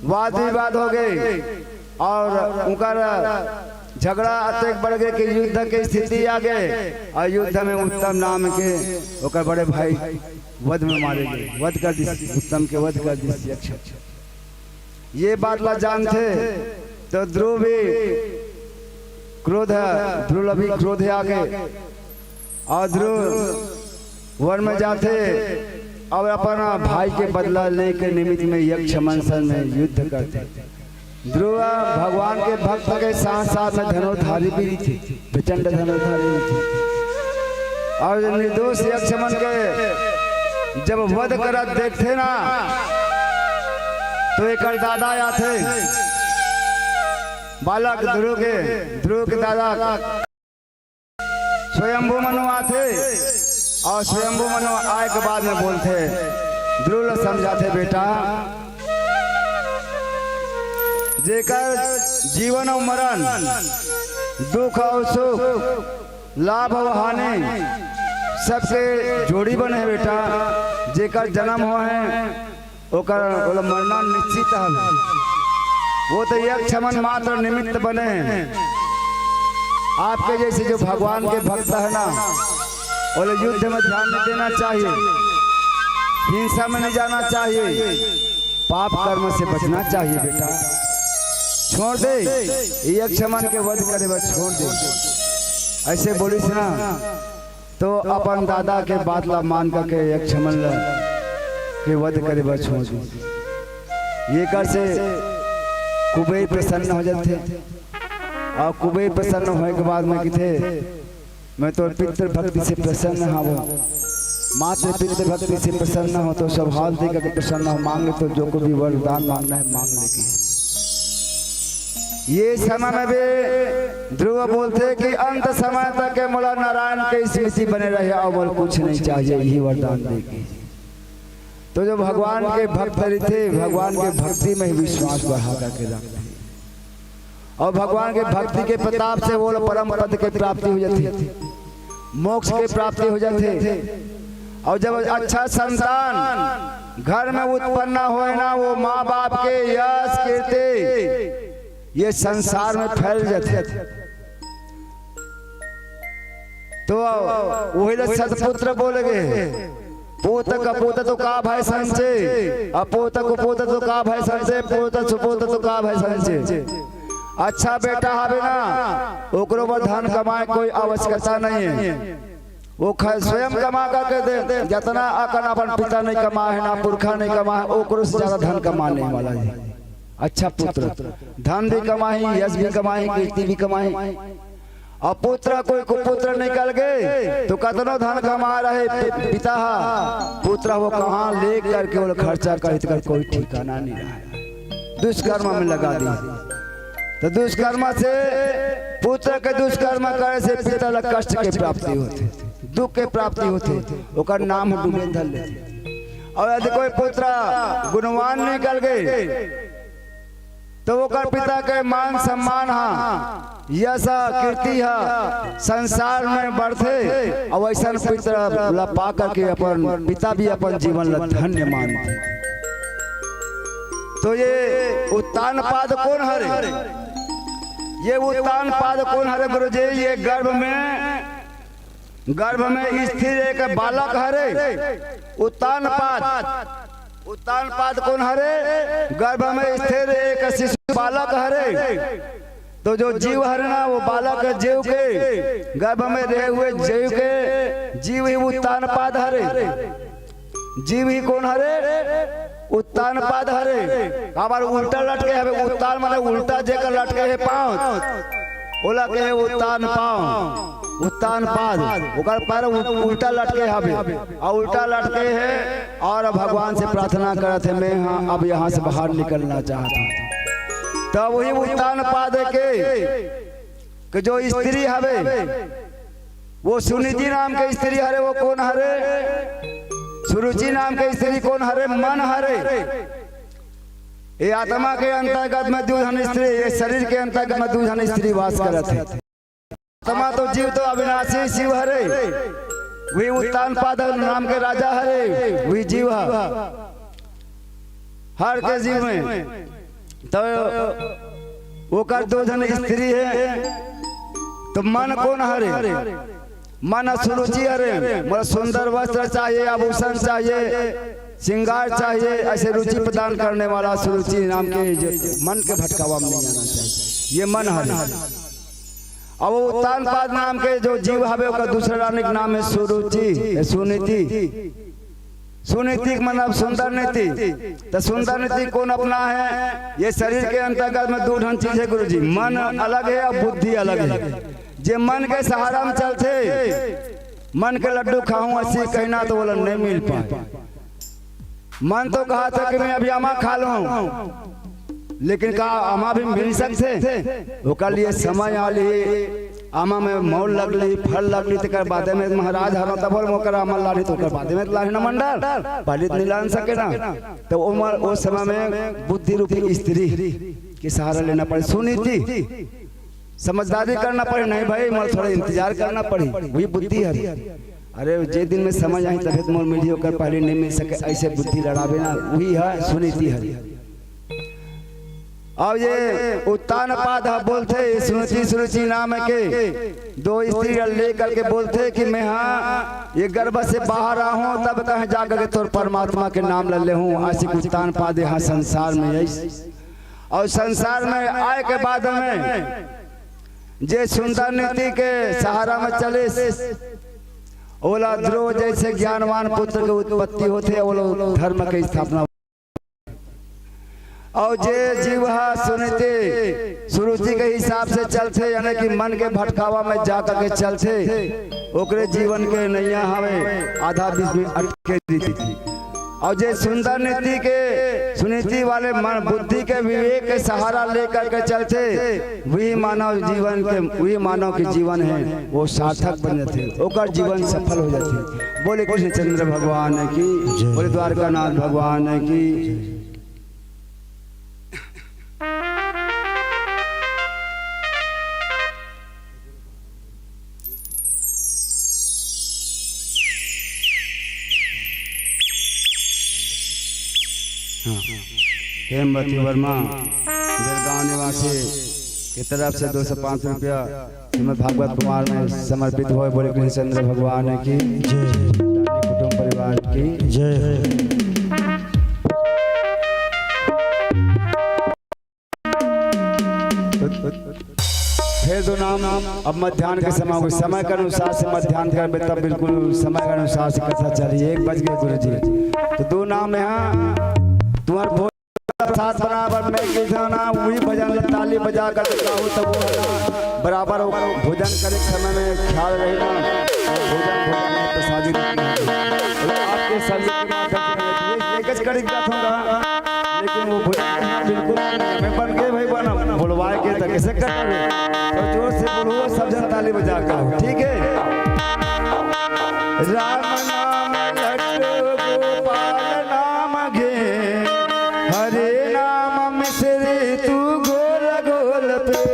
वाद विवाद हो गए, और उनकर झगड़ा अतेक बढ़ गए कि युद्ध के स्थिति आ गए, और युद्ध में उत्तम नाम के ओकर बड़े भाई वध में मारे गए, वध कर दिस, उत्तम के वध कर दिस यक्ष। ये बात ला जानथे तो ध्रुव भी क्रोध, ध्रुव भी क्रोध आगे, अउ ध्रुव वन में जाथे अउ अपन भाई के बदला लेके निमित्त में यक्षमन सन में युद्ध करथे। ध्रुव भगवान के भक्त के साथ साथ में धनुर्धारी भी रहिथे, प्रचंड धनुर्धारी रहिथे। अउ निर्दोष यक्षमन के जब वध करत देखथे ना, तो एकर दादा आथे, बालक ध्रुव के, ध्रुव के दादा स्वयंभू मनु आथे, अउ स्वयंभू मनु आए के बाद में बोलथे, ध्रुव ल समझाथे, बेटा, जेकर जीवन अउ मरण, दुख अउ सुख, लाभ अउ हानि, सबके जोड़ी बने हे बेटा। जेकर जन्म होहे, ओकर, ओला मरना निश्चित हवे। वो तो यक्षमन मात्र निमित्त बने। आपके जैसे जो भगवान के भक्त है ना, ओला युद्ध में ध्यान नहीं देना चाहिए, हिंसा में नहीं जाना चाहिए, पाप कर्म से बचना चाहिए बेटा। छोड़ दे, यक्षमन के वध करे बर छोड़ दे। ऐसे बोलिस ना, तो अपन दादा के बात ला मान करके यक्षमन ला के वध करे बर छोड़ दे। ये कर से कुबेर प्रसन्न हो जाथे, अउ कुबेर प्रसन्न होए के बाद में किथे, मैं तो पितृ भक्ति से प्रसन्न हूँ, मातृ पितृ भक्ति से प्रसन्न हूँ, तो सब हाल दे करके प्रसन्न हूँ, मांग ले तो जो को भी वरदान मांगना है मांग ले के। ये समय में भी ध्रुव बोलथे कि अंत समय तक के मोला नारायण के स्मृति बने रहे, अउ मोला कुछ नहीं चाहिए, यही वरदान दे के। तो जो भगवान के भक्त रहिथे, भगवान के भक्ति में ही विश्वास बढ़ा करके रखथे। अउ भगवान के भक्ति के प्रताप से वो परम पद के प्राप्ति हो जाथे, मोक्ष के प्राप्ति हो जाथे। अउ जब अच्छा संतान घर में उत्पन्न होए ना, वो माँ बाप के यश कीर्ति ये संसार में फैल जाथे। तो वही ले सतपुत्र बोले गे, पूत कपूत तो का भय संचे, अपूत कुपूत तो का भय संचे, पूत सुपूत तो का भय संचे। अच्छा बेटा हवे ना, ओकरो बर धन कमाए कोई आवश्यकता नहीं है। वो ख-, स्वयं कमा करके दे, जितना अकन अपन पिता नहीं कमाए है ना, पुरखा नहीं कमाए, ओकरो से ज्यादा धन कमाने वाला है। अच्छा पुत्र, धन भी कमाही, यश भी कमाही, कीर्ति भी कमाही। अउ पुत्र कोई कुपुत्र निकल गे, तो कतनो धन कमा रहे पि-, पिता हा, पुत्र वो कहाँ ले करके वो खर्चा करे, तेकर कोई ठिकाना नहीं रहे। दुष्कर्म में लगा दी, तो दुष्कर्म से, पुत्र के दुष्कर्म करे से पिता ला कष्ट के प्राप्ति होथे, दुख के प्राप्ति होथे, ओकर नाम डूबे धर लेथे। अउ यदि कोई पुत्र गुणवान निकल गे, तो ओकर पिता के मान सम्मान हा, यश हा, कीर्ति हा संसार में बढ़थे। अउ अइसन पिता ला पा करके अपन पिता भी अपन जीवन ला धन्य मानथे। तो ये उत्तान पाद कोन हरे? ये उत्तान पाद कोन हरे गुरुजी? ये गर्भ में, गर्भ में स्थिर एक बालक हरे, उत्तान पाद। उत्तान पाद कोन हरे? गर्भ में स्थिर एक शिशु बालक हरे। तो जो जीव हरे ना, वो बालक जीव के, गर्भ में रहे हुए जीव के, जीव ही उत्तान पाद हरे। जीव ही कोन हरे? उत्तान पाद हरे। काबर उल्टा लटके हवे? उत्तान माने उल्टा जेकर लटके हे पाँव, ओला कहे उत्तान पाँव, उत्तान पाद। ओकर पैर उ-, उल्टा लटके हवे, अउ उल्टा लटके हे अउ भगवान से प्रार्थना करत हे, मैं हाँ, अब यहाँ से बाहर निकलना चाहत हूँ। तब वही उत्तान पाद के, के जो स्त्री हवे, वो सुनीति नाम के स्त्री हरे, वो कोन हरे? सुरुचि नाम के स्त्री कोन हरे? मन हरे। ये आत्मा के अंतर्गत में दू झन स्त्री, ये शरीर के अंतर्गत में दू झन स्त्री वास करत हे। आत्मा तो जीव तो अविनाशी शिव हरे, वही उत्तान पाद नाम के राजा हरे, वही जीव ह। हर के जीव में तो ओकर दो झन स्त्री हे। तो मन कोन हरे? मन सुरुचि हरे, मोला सुंदर वस्त्र चाहिए, आभूषण चाहिए, श्रृंगार चाहिए, ऐसे रुचि प्रदान करने वाला सुरुचि नाम के जो मन के भटकावा में नहीं जाना चाहिए। ये मन हरे। अब वो उत्तान पाद नाम के जो जीव हवे, ओकर दूसरा रानी के नाम है सुरुचि, सुनीति। सुनीति के मतलब सुंदर नीति। तो सुंदर नीति कौन अपना है? ये शरीर के अंतर्गत में दो ढंग चीज है गुरुजी, मन अलग है और बुद्धि अलग है। जे मन के सहारा में चलथे, मन के लड्डू खाहूं अइसे कहना तो बोला नहीं मिल पाए। मन तो कहा था कि मैं अभी आमा खा लूं, लेकिन का आमा भी मिल सकथे? ओकर लिए समय आ ली, आमा में मोल लग ली, फल लग ली, तेकर बादे में महाराज हरा तब मोकर आमा लानी, तो ओकर बादे में लानी ना मंडल, पहले तो नहीं लान सके ना। तो वो मर-, वो समय में बुद्धि रूपी स्त्री के सहारा लेना पड़े। सुनीति, समझदारी करना पड़े, नहीं भाई, मोर थोड़ा इंतजार करना पड़ी, वही बुद्धि हरे। अरे, जे दिन में समय आही, तभे तो मोर मिली, ओकर पहले नहीं मिल सके, ऐसे बुद्धि लड़ावे ना, वही है सुनीति हरे। अब ये उत्तान पाद ह बोलथे, सुरुचि, सुरुचि नाम के दो स्त्री ल लेकर के बोलथे कि मैं हा ये गर्भ से बाहर आहूं, तब कहें जाकर के तोर परमात्मा के नाम ल लेहूं। ऐसे उत्तान पाद यहाँ संसार में आई। और संसार में आए के बाद में जे सुंदर नीति के सहारा में चलिस, ओला ध्रुव जैसे ज्ञानवान पुत्र के उत्पत्ति होथे, ओला धर्म के स्थापना। और जे जीव ह सुनीति सुरुचि के हिसाब से चलथे, यानी कि मन के भटकावा में जा करके चलथे, ओकरे जीवन के नैया हवे आधा बीच में अटके रहिथे। और जे सुंदर नीति के, सुनीति वाले मन, बुद्धि के, विवेक के सहारा लेकर के चलथे, वही मानव जीवन के, वही मानव के जीवन है, वो सार्थक बन जाथे, ओकर जीवन सफल हो जाथे। बोले कृष्णचंद्र भगवान की, जय। बोले द्वारकानाथ भगवान की। हाँ। हेमवती वर्मा, बेलगांव निवासी की तरफ से दो सौ पाँच रुपया श्रीमद् भागवत कुमार में समर्पित होय। बोले कृष्णचंद्र भगवान की जय। कुटुंब परिवार की जय। फेर दो नाम। अब मध्यान्ह के समय हो गए, समय के अनुसार से मध्यान्ह करबे, तब बिल्कुल समय के अनुसार से कथा चली। एक बज गए गुरु जी, तो दो नाम यहाँ तुम्हार भोजन प्रसाद बना, पर मैं के जाना वही भजन ताली बजा कर देता हूँ, तब वो बराबर हो। भोजन करे के समय में ख्याल रहे ना, भोजन, भोजन में प्रसादी आपके सभी के माध्यम से एक, एक कड़ी जात होगा। लेकिन वो भुला बिल्कुल मैं बन के भाई बना, बुलवाए के तो कैसे कर रहे? तो जोर से बोलो, सब जन ताली बजा के, ठीक है? राम नाम लड्डू गोपाल नाम घे, हरे नाम मिश्री तू घोल घोल पे।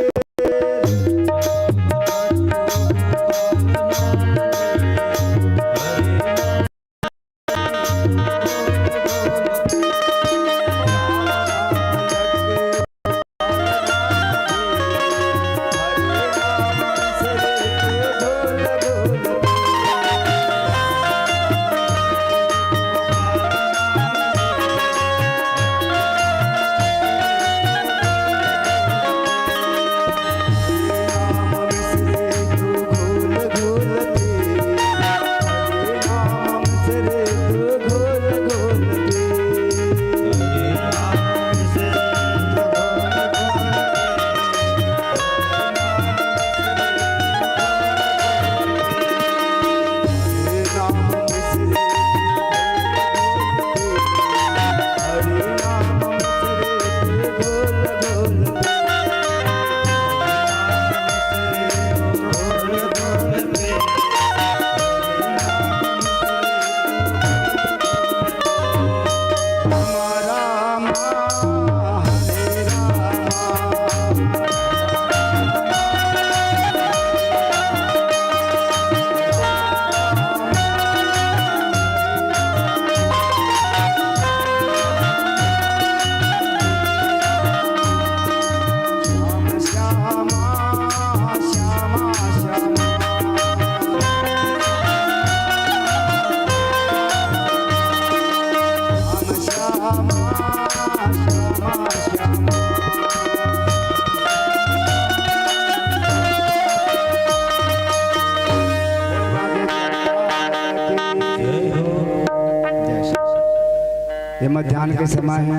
मध्यान्ह के समय हे,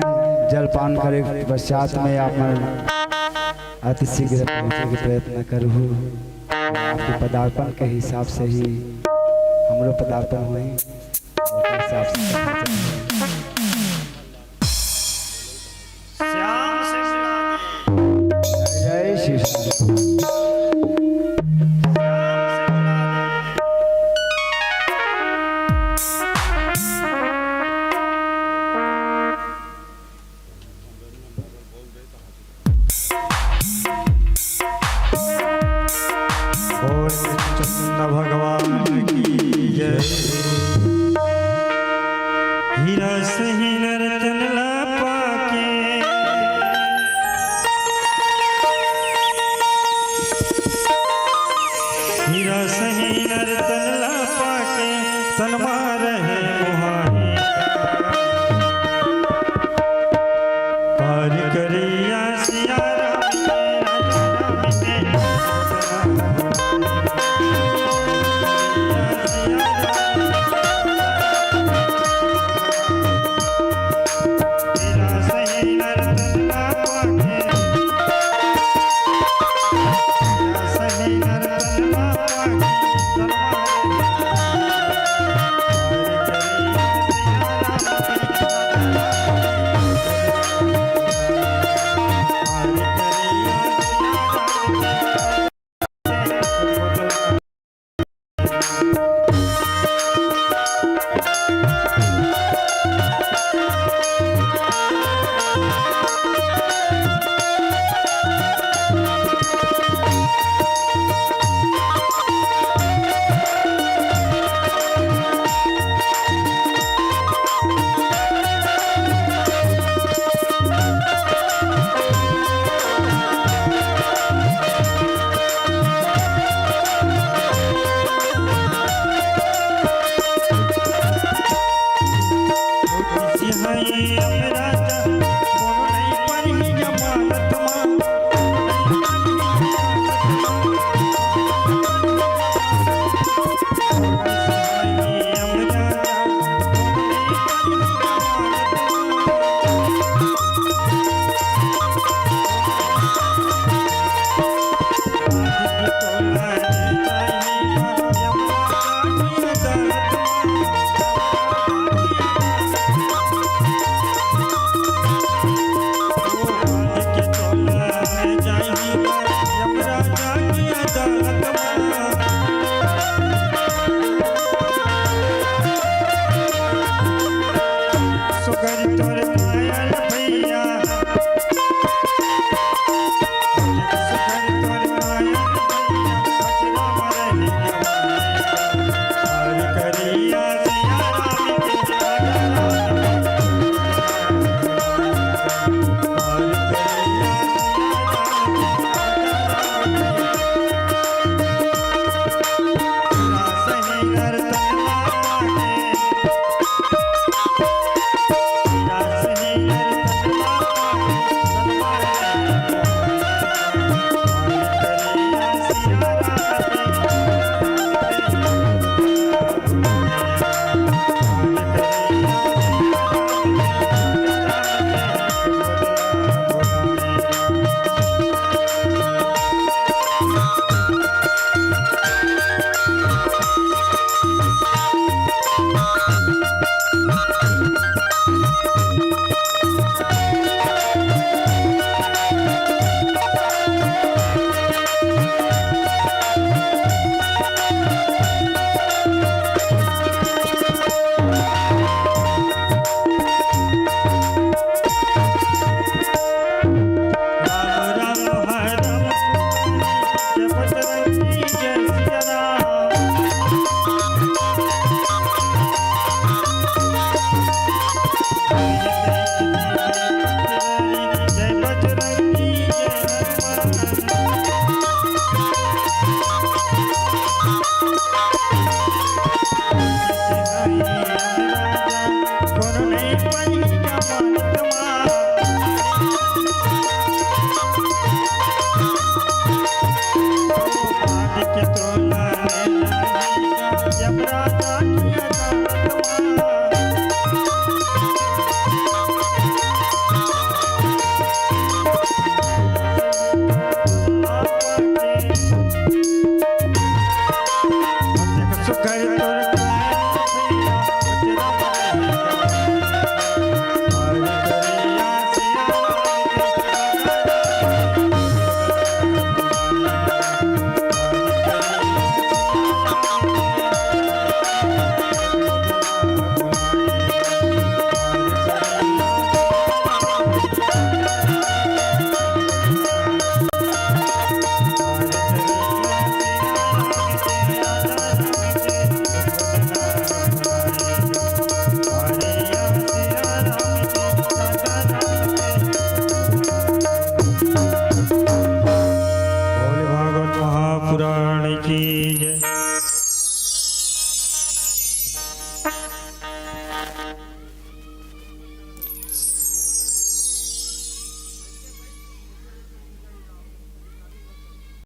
जलपान करे के पश्चात में आप मन अति शीघ्र पहुँचे के प्रयत्न करहू। आपके पदार्पण के हिसाब से ही हमरो पदार्पण होही। ओकर हिसाब से करना चाहिए। श्याम से मिला दे। जय जय श्री श्याम। श्याम से मिला दे। बोल कृष्ण भगवान